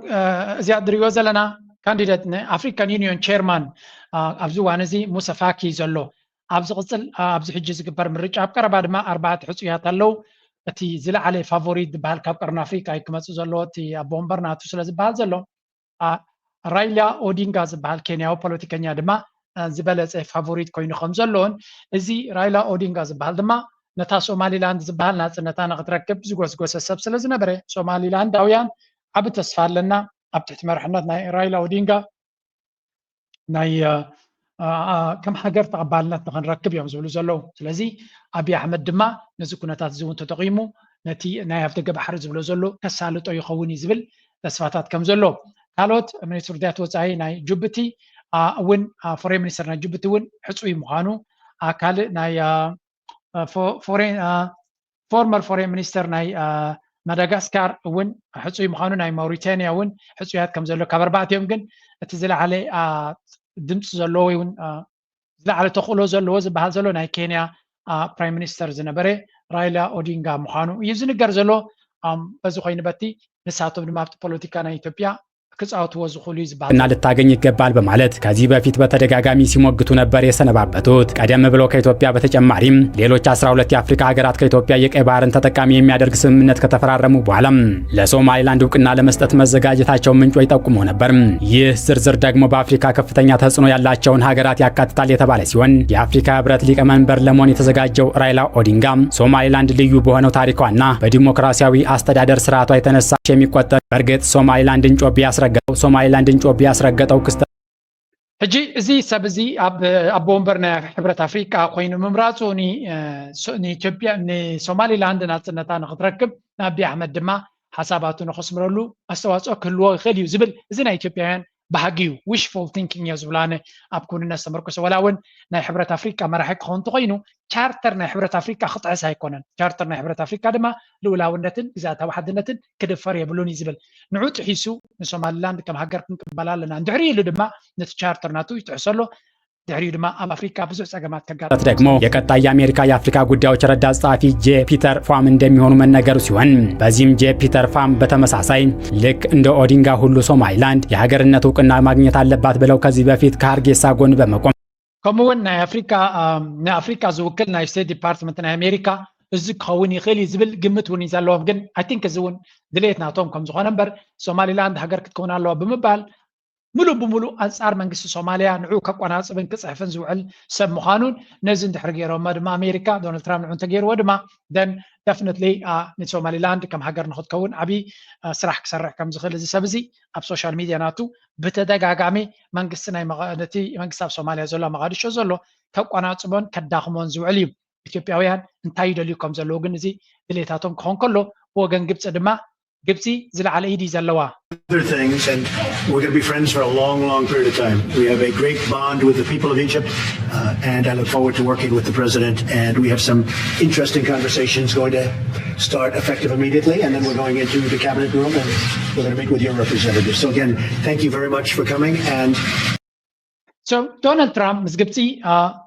እዚኣ እትሪእዎ ዘለና ካንዲደት ንኣፍሪካን ዩኒዮን ቼርማን ኣብዚ እዋን እዚ ሙሳ ፋኪ ዘሎ ኣብ ዝቕፅል ኣብዚ ሕጂ ዝግበር ምርጫ ኣብ ቀረባ ድማ ኣርባዕተ ሕፁያት ኣለዉ። እቲ ዝለዓለ ፋቮሪት ዝበሃል ካብ ቀርኒ ኣፍሪካ እዩ ክመፅእ ዘለዎ እቲ ኣቦ ወንበር ናቱ ስለ ዝበሃል ዘሎ ራይላ ኦዲንጋ ዝበሃል ኬንያዊ ፖለቲከኛ ድማ ዝበለፀ ፋቮሪት ኮይኑ ከም ዘለዎን እዚ ራይላ ኦዲንጋ ዝበሃል ድማ ነታ ሶማሊላንድ ዝበሃል ናፅነታ ንክትረክብ ዝጎስጎሰ ሰብ ስለ ዝነበረ ሶማሊላንዳውያን ዓቢ ተስፋ ኣለና ኣብ ትሕቲ መርሕነት ናይ ራይላ ኦዲንጋ ናይ ከም ሃገር ተቐባልነት ንክንረክብ እዮም ዝብሉ ዘለዉ። ስለዚ ኣብይ ኣሕመድ ድማ ነዚ ኩነታት እዚ እውን ተጠቒሙ ነቲ ናይ ኣፍደገ ባሕሪ ዝብሎ ዘሎ ከሳልጦ ይኸውን እዩ ዝብል ተስፋታት ከም ዘሎ። ካልኦት ሚኒስትር ጉዳያት ወፃኢ ናይ ጅቡቲ እውን ፎሬን ሚኒስትር ናይ ጅቡቲ እውን ሕፁይ ምዃኑ ካልእ ናይ ፎሬን ፎርመር ፎሬን ሚኒስተር ናይ ማዳጋስካር እውን ሕፁይ ምዃኑ፣ ናይ ማውሪታንያ እውን ሕፁያት ከም ዘሎ፣ ካብ ኣርባዕቲኦም ግን እቲ ዝለዓለ ድምፂ ዘለዎ ወይ እውን ዝለዓለ ተኽእሎ ዘለዎ ዝበሃል ዘሎ ናይ ኬንያ ፕራይም ሚኒስተር ዝነበረ ራይላ ኦዲንጋ ምዃኑ እዩ ዝንገር ዘሎ። በዚ ኮይኑ በቲ ንሳቶም ድማ ኣብቲ ፖለቲካ ናይ ኢትዮጵያ ክፃወትዎ ዝኽእሉ እዩ ዝበሃል እና ልታገኝ ይገባል በማለት ከዚህ በፊት በተደጋጋሚ ሲሞግቱ ነበር የሰነባበቱት። ቀደም ብሎ ከኢትዮጵያ በተጨማሪም ሌሎች አስራ ሁለት የአፍሪካ ሀገራት ከኢትዮጵያ የቀይ ባህርን ተጠቃሚ የሚያደርግ ስምምነት ከተፈራረሙ በኋላ ለሶማሊላንድ እውቅና ለመስጠት መዘጋጀታቸው ምንጮች ጠቁመው ነበር። ይህ ዝርዝር ደግሞ በአፍሪካ ከፍተኛ ተጽዕኖ ያላቸውን ሀገራት ያካትታል የተባለ ሲሆን የአፍሪካ ህብረት ሊቀመንበር ለመሆን የተዘጋጀው ራይላ ኦዲንጋ ሶማሊላንድ ልዩ በሆነው ታሪኳና በዲሞክራሲያዊ አስተዳደር ስርዓቷ የተነሳ የሚቆጠር በእርግጥ ሶማሊላንድን ጮቤ ያስረገጠው ሶማሊላንድን ጮቤ ያስረገጠው ክስተት ሕጂ እዚ ሰብ እዚ ኣብ ኣቦ ወንበር ናይ ሕብረት ኣፍሪቃ ኮይኑ ምምራፁ ንኢትዮጵያ ንሶማሊላንድ ናፅነታ ንክትረክብ ንኣቢ ኣሕመድ ድማ ሓሳባቱ ንክስምረሉ ኣስተዋፅኦ ክህልዎ ይኽእል እዩ ዝብል እዚ ናይ ኢትዮጵያውያን ባህጊ እዩ። ዊሽፉል ቲንኪንግ እዮ ዝብሎ ኣነ ኣብ ክውንነት ዝተመርኮሰ። ወላ እውን ናይ ሕብረት ኣፍሪቃ መራሒ ክኸውን እንተኮይኑ ቻርተር ናይ ሕብረት ኣፍሪቃ ክጥሕስ ኣይኮነን። ቻርተር ናይ ሕብረት ኣፍሪቃ ድማ ልኡላውነትን ግዝኣታዊ ሓድነትን ክድፈር የብሉን እዩ ዝብል። ንዑ ጥሒሱ ንሶማሊላንድ ከም ሃገር ክንቅበላ ኣለና እንድሕሪ ኢሉ ድማ ነቲ ቻርተር ናቱ ይጥሕሶ ኣሎ። ድሕሪኡ ድማ ኣብ ኣፍሪካ ብዙሕ ፀገማት ከጋጥም ደግሞ የቀጣይ የአሜሪካ የአፍሪካ ጉዳዮች ረዳት ጸሐፊ ጄ ፒተር ፋም እንደሚሆኑ መነገሩ ሲሆን በዚህም ጄ ፒተር ፋም በተመሳሳይ ልክ እንደ ኦዲንጋ ሁሉ ሶማሊላንድ የሀገርነት እውቅና ማግኘት አለባት ብለው ከዚህ በፊት ከሀርጌሳ ጎን በመቆም ከምኡውን ናይ ኣፍሪካ ንኣፍሪካ ዝውክል ናይ ስቴት ዲፓርትመንት ናይ ኣሜሪካ እዚ ክኸውን ይኽእል እዩ ዝብል ግምት እውን እዩ ዘለዎም። ግን ኣይ ቲንክ እዚ እውን ድሌት ናቶም ከም ዝኾነ እምበር ሶማሊላንድ ሃገር ክትከውን ኣለዋ ብምባል ምሉእ ብምሉእ ኣንጻር መንግስቲ ሶማልያ ንዑ ከቆናጽብን ክጽሕፍን ዝውዕል ሰብ ምዃኑን ነዚ እንድሕር ገይሮሞ ድማ ኣሜሪካ ዶናልድ ትራምፕ ንዑ እንተገይርዎ ድማ ደን ደፍነትሊ ንሶማሊላንድ ከም ሃገር ንክትከውን ዓብዪ ስራሕ ክሰርሕ ከም ዝኽእል እዚ ሰብ እዚ ኣብ ሶሻል ሚድያ ናቱ ብተደጋጋሚ መንግስቲ ናይ ነቲ መንግስቲ ኣብ ሶማልያ ዘሎ መቓድሾ ዘሎ ከቆናጽቦን ከዳኽሞን ዝውዕል እዩ። ኢትዮጵያውያን እንታይ ይደልዩ ከም ዘለዉ ግን እዚ ድሌታቶም ክኾን ከሎ ብወገን ግብፂ ድማ ግብፂ ዝለዓለ ኢድ እዩ ዘለዋ። Other things, and we're going to be friends for a long, long period of time. We have a great bond with the people of Egypt, uh, and I look forward to working with the president. And we have some interesting conversations going to start effective immediately, and then we're going into the cabinet room, and we're going to meet with your representatives. So again, thank you very much for coming. And So Donald Trump ምስ ግብፂ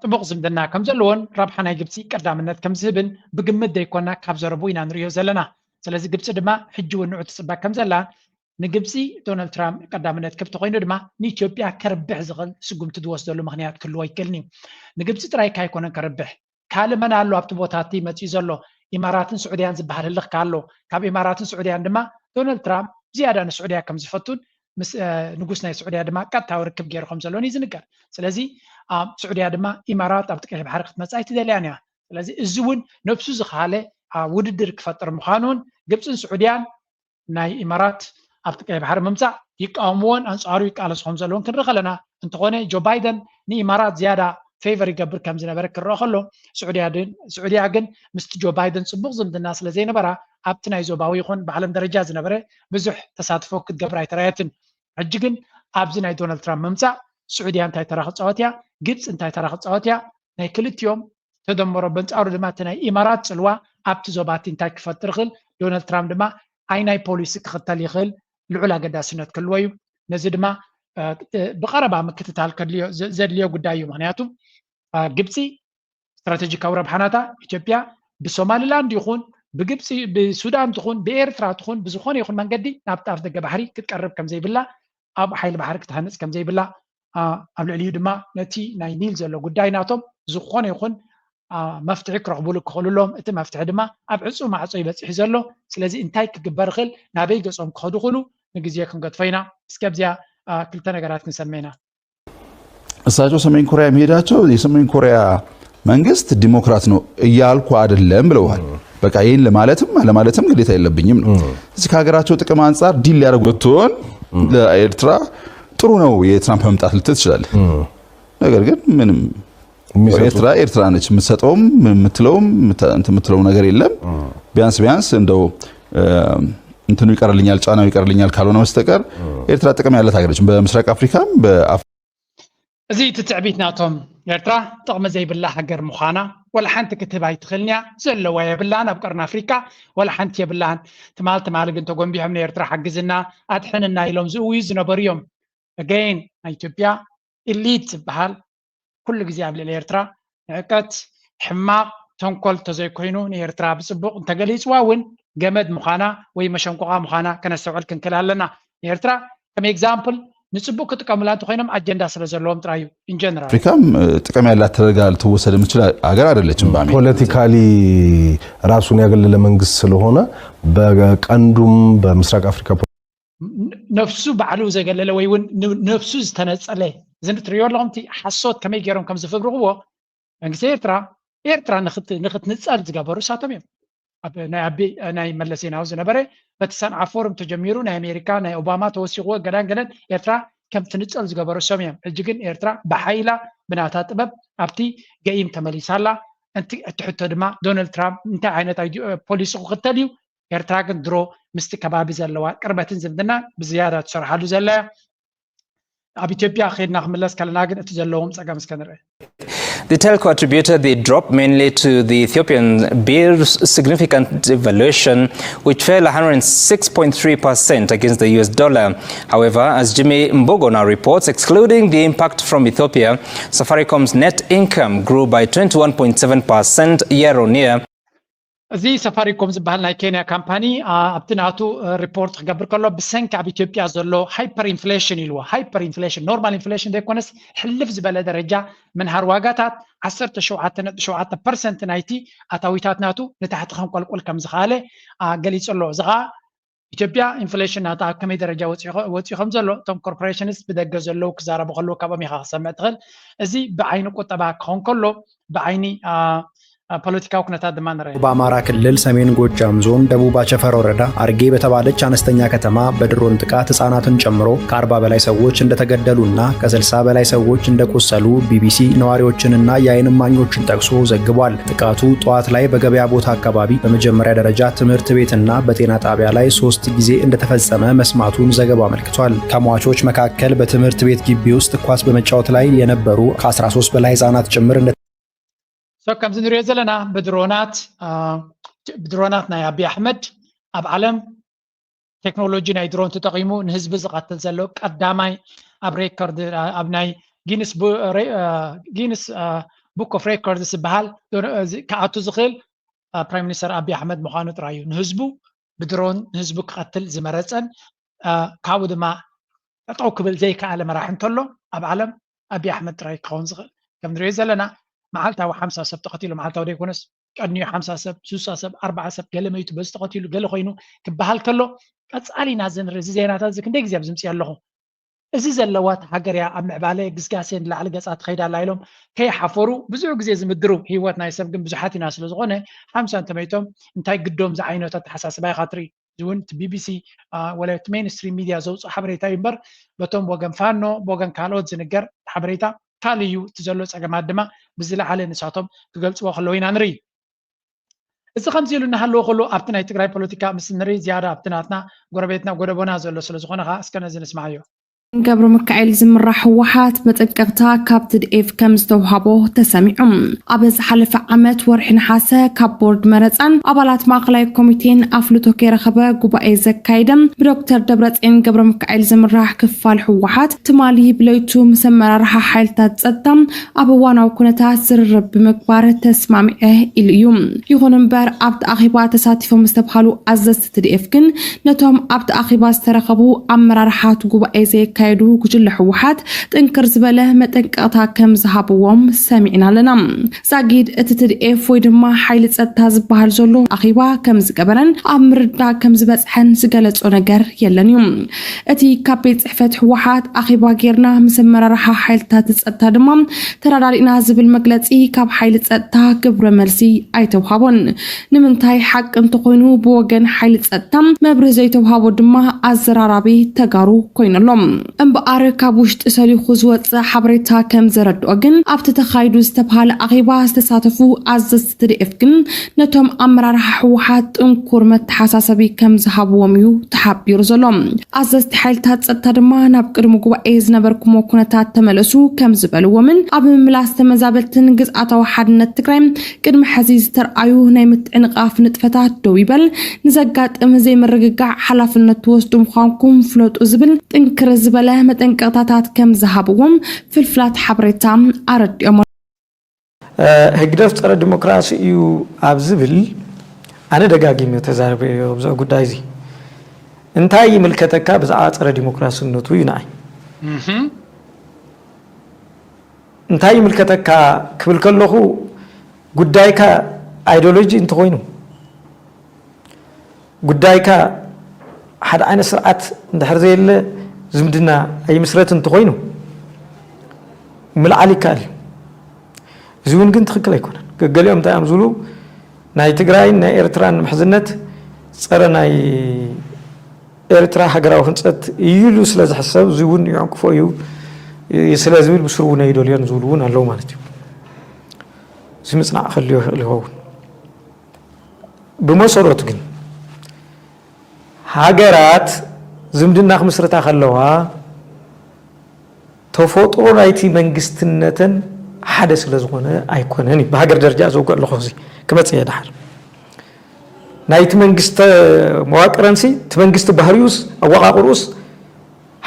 ጥቡቕ ዝምድና ከም ዘለዎን ረብሓ ናይ ግብፂ ቀዳምነት ከም ዝህብን ብግምት ዘይኮና ካብ ዘረቡ ኢና ንሪኦ ዘለና። ስለዚ ግብፂ ድማ ሕጂ እውን ንዑ ትፅበ ከም ዘላ ንግብፂ ዶናልድ ትራምፕ ቀዳምነት ክብ ተኮይኑ ድማ ንኢትዮጵያ ከርብሕ ዝኽእል ስጉምቲ ዝወስደሉ ምክንያት ክህልዎ ኣይክእልን እዩ። ንግብፂ ጥራይ ካይኮነን ከርብሕ ካልእ መን ኣሎ ኣብቲ ቦታ እቲ መፂኡ ዘሎ? ኢማራትን ስዑድያን ዝበሃል ህልኽ ኣሎ። ካብ ኢማራትን ስዑድያን ድማ ዶናልድ ትራምፕ ዝያዳ ንስዑድያ ከም ዝፈቱን ምስ ንጉስ ናይ ስዑድያ ድማ ቀጥታዊ ርክብ ገይሩ ከም ዘሎን እዩ ዝንገር። ስለዚ ስዑድያ ድማ ኢማራት ኣብቲ ቀይሕ ባሕሪ ክትመፅእ ኣይትደልያን እያ። ስለዚ እዚ እውን ነብሱ ዝኸሃለ ውድድር ክፈጥር ምዃኑን ግብፅን ስዑድያን ናይ ኢማራት ኣብቲ ቀይሕ ባሕሪ ምምፃእ ይቃወምዎን ኣንፃሩ ይቃለሱ ከም ዘለውን ክንርኢ ከለና እንተኾነ ጆ ባይደን ንኢማራት ዝያዳ ፌቨር ይገብር ከም ዝነበረ ክረአ ከሎ ስዑድያ ግን ምስቲ ጆ ባይደን ፅቡቕ ዝምድና ስለ ዘይነበራ ኣብቲ ናይ ዞባዊ ይኹን ብዓለም ደረጃ ዝነበረ ብዙሕ ተሳትፎ ክትገብር ኣይተራየትን። ሕጂ ግን ኣብዚ ናይ ዶናልድ ትራምፕ ምምፃእ ስዑድያ እንታይ ተራ ክፃወት እያ፣ ግብፂ እንታይ ተራ ክፃወት እያ፣ ናይ ክልቲኦም ተደመሮ በንፃሩ ድማ እቲ ናይ ኢማራት ፅልዋ ኣብቲ ዞባ እቲ እንታይ ክፈጥር ይኽእል ዶናልድ ትራምፕ ድማ ኣይናይ ፖሊሲ ክኽተል ይኽእል ልዑል ኣገዳስነት ክህልዎ እዩ። ነዚ ድማ ብቐረባ ምክትታል ዘድልዮ ጉዳይ እዩ። ምክንያቱ ግብፂ ስትራቴጂካዊ ረብሓናታ ኢትዮጵያ ብሶማሊላንድ ይኹን ብግብፂ ብሱዳን ትኹን ብኤርትራ ትኹን ብዝኾነ ይኹን መንገዲ ናብቲ ኣፍ ደገ ባሕሪ ክትቀርብ ከምዘይብላ ኣብ ሓይሊ ባሕሪ ክትሃንፅ ከምዘይብላ ኣብ ልዕሊኡ ድማ ነቲ ናይ ኒል ዘሎ ጉዳይ ናቶም ዝኾነ ይኹን መፍትሒ ክረኽቡሉ ክኽእሉ ኣለዎም። እቲ መፍትሒ ድማ ኣብ ዕፁ ማዕፆ ይበፅሒ ዘሎ። ስለዚ እንታይ ክግበር ይኽእል ናበይ ገፆም ክኸዱ ክእሉ ንግዜ ክንገድፎ ኢና። እስኪ ኣብዚኣ ክልተ ነገራት ክንሰምዕ ኢና። እሳቸው ሰሜን ኮሪያ መሄዳቸው የሰሜን ኮሪያ መንግስት ዲሞክራት ነው እያልኩ አይደለም ብለዋል። በቃ ይህን ለማለትም አለማለትም ግዴታ የለብኝም ነው። እዚህ ከሀገራቸው ጥቅም አንጻር ዲል ሊያደርጉ ብትሆን ለኤርትራ ጥሩ ነው የትራምፕ መምጣት ልትል ትችላለህ። ነገር ግን ምንም ኤርትራ ኤርትራ ነች። የምትሰጠውም የምትለውም የምትለው ነገር የለም። ቢያንስ ቢያንስ እንደው እንትኑ ይቀርልኛል ጫናው ይቀርልኛል ካልሆነ በስተቀር ኤርትራ ጥቅም ያላት ሀገር ነች። በምስራቅ አፍሪካም በአፍ እዚ እቲ ትዕቢት ናቶም ኤርትራ ጥቕሚ ዘይብላ ሃገር ምዃና ወላ ሓንቲ ክትህብ ኣይትኽእልን እያ። ዘለዋ የብላን። ኣብ ቀርኒ ኣፍሪካ ወላ ሓንቲ የብላን። ትማል ትማል ግን ተጎንቢሖም ንኤርትራ ሓግዝና ኣድሕንና ኢሎም ዝእውዩ ዝነበሩ እዮም። ኣገይን ናይ ኢትዮጵያ ኢሊት ዝበሃል ኩሉ ግዜ ኣብ ልዕሊ ኤርትራ ንዕቀት፣ ሕማቕ፣ ተንኮል ተዘይኮይኑ ንኤርትራ ብፅቡቕ እንተገሊፅዋ እውን ገመድ ምዃና ወይ መሸንቆቓ ምዃና ከነስተውዕል ክንክእል ኣለና። ንኤርትራ ከም ኤግዛምፕል ንፅቡቅ ክጥቀሙላ እንተኮይኖም ኣጀንዳ ስለ ዘለዎም ጥራይ እዩ። ኢንጀነራል ኣፍሪካም ጥቅም ያላት ተደርጋ ልትወሰድ የምትችል ሀገር አይደለችም። በአሜሪካ ፖለቲካሊ ራሱን ያገለለ መንግስት ስለሆነ በቀንዱም በምስራቅ አፍሪካ ነፍሱ ባዕሉ ዘገለለ ወይ እውን ነፍሱ ዝተነፀለ እዚ ትሪዮ ኣለኹም። እቲ ሓሶት ከመይ ገይሮም ከም ዝፍብርኽዎ መንግስቲ ኤርትራ ኤርትራ ንክትንፀል ዝገበሩ እሳቶም እዮም። ናይ መለስ ዜናዊ ዝነበረ በቲ ሰንዓ ፎርም ተጀሚሩ ናይ ኣሜሪካ ናይ ኦባማ ተወሲኽዎ ገዳን ገለን ኤርትራ ከም ትንፀል ዝገበሩ እሶም እዮም። ሕጂ ግን ኤርትራ ብሓይላ ብናታ ጥበብ ኣብቲ ገይም ተመሊሳ ኣላ። እቲ ሕቶ ድማ ዶናልድ ትራምፕ እንታይ ዓይነት ፖሊሲ ክኽተል እዩ? ኤርትራ ግን ድሮ ምስቲ ከባቢ ዘለዋ ቅርበትን ዝምድና ብዝያዳ ትሰርሓሉ ዘላ እያ። ኣብ ኢትዮጵያ ከይድና ክምለስ ከለና ግን እቲ ዘለዎም ፀገም እስከ ንርኢ። The telco attributed the drop mainly to the Ethiopian birr's significant devaluation, which fell one hundred six point three percent against the U S dollar. However, as Jimmy Mbogo now reports, excluding the impact from Ethiopia, Safaricom's net income grew by twenty-one point seven percent year on year. እዚ ሰፋሪኮም ዝበሃል ናይ ኬንያ ካምፓኒ ኣብቲ ናቱ ሪፖርት ክገብር ከሎ ብሰንኪ ኣብ ኢትዮጵያ ዘሎ ሃይፐር ኢንፍሌሽን ኢልዎ። ሃይፐር ኢንፍሌሽን ኖርማል ኢንፍሌሽን ዘይኮነስ ሕልፍ ዝበለ ደረጃ ምንሃር ዋጋታት ዓሰርተ ሸውዓተ ነጥቢ ሸውዓተ ፐርሰንት ናይቲ ኣታዊታት ናቱ ንታሕቲ ከንቆልቁል ከም ዝኸኣለ ገሊጹ ኣሎ። እዚ ከዓ ኢትዮጵያ ኢንፍሌሽን ናታ ኣብ ከመይ ደረጃ ወፂኡ ከም ዘሎ እቶም ኮርፖሬሽንስ ብደገ ዘለዉ ክዛረቡ ከለዉ ካብኦም ኢኻ ክሰምዕ ትኽእል። እዚ ብዓይኒ ቁጠባ ክኸውን ከሎ ብዓይኒ ፖለቲካዊ ኩነታት ድማ ንርኢ። በአማራ ክልል ሰሜን ጎጃም ዞን ደቡብ አቸፈር ወረዳ አርጌ በተባለች አነስተኛ ከተማ በድሮን ጥቃት ህጻናትን ጨምሮ ከአርባ በላይ ሰዎች እንደተገደሉና ከስልሳ በላይ ሰዎች እንደቆሰሉ ቢቢሲ ነዋሪዎችንና የአይን እማኞችን ጠቅሶ ዘግቧል። ጥቃቱ ጠዋት ላይ በገበያ ቦታ አካባቢ በመጀመሪያ ደረጃ ትምህርት ቤትና በጤና ጣቢያ ላይ ሶስት ጊዜ እንደተፈጸመ መስማቱን ዘገባው አመልክቷል። ከሟቾች መካከል በትምህርት ቤት ግቢ ውስጥ ኳስ በመጫወት ላይ የነበሩ ከአስራ ሶስት በላይ ህጻናት ጭምር እንደ So ከምዚ ንሪኦ ዘለና ብድሮናት ብድሮናት ናይ ኣቢ ኣሕመድ ኣብ ዓለም ቴክኖሎጂ ናይ ድሮን ተጠቒሙ ንህዝቢ ዝቐትል ዘሎ ቀዳማይ ኣብ ሬኮርድ ኣብ ናይ ጊንስ ጊንስ ቡክ ኦፍ ሬኮርድስ ዝበሃል ክኣቱ ዝኽእል ፕራይም ሚኒስተር ኣቢ ኣሕመድ ምዃኑ ጥራይ እዩ። ንህዝቡ ብድሮን ንህዝቡ ክቐትል ዝመረፀን ካብኡ ድማ ጠጠው ክብል ዘይከኣለ መራሒ እንተሎ ኣብ ዓለም ኣቢ ኣሕመድ ጥራይ ክኸውን ዝኽእል። ከም ንሪኦ ዘለና መዓልታዊ ሓምሳ ሰብ ተቐቲሉ፣ መዓልታዊ ዘይኮነስ ቀንዩ ሓምሳ ሰብ፣ ስሳ ሰብ፣ ኣርባዓ ሰብ፣ ገለ መይቱ፣ በዚ ተቐቲሉ፣ ገለ ኮይኑ ክበሃል ከሎ ቀፃሊ ኢና እዚ ንርኢ። እዚ ዜናታት እዚ ክንደይ ግዜ ኣብ ዝምፅእ ኣለኹ። እዚ ዘለዋ እታ ሃገር እያ ኣብ ምዕባለ ግስጋሴ ንላዕሊ ገፃ ትኸይድ ኣላ ኢሎም ከይሓፈሩ ብዙሕ ግዜ ዝምድሩ። ህይወት ናይ ሰብ ግን ብዙሓት ኢና ስለ ዝኾነ ሓምሳ እንተመይቶም እንታይ ግዶም ዝዓይነቱ ኣተሓሳስባ ኢኻ ትርኢ። እዚ እውን እቲ ቢቢሲ ወላ እቲ ሜንስትሪም ሚድያ ዘውፅኦ ሓበሬታ እዩ እምበር በቶም ወገን ፋኖ ብወገን ካልኦት ዝንገር ሓበሬታ ካልእ እዩ። እቲ ዘሎ ፀገማት ድማ ብዝለዓለ ንሳቶም ክገልፅዎ ከለዉ ኢና ንርኢ። እዚ ከምዚ ኢሉ እናሃለወ ከሎ ኣብቲ ናይ ትግራይ ፖለቲካ ምስ ንርኢ ዝያዳ ኣብቲ ናትና ጎረቤትና ጎደቦና ዘሎ ስለ ዝኾነ ከዓ እስከ ነዚ ንስማዓዮ። ገብረ ሚካኤል ዝምራሕ ህወሓት መጠንቀቕታ ካብ ትድኤፍ ከም ዝተውሃቦ ተሰሚዑ። ኣብ ዝሓለፈ ዓመት ወርሒ ነሓሰ ካብ ቦርድ መረፃን ኣባላት ማእኸላይ ኮሚቴን ኣፍልቶ ከይረኸበ ጉባኤ ዘካየደ ብዶክተር ደብረፅዮን ገብረ ሚካኤል ዝምራሕ ክፋል ህወሓት ትማሊ ብለይቱ ምስ ኣመራርሓ ሓይልታት ፀጥታ ኣብ እዋናዊ ኩነታት ዝርርብ ብምግባር ተስማሚዐ ኢሉ እዩ። ይኹን እምበር ኣብቲ ኣኼባ ተሳቲፎም ዝተብሃሉ ኣዘዝቲ ትድኤፍ ግን ነቶም ኣብቲ ኣኼባ ዝተረኸቡ ኣመራርሓት ጉባኤ ዘየካየዱ ጉጅለ ህወሓት ጥንክር ዝበለ መጠንቀቕታ ከም ዝሃብዎም ሰሚዕና ኣለና። ዛጊድ እቲ ትድኤፍ ወይ ድማ ሓይሊ ፀጥታ ዝበሃል ዘሎ ኣኼባ ከም ዝገበረን ኣብ ምርዳእ ከም ዝበፅሐን ዝገለፆ ነገር የለን እዩ። እቲ ካብ ቤት ፅሕፈት ህወሓት ኣኼባ ጌርና ምስ ኣመራርሓ ሓይልታት ፀጥታ ድማ ተራዳዲእና ዝብል መግለፂ ካብ ሓይሊ ፀጥታ ግብረ መልሲ ኣይተውሃቦን። ንምንታይ ሓቂ እንተኾይኑ ብወገን ሓይሊ ፀጥታ መብርህ ዘይተውሃቦ ድማ ኣዘራራቢ ተጋሩ ኮይኑሎም። እምበኣር ካብ ውሽጢ ሰሊኹ ዝወፅእ ሓበሬታ ከም ዘረድኦ ግን ኣብቲ ተኻይዱ ዝተብሃለ ኣኼባ ዝተሳተፉ ኣዘዝቲ ትድኤፍ ግን ነቶም ኣመራርሓ ህወሓት ጥንኩር መተሓሳሰቢ ከም ዝሃብዎም እዩ ተሓቢሩ ዘሎ። ኣዘዝቲ ሓይልታት ጸጥታ ድማ ናብ ቅድሚ ጉባኤ ዝነበርኩሞ ኩነታት ተመለሱ ከም ዝበልዎምን ኣብ ምምላስ ተመዛበልትን ግዝኣታዊ ሓድነት ትግራይ ቅድሚ ሕዚ ዝተርኣዩ ናይ ምትዕንቓፍ ንጥፈታት ደው ይበል፣ ንዘጋጥም ዘይምርግጋዕ ሓላፍነት ትወስዱ ምዃንኩም ፍለጡ ዝብል ጥንክር ዝበለ መጠንቀቕታታት ከም ዝሃብዎም ፍልፍላት ሓበሬታ ኣረዲኦም። ህግደፍ ጸረ ዲሞክራሲ እዩ ኣብ ዝብል ኣነ ደጋጊመ ተዛርበዮ ብዛዕባ ጉዳይ እዚ። እንታይ ይምልከተካ ብዛዕባ ጸረ ዲሞክራስነቱ እዩ ንዓይ። እንታይ ይምልከተካ ክብል ከለኹ ጉዳይካ ኣይዲዮሎጂ እንተኾይኑ ጉዳይካ ሓደ ዓይነት ስርዓት እንድሕር ዘየለ ዝምድና ኣይምስረት እንተኾይኑ ምልዓል ይከኣል እዩ። እዚ እውን ግን ትኽክል ኣይኮነን። ገገሊኦም እንታይ እዮም ዝብሉ ናይ ትግራይን ናይ ኤርትራን ምሕዝነት ፀረ ናይ ኤርትራ ሃገራዊ ህንፀት እዩ ኢሉ ስለ ዝሕሰብ እዚ እውን ይዕንቅፎ እዩ ስለ ዝብል ብስሩ እውን ኣይደልዮን ዝብሉ እውን ኣለዉ ማለት እዩ። እዚ ምፅናዕ ከድልዮ ይኽእል ይኸውን። ብመሰረቱ ግን ሃገራት ዝምድና ክምስርታ ከለዋ ተፈጥሮ ናይቲ መንግስትነተን ሓደ ስለ ዝኾነ ኣይኮነን እዩ። ብሃገር ደረጃ ዘውግዕ ኣለኹ እዚ ክመፅእ እየ ድሓር ናይቲ መንግስቲ መዋቅረንሲ እቲ መንግስቲ ባህሪኡስ ኣወቃቅርኡስ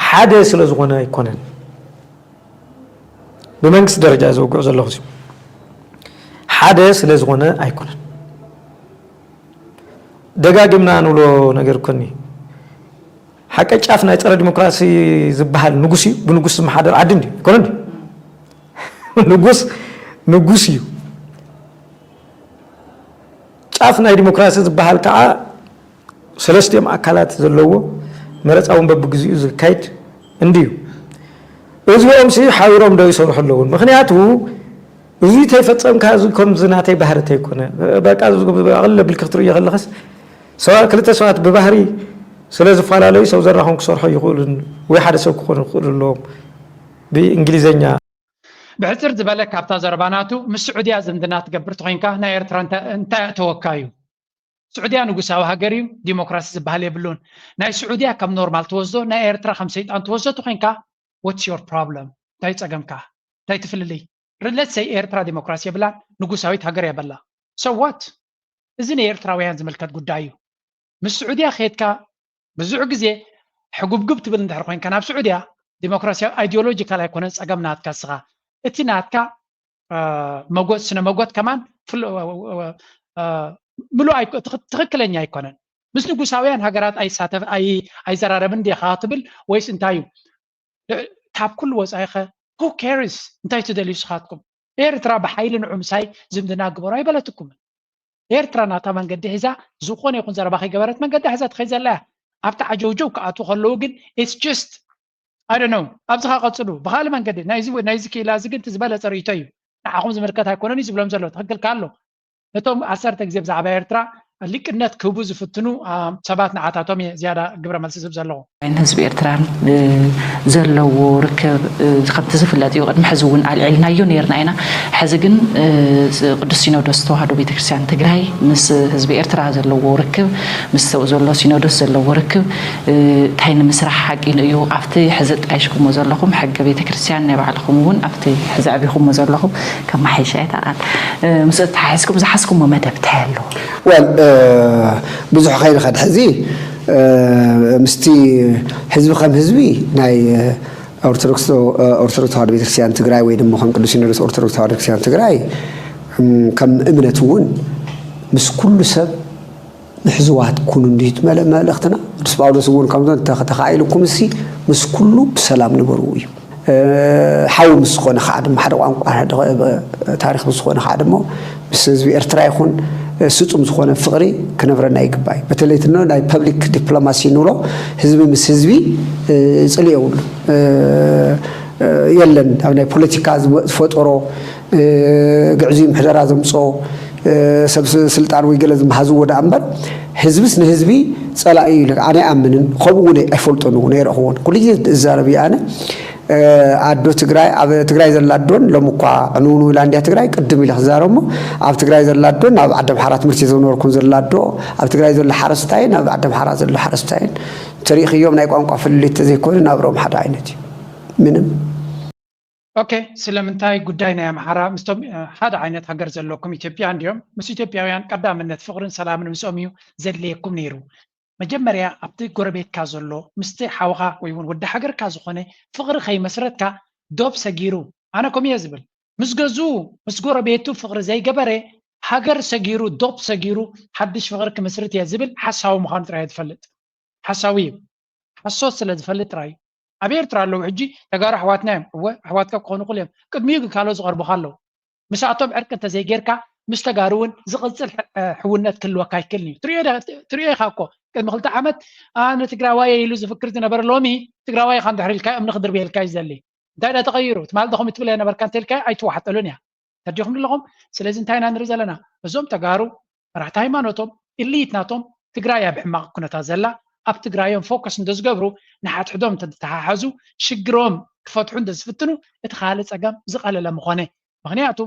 ሓደ ስለ ዝኾነ ኣይኮነን። ብመንግስቲ ደረጃ ዘውግዕ ዘለኹ እዚ ሓደ ስለ ዝኾነ ኣይኮነን። ደጋጊምና ንብሎ ነገር እኮኒ ሓቀ ጫፍ ናይ ፀረ ዲሞክራሲ ዝበሃል ንጉስ እዩ። ብንጉስ ዝመሓደር ዓዲ እንዲ ኣይኮነ እንዲ ንጉስ ንጉስ እዩ። ጫፍ ናይ ዲሞክራሲ ዝበሃል ከዓ ሰለስቲኦም ኣካላት ዘለዎ መረፃ እውን በብግዚኡ ዝካይድ እንድዩ። እዚኦም ሲ ሓቢሮም ዶ ይሰርሑ ኣለውን? ምክንያቱ እዚ ተይፈፀምካ እዚ ከምዚ ናተይ ባህሪ ተይኮነ በቃ ኣቅልል ኣቢልኪ ክትርእዮ ከለኸስ ሰባ ክልተ ሰባት ብባህሪ ስለ ዝፈላለዩ ሰብ ዘራኹም ክሰርሖ ይኽእሉን ወይ ሓደ ሰብ ክኾኑ ይኽእሉ ኣለዎም ብእንግሊዘኛ ብሕፅር ዝበለ ካብታ ዘረባ ናቱ ምስ ስዑድያ ዝምድና ትገብር ተኾይንካ ናይ ኤርትራ እንታይ ኣእተወካ እዩ? ስዑድያ ንጉሳዊ ሃገር እዩ፣ ዲሞክራሲ ዝበሃል የብሉን። ናይ ስዑድያ ከም ኖርማል ትወስዶ፣ ናይ ኤርትራ ከም ሰይጣን ትወስዶ ተኾይንካ what's your problem? እንታይ ጸገምካ? እንታይ ትፍልልይ? Let's say ኤርትራ ዲሞክራሲ የብላን፣ ንጉሳዊት ሃገር እያ በላ። So what? እዚ ንኤርትራውያን ዝምልከት ጉዳይ እዩ። ምስ ስዑድያ ከይድካ ብዙሕ ግዜ ሕጉብግብ ትብል እንድሕር ኮይንካ ናብ ስዑድያ ዲሞክራሲያዊ ኣይዲዮሎጂካል ኣይኮነን ጸገም ናትካ እስኻ እቲ ናትካ መጎት ስነ መጎት ከማን ምሉእ ትኽክለኛ ኣይኮነን። ምስ ንጉሳውያን ሃገራት ኣይሳተፍ ኣይዘራረብን ዲኻ ትብል ወይስ እንታይ እዩ? ካብ ኩሉ ወፃኢ ኸ who cares እንታይ ትደልዩ ስኻትኩም? ኤርትራ ብሓይሊ ንዑ ምሳይ ዝምድና ግበሩ ኣይበለትኩምን። ኤርትራ ናታ መንገዲ ሒዛ ዝኾነ ይኹን ዘረባ ከይገበረት መንገዳ ሒዛ ትኸይድ ዘላ እያ። ኣብቲ ዓጀውጀው ክኣትዉ ከለዉ ግን it's just I don't know ኣብዚ ኸዓ ቀፅሉ ብኻልእ መንገዲ ናይዚ ናይዚ ክኢላ እዚ ግን እቲ ዝበለፀ ርእይቶ እዩ። ንዓኹም ዝምልከት ኣይኮነን እዩ ዝብሎም ዘሎ ትኽክል ከኣ ኣሎ። ነቶም ዓሰርተ ግዜ ብዛዕባ ኤርትራ ሊቅነት ክህቡ ዝፍትኑ ሰባት ንዓታቶም እየ ዝያዳ ግብረ መልሲ ዝህብ ዘለኹ። ን ህዝቢ ኤርትራን ዘለዎ ርክብ ከምቲ ዝፍለጥ እዩ። ቅድሚ ሕዚ እውን ኣልዒልናዮ ነይርና ኢና። ሕዚ ግን ቅዱስ ሲኖዶስ ተዋህዶ ቤተክርስትያን ትግራይ ምስ ህዝቢ ኤርትራ ዘለዎ ርክብ፣ ምስ ሰው ዘሎ ሲኖዶስ ዘለዎ ርክብ እንታይ ንምስራሕ ሓቂኑ እዩ። ኣብቲ ሕዚ ጣይሽኩሞ ዘለኹም ሕገ ቤተክርስትያን ናይ ባዕልኹም እውን ኣብቲ ሕዚ ኣቢኹሞ ዘለኹም ከማሓይሻ ይተኣል ምስ ተሓሒዝኩም ዝሓዝኩሞ መደብ እንታይ ኣሎ? Well ብዙሕ ከይንኸድ ሕዚ ምስቲ ህዝቢ ከም ህዝቢ ናይ ኦርቶዶክስ ኦርቶዶክስ ተዋህዶ ቤተክርስትያን ትግራይ ወይ ድማ ከም ቅዱስ ሲኖዶስ ኦርቶዶክስ ተዋህዶ ቤተክርስትያን ትግራይ ከም እምነት እውን ምስ ኩሉ ሰብ ምሕዝዋት ኩኑ እንዲዩ እቲ መልእኽትና። ቅዱስ ጳውሎስ እውን ከምዞም ተኻኢልኩም እሲ ምስ ኩሉ ብሰላም ንበሩ እዩ። ሓው ምስ ዝኾነ ከዓ ድማ ሓደ ቋንቋ ታሪኽ ምስ ዝኾነ ከዓ ድማ ምስ ህዝቢ ኤርትራ ይኹን ስጡም ዝኾነ ፍቕሪ ክነብረና ይግባእ። በተለይ ትኖ ናይ ፐብሊክ ዲፕሎማሲ ንብሎ ህዝቢ ምስ ህዝቢ ፅልእ የብሉ የለን ኣብ ናይ ፖለቲካ ዝፈጠሮ ግዕዙይ ምሕደራ ዘምፅኦ ሰብ ስልጣን ወይ ገለ ዝመሃዝዎ ደኣ እምበር ህዝብስ ንህዝቢ ፀላኢ እዩ ኢሉ ኣነ ኣይኣምንን። ከምኡ እውን ኣይፈልጦን እውን ኣይረእኽዎን። ኩሉ ግዜ እዛረብ እየ ኣነ። ኣዶ ትግራይ ኣብ ትግራይ ዘላ ኣዶን ሎም እኳ ዕንውንው ኢላ እንድያ ትግራይ ቅድም ኢለ ክዛረብ እሞ ኣብ ትግራይ ዘላ ኣዶን ኣብ ዓዲ ኣምሓራ ትምህርቲ ዘነበርኩን ዘላ ኣዶ ኣብ ትግራይ ዘሎ ሓረስታይን ኣብ ዓዲ ኣምሓራ ዘሎ ሓረስታይን ተሪእኽዮም ናይ ቋንቋ ፍልልይ ተዘይኮነ ናብርኦም ሓደ ዓይነት እዩ። ምንም ኦኬ ስለምንታይ ጉዳይ ናይ ኣምሓራ ምስቶም ሓደ ዓይነት ሃገር ዘለኩም ኢትዮጵያ እንዲዮም ምስ ኢትዮጵያውያን ቀዳምነት ፍቕርን ሰላምን ምስኦም እዩ ዘድልየኩም ነይሩ። መጀመርያ ኣብቲ ጎረቤትካ ዘሎ ምስቲ ሓውኻ ወይ እውን ወዲ ሃገርካ ዝኾነ ፍቕሪ ከይመስረትካ ዶብ ሰጊሩ ኣነ ከምኡ እየ ዝብል ምስ ገዝኡ ምስ ጎረቤቱ ፍቕሪ ዘይገበረ ሃገር ሰጊሩ ዶብ ሰጊሩ ሓድሽ ፍቕሪ ክምስርት እየ ዝብል ሓሳዊ ምዃኑ ጥራይ እየ ዝፈልጥ። ሓሳዊ እዩ። ሓሶት ስለ ዝፈልጥ ጥራይ እዩ። ኣብ ኤርትራ ኣለዉ ሕጂ ተጋሩ ኣሕዋትና እዮም። እወ ኣሕዋትካ ክኾኑ ይኽእሉ እዮም። ቅድሚኡ ግን ካልኦት ዝቐርቡኻ ኣለዉ። ምስኣቶም ዕርቂ እንተዘይጌርካ ምስ ተጋሩ እውን ዝቕፅል ሕውነት ክህልወካ ኣይክእልን እዩ። ትሪኦ ኢኻ እኮ ቅድሚ ክልተ ዓመት ኣነ ትግራዋይ ኢሉ ዝፍክር ዝነበረ ሎሚ ትግራዋይ ኢኻ እንድሕር ኢልካዮ እምኒ ክድርብየልካ እዩ ዝደሊ። እንታይ ዳ ተቐይሩ? ትማል ዶ ከምኡ ትብል ኣይነበርካ እንተልካዮ ኣይትወሓጠሉን እያ። ተረዲኹም ኣለኹም? ስለዚ እንታይ ኢና ንርኢ ዘለና? እዞም ተጋሩ መራሕቲ ሃይማኖቶም ኢሊት ናቶም ትግራይ ኣብ ሕማቕ ኩነታት ዘላ ኣብ ትግራዮም ፎከስ እንተዝገብሩ ንሓድሕዶም እንተተሓሓዙ ሽግሮም ክፈትሑ እንተዝፍትኑ እቲ ካልእ ፀገም ዝቐለለ ምኾነ። ምኽንያቱ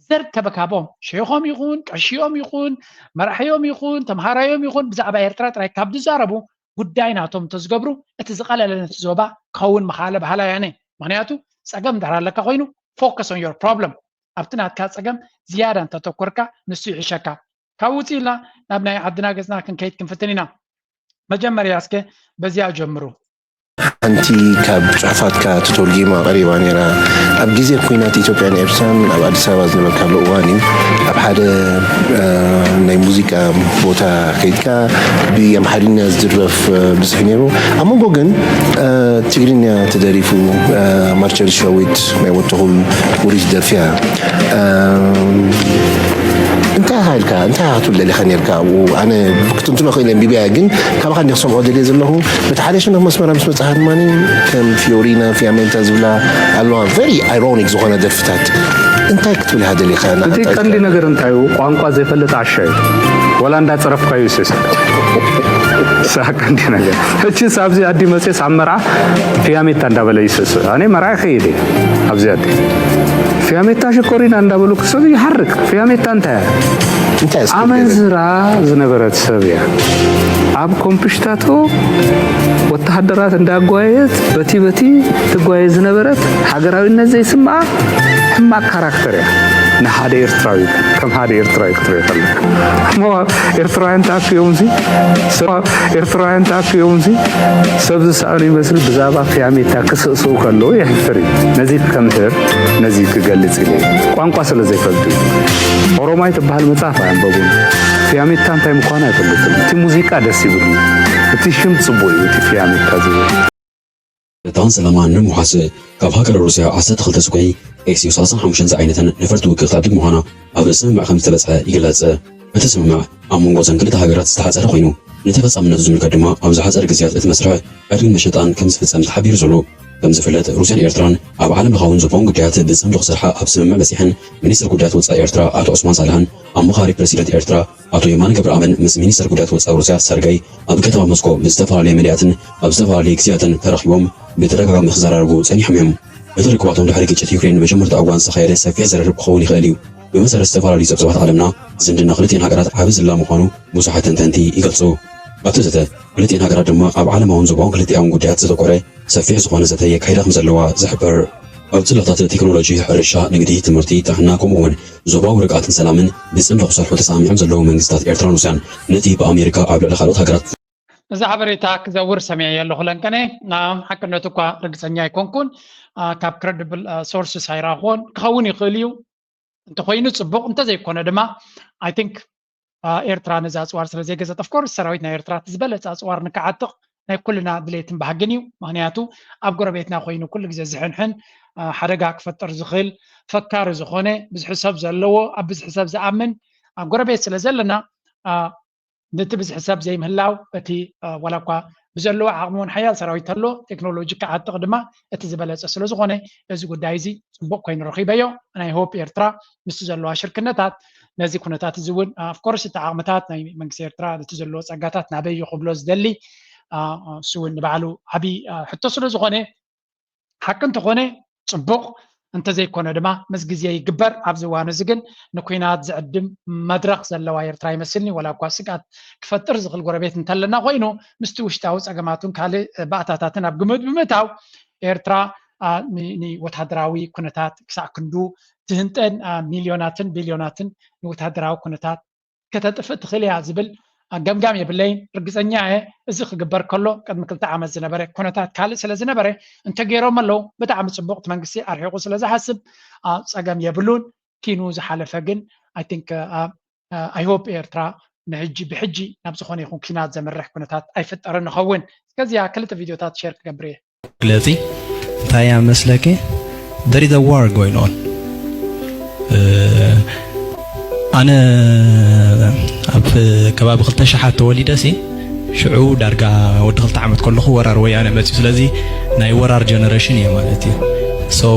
ዘር ከበካቦም ሸይኾም ይኹን ቀሺኦም ይኹን መራሕዮም ይኹን ተምሃራዮም ይኹን ብዛዕባ ኤርትራ ጥራይ ካብ ዝዛረቡ ጉዳይ ናቶም እንተዝገብሩ እቲ ዝቐለለ ነቲ ዞባ ክኸውን ምኻለ በሃላይ ኣነ። ምኽንያቱ ጸገም እንድሕር ኣለካ ኮይኑ focus on your problem ኣብቲ ናትካ ጸገም ዝያዳ እንተተኮርካ ንሱ ይሕሸካ። ካብ ውፅእ ኢልና ናብ ናይ ዓድና ገፅና ክንከይድ ክንፍትን ኢና። መጀመርያ እስከ በዚኣ ጀምሩ። ሓንቲ ካብ ፅሑፋትካ ተተርጒማ ቀሪባ ነይራ። ኣብ ግዜ ኲናት ኢትዮጵያን ኤርትራን ኣብ ኣዲስ ኣበባ ዝነበርካሉ እዋን እዩ። ኣብ ሓደ ናይ ሙዚቃ ቦታ ከይድካ ብኣምሓርኛ ዝድረፍ ብዙሕ ነይሩ። ኣብ መንጎ ግን ትግርኛ ተደሪፉ ማርቸል ሸዊት ናይ ወተኹል ውሪት ደርፊያ እንታይ ኢኻ ኢልካ እንታይ ኢኻ ክትብል ደሊኻ ነርካ ኣብኡ ኣነ ክትንትኖ ክእል ኣንቢብያ ግን ካባኻ እንዲ ክሰምዖ ደልየ ዘለኹ በቲ ሓደ ሽነኽ መስመራ ምስ በጻኻ ድማ ከም ፊዮሪና ፊያሜንታ ዝብላ ኣለዋ very ironic ዝኾነ ደርፍታት እንታይ ክትብል ኢኻ ደሊኻ እቲ ቀንዲ ነገር እንታይ እዩ ቋንቋ ዘይፈልጥ ዓሻ እዩ ወላ እንዳጸረፍካዩ ይስስዕ እሳ ቀንዲ ነገር እችስ ኣብዚ ኣዲ መፅስ ኣብ መርዓ ፊያሜታ እንዳበለ ይስስዕ ኣነ መርዓ ይኸይድ ኣብዚ ኣዲ ፊያሜታ ሽኮሪና እንዳበሉ ክሰብ ይሓርቅ ፊያሜታ እንታይ ኣመንዝራ ዝነበረት ሰብ እያ ኣብ ኮምፕሽታቶ ወተሃደራት እንዳጓየት በቲ በቲ ትጓየ ዝነበረት ሃገራዊነት ዘይስምዓ ሕማቅ ካራክተር እያ ንሓደ ኤርትራዊ ከም ሓደ ኤርትራዊ ክትሪኦ ከለካ እሞ ኤርትራውያን ተኣኪቦም ሲ ኤርትራውያን ተኣኪቦም ሲ ሰብ ዝሰኣኑ ይመስል ብዛዕባ ፊያሜታ ክስእስኡ ከለዉ የሕፍር እዩ ነዚ ከምህር ነዚ ክገልጽ ኢለ ቋንቋ ስለ ዘይፈልጡ እዩ ኦሮማይ ትበሃል መጽሓፍ ኣያንበቡን ፊያሜታ እንታይ ምዃኑ ኣይፈልጥን እቲ ሙዚቃ ደስ ይብሉ እቲ ሽም ጽቡቅ እዩ እቲ ፊያሜታ ዝብል እታን ሰላማ ንምውሓስ ካብ ሃገረ ሩስያ ዓሰርተ ክልተ ስኩይ ኤክስዩ ሰላሳ ሓሙሽተ ዝዓይነተን ነፈርቲ ውግእ ክተዕድግ ምዃና ኣብ ስምምዕ ከም ዝተበጽሐ ይግለጽ። እቲ ስምምዕ ኣብ መንጎ እዘን ክልተ ሃገራት ዝተሓጸረ ኮይኑ፣ ንተፈጻምነቱ ዝምልከት ድማ ኣብ ዝሓጸረ ግዝያት እቲ መስርሕ ዕድግን መሸጣን ከም ዝፍጸም ተሓቢሩ ዘሎ። ከም ዝፍለጥ ሩስያን ኤርትራን ኣብ ዓለም ለኻውን ዞባውን ጉዳያት ብጽምዶ ክሰርሓ ኣብ ስምምዕ በጺሐን ሚኒስትር ጉዳያት ወጻኢ ኤርትራ ኣቶ ዑስማን ሳልሕን ኣማኻሪ ፕረሲደንት ኤርትራ ኣቶ የማነ ገብረኣምን ምስ ሚኒስተር ጉዳያት ወጻኢ ሩስያ ሰርገይ ኣብ ከተማ ሞስኮ ብዝተፈላለየ መዳያትን ኣብ ዝተፈላለየ ግዜያትን ተራኺቦም ብተደጋጋሚ ክዘራረቡ ጸኒሖም እዮም። እቲ ርክባቶም ድሕሪ ግጭት ዩክሬን ንመጀመርታ እዋን ዝተኻየደ ሰፊሕ ዝርርብ ክኸውን ይኽእል እዩ። ብመሰረት ዝተፈላለዩ ጸብጻባት ዓለምና ዝምድና ክልቲኤን ሃገራት ዓቢ ዝላ ምዃኑ ብዙሓት ተንተንቲ ይገልጹ። ኣብቲ ዘተ ክልቲኤን ሃገራት ድማ ኣብ ዓለማውን ዞባውን ክልቲኣውን ጉዳያት ዘተኮረ ሰፊሕ ዝኾነ ዘተ የካይዳ ከም ዘለዋ ዝሕበር። ኣብ ጽላታት ቴክኖሎጂ፣ ሕርሻ፣ ንግዲ፣ ትምህርቲ፣ ጥዕና ከምኡ እውን ዞባዊ ርግኣትን ሰላምን ብጽምዶ ክሰርሑ ተሰማሚዖም ዘለዉ መንግስታት ኤርትራን ሩስያን ነቲ ብኣሜሪካ ኣብ ልዕሊ ካልኦት ሃገራት እዚ ሓበሬታ ክዘውር ሰሚዐ ኣለኹ ለንቀነ ሓቅነቱ እኳ ርግፀኛ ኣይኮንኩን ካብ credible sources ኣይረኣኽዎን ክኸውን ይኽእል እዩ እንተኮይኑ ፅቡቅ እንተዘይኮነ ድማ I think ኤርትራ ነዚ ኣፅዋር ስለ ዘይገዘት of course ሰራዊት ናይ ኤርትራ እቲ ዝበለፀ ኣፅዋር ንክዓጥቕ ናይ ኩልና ድሌትን ባህግን እዩ ምክንያቱ ኣብ ጎረቤትና ኮይኑ ኩሉ ግዜ ዝሕንሕን ሓደጋ ክፈጥር ዝኽእል ፈካሪ ዝኾነ ብዝሒ ሰብ ዘለዎ ኣብ ብዝሒ ሰብ ዝኣምን ኣብ ጎረቤት ስለ ዘለና ነቲ ብዝሒ ሰብ ዘይምህላው እቲ ዋላ እኳ ብዘለዎ ዓቕሚ እውን ሓያል ሰራዊት ተሎ፣ ቴክኖሎጂ ክዓጥቕ ድማ እቲ ዝበለጸ ስለ ዝኾነ፣ እዚ ጉዳይ እዚ ጽቡቕ ኮይኑ ረኺበዮ። ናይ ሆፕ ኤርትራ ምስቲ ዘለዋ ሽርክነታት ነዚ ኩነታት እዚ እውን፣ of course፣ እቲ ዓቕምታት ናይ መንግስቲ ኤርትራ፣ እቲ ዘለዎ ጸጋታት ናበይ እዩ ክብሎ ዝደሊ፣ እ፣ እሱ እውን ንባዕሉ ዓቢ፣ እ፣ ሕቶ ስለ ዝኾነ፣ ሓቂ እንተኾነ ጽቡቕ፣ እንተዘይኮነ ድማ ምስ ግዜ ይግበር። ኣብዚ እዋን እዚ ግን ንኲናት ዝዕድም መድረኽ ዘለዋ ኤርትራ ይመስልኒ። ዋላ እኳ ስግኣት ክፈጥር ዝኽእል ጎረቤት እንተለና ኮይኑ፣ ምስቲ ውሽጣዊ ጸገማቱን ካልእ ባእታታትን ኣብ ግምት ብምእታው፣ ኤርትራ፣ እ፣ ን-፣ ንወተሃደራዊ ኩነታት ክሳዕ ክንዱ ትህንጠን፣ እ፣ ሚልዮናትን ቢልዮናትን ንወተሃደራዊ ኩነታት ከተጥፍእ ትኽእል እያ ዝብል ገምጋም የብለይን። ርግጸኛ እየ፣ እዚ ክግበር ከሎ ቅድሚ ክልተ ዓመት ዝነበረ ኩነታት ካልእ ስለ ዝነበረ፣ እንተገይሮም ኣለዉ ብጣዕሚ ጽቡቕ፣ እቲ መንግስቲ ኣርሒቑ ስለ ዝሓስብ፣ እ፣ ጸገም የብሉን። ኪኑ ዝሓለፈ ግን፣ I think፣ እ፣ እ፣ I hope ኤርትራ ንሕጂ ብሕጂ ናብ ዝኾነ ይኹን ኲናት ዘምርሕ ኩነታት ኣይፍጠርን ንኸውን። እስከዚኣ ክልተ ቪድዮታት ሼር ክገብር እየ። መግለጺ እንታይ እያ መስለኪ? There is a war going on። እ፣ ኣነ ኣብ ከባቢ ክልተ ሽሓት ተወሊደ ሲ፣ ሽዑ ዳርጋ ወዲ ክልተ ዓመት ከለኹ ወራር ወያነ መጽዩ። ስለዚ ናይ ወራር ጀነሬሽን እየ ማለት እዩ። So፣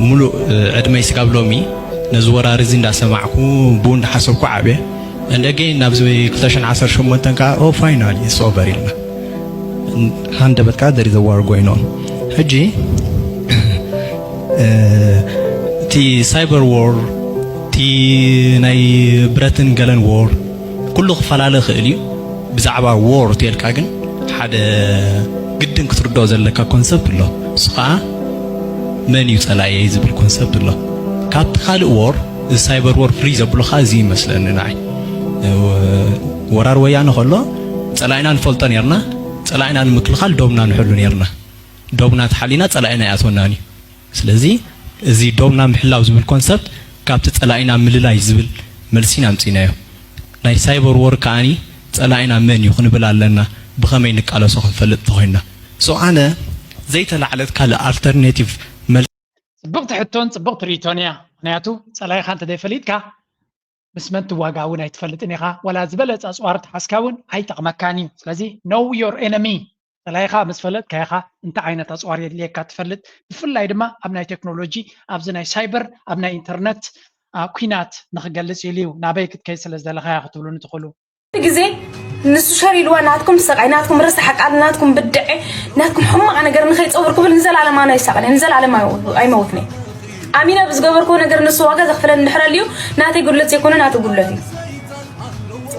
ሙሉእ፣ እ፣ ዕድመይ ስጋብ ሎሚ ነዚ ወራር እዚ እንዳሰማዕኩ፣ ብኡ እንዳሓሰብኩ ዓብየ። And again፣ ናብዚ ክልተ ሽሕን ዓሰርተ ሸሞንተን ከዓ፣ "Oh, finally, it's over" ኢልና። ሃንደበት ከዓ፣ "There is a war going on." ሕጂ፣ እ፣ እቲ ሳይበር ዎር፣ እቲ ናይ ብረትን ገለን ዎር፣ ኩሉ ክፈላለ ይኽእል እዩ። ብዛዕባ ዎር ተልካ ግን ሓደ ግድን ክትርድኦ ዘለካ ኮንሰፕት ኣሎ። እሱ ከዓ መን እዩ ጸላኢየይ ዝብል ኮንሰፕት ኣሎ። ካብቲ ካልእ ዎር፣ እዚ ሳይበር ዎር ፍልይ ዘብሎ ከዓ እዚ ይመስለኒ ንዓይ። እ፣ ወራር ወያነ ከሎ ጸላኢና ንፈልጦ ነርና፣ ጸላኢና ንምክልኻል ዶብና ንሕሉ ነርና። ዶብና ተሓሊና ጸላኢና ኣይኣትወናን እዩ። ስለዚ እዚ ዶብና ምሕላው ዝብል ኮንሰፕት ካብቲ ጸላኢና ምልላይ ዝብል መልሲ ኢና ኣምጺእናዮ። ናይ ሳይበር ዎር ከኣኒ ጸላኢና መን እዩ ክንብል ኣለና፣ ብኸመይ ንቃለሶ ክንፈልጥ ተኾይንና። So ኣነ ዘይተላዕለት ካልእ ኣልተርኔቲቭ መል- ጽብቕቲ ሕቶን ጽብቕቲ ርእይቶን እያ። ምኽንያቱ ጸላኢኻ እንተዘይፈሊጥካ ምስ መን ትዋጋ እውን ኣይትፈልጥን ኢኻ። ዋላ ዝበለጸ ኣጽዋር ተሓዝካ እውን ኣይጠቕመካን እዩ። ስለዚ know your enemy። ጸላኢኻ ምስ ፈለጥካ ኢኻ እንታይ ዓይነት ኣጽዋር የድልየካ ትፈልጥ። ብፍላይ ድማ ኣብ ናይ ቴክኖሎጂ፣ ኣብዚ ናይ ሳይበር፣ ኣብ ናይ ኢንተርነት፣ እ፣ ኲናት ንኽገልጽ ኢሉ እዩ። ናበይ ክትከይድ ስለ ዝደለኻ ኢኻ ክትብሉኒ ትኽእሉ። ግዜ ንሱ ሸር ኢልዋ፣ ናትኩም ሰቃይ፣ ናትኩም ረሳሕ ቃል፣ ናትኩም ብድዐ፣ ናትኩም ሕማቕ ነገር ንኸይጸውር ክብል ንዘለኣለም ኣነ ኣይሳቐን፣ ንዘለኣለም ኣይመውትን እየ። ኣሚነ ብዝገበርክዎ ነገር ንሱ ዋጋ ዘኽፍለኒ እንድሕር ኣልዩ፣ ናተይ ጉድለት ዘይኮነ ናቱ ጉድለት እዩ።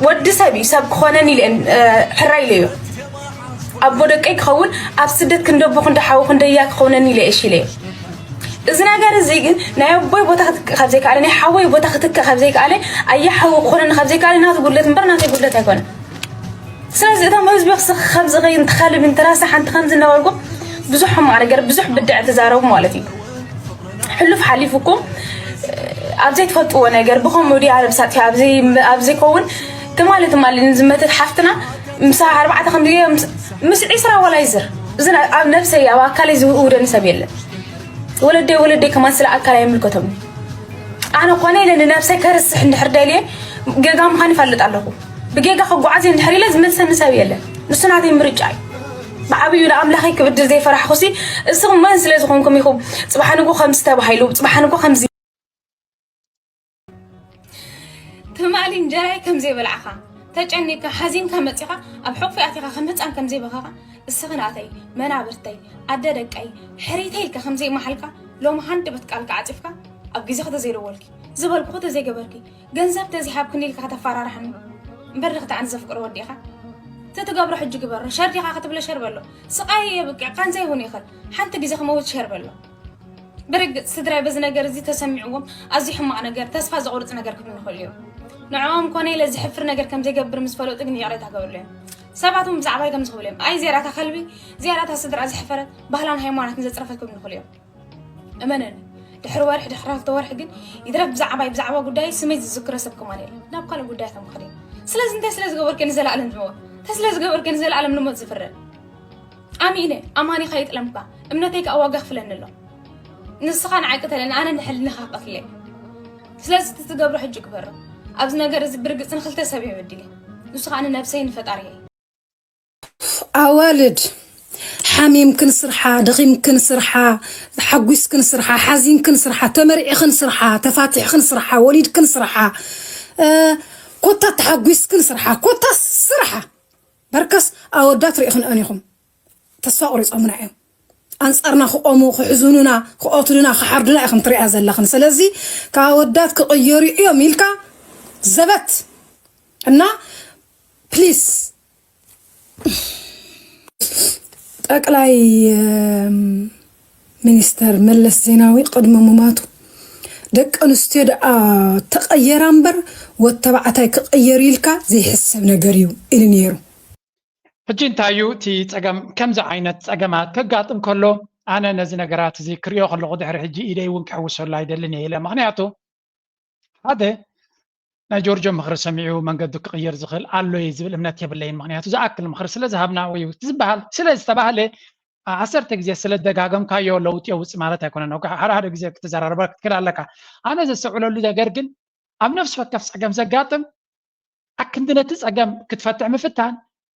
ወዲ ሰብ እዩ፣ ሰብ ክኾነኒ ኢለ እየ፣ እ፣ ሕራይ ኢለ እዮ። ኣቦ ደቀይ ክኸውን፣ ኣብ ስደት ክንደ ኣቦ ክንደ ሓው ክንደ እያ ክኾነኒ ኢለ እየ፣ እሺ ኢለ እየ። እዚ ነገር እዚ ግን ናይ ኣቦይ ቦታ ክትክእ ካብ ዘይከኣለ፣ ናይ ሓወይ ቦታ ክትክእ ካብ ዘይከኣለ፣ ኣየ ሓው ክኾነኒ ካብ ዘይከኣለ፣ ናቱ ጉድለት እምበር ናተይ ጉድለት ኣይኮነን። ስለዚ እቶም ህዝቢ ክስ-፣ ከምዚ ከይ-፣ እንተኻልብ እንተራሳ ሓንቲ ከምዚ እናበልኩም ብዙሕ ሕማቕ ነገር፣ ብዙሕ ብድዕ ትዛረቡ ማለት እዩ። ሕሉፍ ሓሊፉኩም ኣብ ዘይትፈልጥዎ ነገር ብኸምኡ ድያ ነብሳ ኣጥፊኣ ኣብ ዘይ-፣ ኣብ ዘይከውን ትማሊ ትማሊ ንዝመተት ሓፍትና ምሳ ኣርባዕተ ከምዚ ገይራ ምስ-፣ ምስ ዒስራ ዋላ ይዝር። እዚ ና-፣ ኣብ ነብሰይ ኣብ ኣካለይ ዝውደኒ ሰብ የለን። ወለደይ ወለደይ ከማን ስለ ኣካል ኣይምልከቶም። ኣነ ኮነ ኢለ ንነብሰይ ከርስሕ እንድሕር ደልየ ጌጋ ምዃን ይፈልጥ ኣለኹ። ብጌጋ ክጓዓዝ እየ እንድሕር ኢለ ዝመልሰኒ ሰብ የለን። ንሱ ናተይ ምርጫ እዩ። ብዓብዩ ንኣምላኸይ ክብድል ዘይፈራሕኹሲ እስኹም መን ስለ ዝኾንኩም ኢኹም ጽባሕ ንግሆ ከምዚ ተባሂሉ፣ ጽባሕ ንግሆ ከምዚ ትማሊ እንጀራይ ከም ዘይበላዕኻ፣ ተጨኒቅካ፣ ሓዚንካ መጺኻ፣ ኣብ ሕቑፊ ኣቲኻ ከም ህጻን ከም ዘይበኻኻ፣ እስኺ ናተይ፣ መናብርተይ፣ ኣደ ደቀይ፣ ሕሪተይ ኢልካ ከም ዘይመሓልካ፣ ሎሚ ሃንደበት ቃልካ ዓጺፍካ፣ ኣብ ግዜኺ ተዘይደወልኪ፣ ዝበልኩኺ ተዘይገበርኪ፣ ገንዘብ ተዘይሃብክኒ ኢልካ ከተፈራርሓኒ፣ እምበር ድኽቲ ኣነ ዘፍቅሮ ወዲ ኢኻ? እቲ ትገብሮ ሕጂ ግበሮ፣ ሸር ዲኻ ክትብሎ ሸር በሎ፣ ስቓይ የብቅዕ፣ ቃንዛ ይኹን ይኽእል፣ ሓንቲ ግዜ ክመውት ሸር በሎ። ብርግጽ ስድራይ በዚ ነገር እዚ ተሰሚዕዎም ኣዝዩ ሕማቕ ነገር፣ ተስፋ ዘቑርጽ ነገር ክብሉ ይኽእሉ እዮም። ንዕኦም ኮነ ኢለ ዘሕፍር ነገር ከም ዘይገብር ምስ ፈለጡ ግን ይቕሬታ ክገብሩለይ እዮም። ሰባት እውን ብዛዕባይ ከምዚ ክብሉ እዮም፣ ኣይ እዚኣ እታ ከልቢ፣ እዚኣ እታ ስድራ ዘሕፈረት፣ ባህላን ሃይማኖትን ዘጽረፈት ክብሉ ይኽእሉ እዮም። እመነኒ፣ ድሕሪ ወርሒ፣ ድሕሪ ክልተ ወርሒ ግን ይትረፍ ብዛዕባይ፣ ብዛዕባ ጉዳይ ስመይ ዝዝክሮ ሰብ ከማን የለን። ናብ ካልእ ጉዳያቶም ክኸዱ እዮም። ስለዚ እንታይ ስለ ዝገበርኩ ንዘለኣለም ዝመወት? እንታይ ስለ ዝገበርኩ ንዘለኣለም ንሞት ዝፍረድ? ኣሚነ፣ ኣማኒኻ ይጥለምካ፣ እምነተይ ከኣ ዋጋ ክፍለኒ ኣሎ። ንስኻ ንዓይ ቅተለኒ፣ ኣነ ንሕልናኻ ቀትለ። ስለዚ እቲ ትገብሮ ሕጂ ግበሮ። ኣብዚ ነገር እዚ ብርግጽ ንኽልተ ሰብ እየ በዲለ። ንሱ ከኣ ንነብሰይ ንፈጣሪየይ። ኣዋልድ ሓሚምክን ስርሓ፣ ደኺምክን ስርሓ፣ ሓጒስክን ስርሓ፣ ሓዚንክን ስርሓ፣ ተመርዒኽን ስርሓ፣ ተፋቲሕኽን ስርሓ፣ ወሊድክን ስርሓ፣ እ፣ ኮታ ተሓጒስክን ስርሓ፣ ኮታ ስርሓ። በርከስ ኣወዳት ርኢኽንኦን ኢኹም። ተስፋ ቆሪጾምና እዮም። ኣንጻርና ክቆሙ፣ ክሕዙኑና፣ ክቐትሉና፣ ክሓርዱና ኢኹም ትሪኣ ዘለኽን። ስለዚ ካብ ኣወዳት ክቕየሩ እዮም ኢልካ ዘበት እና ፕሊስ ጠቅላይ ሚኒስተር መለስ ዜናዊ ቅድሚ ሙማቱ ደቂ ኣንስትዮ ደኣ ተቐየራ እምበር ወተባዕታይ ክቐየር ኢልካ ዘይሕሰብ ነገር እዩ ኢሉ ነይሩ። ሕጂ እንታይ እዩ እቲ ጸገም? ከምዚ ዓይነት ጸገማት ከጋጥም ከሎ ኣነ ነዚ ነገራት እዚ ክሪኦ ከለኹ ድሕሪ ሕጂ ኢደይ እውን ክሕውሰሉ ኣይደልን እየ ኢለ። ምኽንያቱ ሓደ ናይ ጆርጆ ምኽሪ ሰሚዑ መንገዱ ክቕየር ዝኽእል ኣሎ እዩ ዝብል እምነት የብለይን። ምኽንያቱ ዝኣክል ምኽሪ ስለ ዝሃብና ወይ ዝበሃል ስለ ዝተባህለ ዓሰርተ ግዜ ስለ ደጋገምካዮ ለውጢ የውፅእ ማለት ኣይኮነን። ሓደ ሓደ ግዜ ክትዘራረበ ክትክእል ኣለካ። ኣነ ዘስተውዕለሉ ነገር ግን ኣብ ነፍሲ ወከፍ ፀገም ዘጋጥም ኣክንዲ ነቲ ፀገም ክትፈትሕ ምፍታን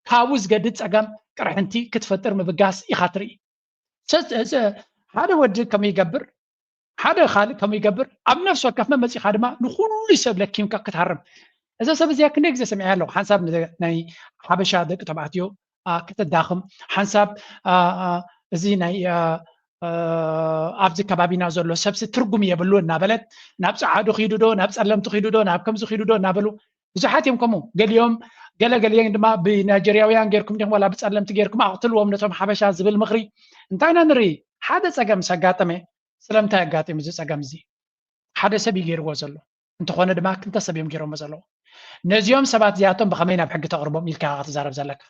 ካብኡ ዝገድድ ፀገም ቅርሕንቲ ክትፈጥር ምብጋስ ኢኻ ትርኢ። ሓደ ወዲ ከምኡ ይገብር፣ ሓደ ካልእ ከምኡ ይገብር። ኣብ ነፍሲ ወከፍ መመፂኻ ድማ ንኩሉ ሰብ ለኪምካ ክትሃርም። እዛ ሰብ እዚኣ ክንደይ ግዜ ሰሚዐ ኣለኹ። ሓንሳብ ናይ ሓበሻ ደቂ ተባዕትዮ ከተዳኽም፣ ሓንሳብ እዚ ናይ ኣብዚ ከባቢና ዘሎ ሰብሲ ትርጉም የብሉ እናበለት ናብ ፀዓዱ ኪዱ ዶ ናብ ፀለምቲ ኪዱ ዶ ናብ ከምዚ ኪዱ ዶ እናበሉ ብዙሓት እዮም ከምኡ። ገሊኦም ገለ ገሊኦም ድማ ብናይጀርያውያን ጌርኩም ዲኹም ዋላ ብፀለምቲ ጌርኩም ኣቕትልዎም ነቶም ሓበሻ ዝብል ምኽሪ። እንታይ ኢና ንርኢ? ሓደ ፀገም ምስ ኣጋጠመ ስለምንታይ ኣጋጢሙ እዚ ፀገም እዚ? ሓደ ሰብ እዩ ገይርዎ ዘሎ። እንተኾነ ድማ ክልተ ሰብ እዮም ገይሮሞ ዘለዉ። ነዚኦም ሰባት እዚኣቶም ብኸመይ ናብ ሕጊ ተቕርቦም ኢልካ ኢኻ ክትዛረብ ዘለካ።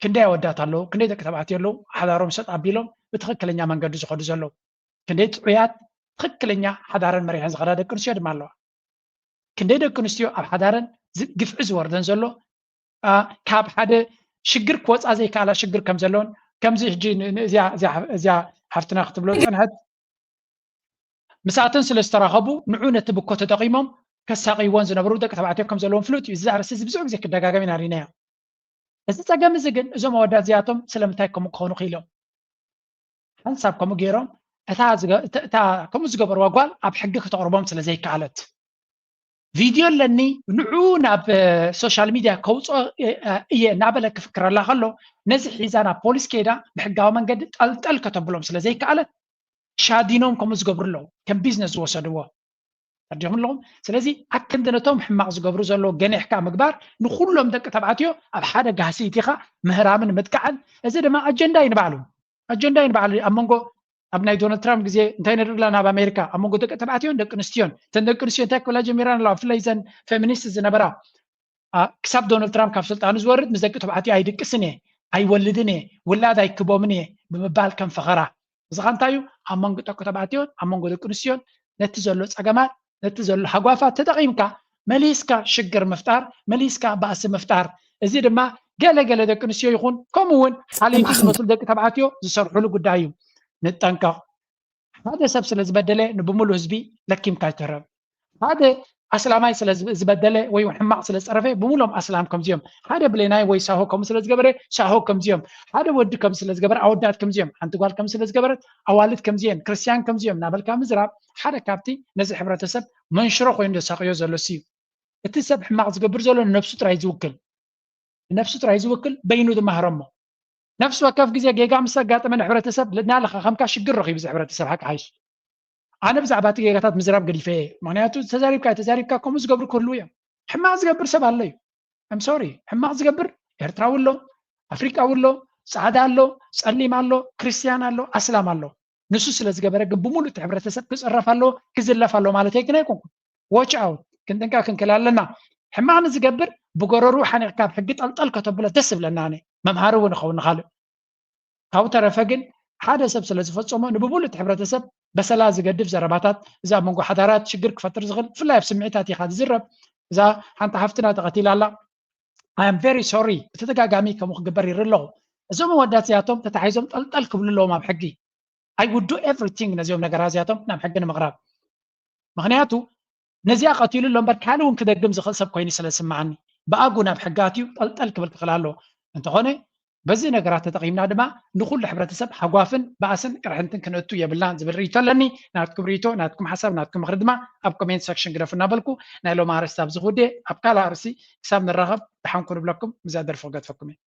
ክንደይ ኣወዳት ኣለዉ፣ ክንደይ ደቂ ተባዕትዮ ኣለዉ፣ ሓዳሮም ሰጥ ኣቢሎም ብትኽክለኛ መንገዲ ዝኸዱ ዘለዉ። ክንደይ ጥዑያት ትኽክለኛ ሓዳረን መሪሐን ዝኸዳ ደቂ ኣንስትዮ ድማ ኣለዋ። ክንደይ ደቂ ኣንስትዮ ኣብ ሓዳረን ግፍዒ ዝወርደን ዘሎ ካብ ሓደ ሽግር ክወፃ ዘይከኣላ ሽግር ከም ዘለውን ከምዚ ሕጂ እዚኣ ሓፍትና ክትብሎ ዝፀንሐት ምስኣተን ስለ ዝተራኸቡ ንዑ ነቲ ብኮ ተጠቒሞም ከሳቕይዎን ዝነበሩ ደቂ ተባዕትዮ ከም ዘለዎም ፍሉጥ እዩ። እዚ ኣርእስቲ እዚ ብዙሕ ግዜ ክደጋገም ኢና ርኢናዮ። እዚ ፀገም እዚ ግን እዞም ኣወዳት እዚኣቶም ስለምንታይ ከምኡ ክኾኑ ክኢሎም? ሓንሳብ ከምኡ ገይሮም እታ ከምኡ ዝገበርዋ ጓል ኣብ ሕጊ ክተቕርቦም ስለ ዘይከኣለት ቪድዮ ኣለኒ ንዑ ናብ ሶሻል ሚድያ ከውፅኦ እየ እናበለ ክፍክረላ ከሎ ነዚ ሒዛ ናብ ፖሊስ ከይዳ ብሕጋዊ መንገዲ ጠልጠል ከተብሎም ስለ ዘይከኣለት ሻዲኖም ከምኡ ዝገብሩ ኣለዉ ከም ቢዝነስ ዝወሰድዎ ተርዲኹም ኣለኹም። ስለዚ ኣክንዲ ነቶም ሕማቕ ዝገብሩ ዘለዉ ገኒሕካ ምግባር ንኩሎም ደቂ ተባዕትዮ ኣብ ሓደ ጋህሲ ኢቲኻ ምህራምን ምጥቃዕን እዚ ድማ ኣጀንዳ እዩ ንባዕሉ ኣጀንዳ እዩ ንባዕሉ ኣብ መንጎ ኣብ ናይ ዶናልድ ትራምፕ ግዜ እንታይ ነርኢ ኣለና ኣብ ኣሜሪካ ኣብ መንጎ ደቂ ተባዕትዮን ደቂ ኣንስትዮን እተን ደቂ ኣንስትዮ እንታይ ክብላ ጀሚረን ኣለዋ ብፍላይ ዘን ፌሚኒስት ዝነበራ ክሳብ ዶናልድ ትራምፕ ካብ ስልጣኑ ዝወርድ ምስ ደቂ ተባዕትዮ ኣይድቅስን እየ ኣይወልድን እየ ውላድ ኣይክቦምን እየ ብምባል ከም ፈኸራ እዚ ኸ እንታይ እዩ ኣብ መንጎ ደቂ ተባዕትዮን ኣብ መንጎ ደቂ ኣንስትዮን ነቲ ዘሎ ፀገማት ነቲ ዘሎ ሃጓፋት ተጠቒምካ መሊስካ ሽግር ምፍጣር መሊስካ ባእሲ ምፍጣር እዚ ድማ ገለ ገለ ደቂ ኣንስትዮ ይኹን ከምኡ እውን ሓለይቲ ዝመስሉ ደቂ ተባዕትዮ ዝሰርሕሉ ጉዳይ እዩ። ንጠንቀቕ። ሓደ ሰብ ስለ ዝበደለ ንብሙሉ ህዝቢ ለኪምካ ኣይትህረም። ሓደ ኣስላማይ ስለ ዝበደለ ወይ ሕማቕ ስለ ዝፀረፈ ብሙሎም ኣስላም ከምዚኦም ሓደ ብሌናይ ወይ ሳሆ ከምኡ ስለ ዝገበረ ሳሆ ከምዚኦም ሓደ ወዲ ከም ስለ ዝገበረ ኣወዳት ከምዚኦም ሓንቲ ጓል ከም ስለ ዝገበረት ኣዋልድ ከምዚኦም ክርስቲያን ከምዚኦም እናበልካ ምዝራብ ሓደ ካብቲ ነዚ ሕብረተሰብ መንሽሮ ኮይኑ ዘሳቅዮ ዘሎ እዩ። እቲ ሰብ ሕማቕ ዝገብር ዘሎ ንነብሱ ጥራይ ዝውክል ንነብሱ ጥራይ ዝውክል በይኑ ድማ ህረሞ። ነፍሲ ወከፍ ግዜ ጌጋ ምስ ኣጋጠመ ንሕብረተሰብ ልናለኻ ከምካ ሽግር ረኺቡ እዚ ሕብረተሰብ ሓቂ ሓይሽ ኣነ ብዛዕባ እቲ ጌጋታት ምዝራብ ገዲፈ እየ። ምክንያቱ ተዛሪብካ ተዛሪብካ ከምኡ ዝገብሩ ክህልዉ እዮም። ሕማቕ ዝገብር ሰብ ኣሎ እዩ። I'm sorry ሕማቕ ዝገብር ኤርትራዊ ኣሎ፣ ኣፍሪቃዊ ኣሎ፣ ፃዕዳ ኣሎ፣ ፀሊም ኣሎ፣ ክርስትያን ኣሎ፣ ኣስላም ኣሎ። ንሱ ስለ ዝገበረ ግን ብሙሉእ እቲ ሕብረተሰብ ክፅረፍ ኣለዎ ክዝለፍ ኣለዎ ማለት ግን ኣይኮንኩን። Watch out ክንጥንቀቅ ክንክእል ኣለና። ሕማቕ ንዝገብር ብጎረርኡ ሓኒቕካ ኣብ ሕጊ ጠልጠል ከተብሎ ደስ ይብለና። ኣነ መምሃሪ እውን ይኸውን ንኻልእ። ካብኡ ተረፈ ግን ሓደ ሰብ ስለ ዝፈፀሞ ንብሙሉእ እቲ ሕብረተሰብ በሰላ ዝገድፍ ዘረባታት እዚ ኣብ መንጎ ሓዳራት ሽግር ክፈጥር ዝኽእል ብፍላይ ኣብ ስምዒታት ኢኻ ዝዝረብ እዛ ሓንቲ ሓፍትና ተቐቲላ ኣላ። I am very sorry ብተደጋጋሚ ከምኡ ክግበር ይርኢ ኣለኹ። እዞም ኣወዳት እዚኣቶም ተታሒዞም ጠልጠል ክብሉ ኣለዎም ኣብ ሕጊ። I would do everything ነዚኦም ነገራት እዚኣቶም ናብ ሕጊ ንምቕራብ። ምኽንያቱ ነዚኣ ቀቲሉ ኣሎ እምበር ካልእ እውን ክደግም ዝኽእል ሰብ ኮይኑ ስለ ዝስምዓኒ ብኣጉ ናብ ሕጊ ኣትዩ ጠልጠል ክብል ክኽእል ኣለዎ። እንተኾነ በዚ ነገራት ተጠቒምና ድማ ንኹሉ ሕብረተሰብ ሃጓፍን ባእስን ቅርሕንትን ክነእቱ የብልናን ዝብል ርእይቶ ኣለኒ። ናትኩም ርእይቶ፣ ናትኩም ሓሳብ፣ ናትኩም ምኽሪ ድማ ኣብ ኮሜንት ሰክሽን ግደፉ እናበልኩ ናይ ሎም ኣርእስቲ ኣብዚ ክውድእ። ኣብ ካልእ ኣርእስቲ ክሳብ ንራኸብ ደሓን ኩኑ ብለኩም ብዛ ደርፊ ክገድፈኩም እየ።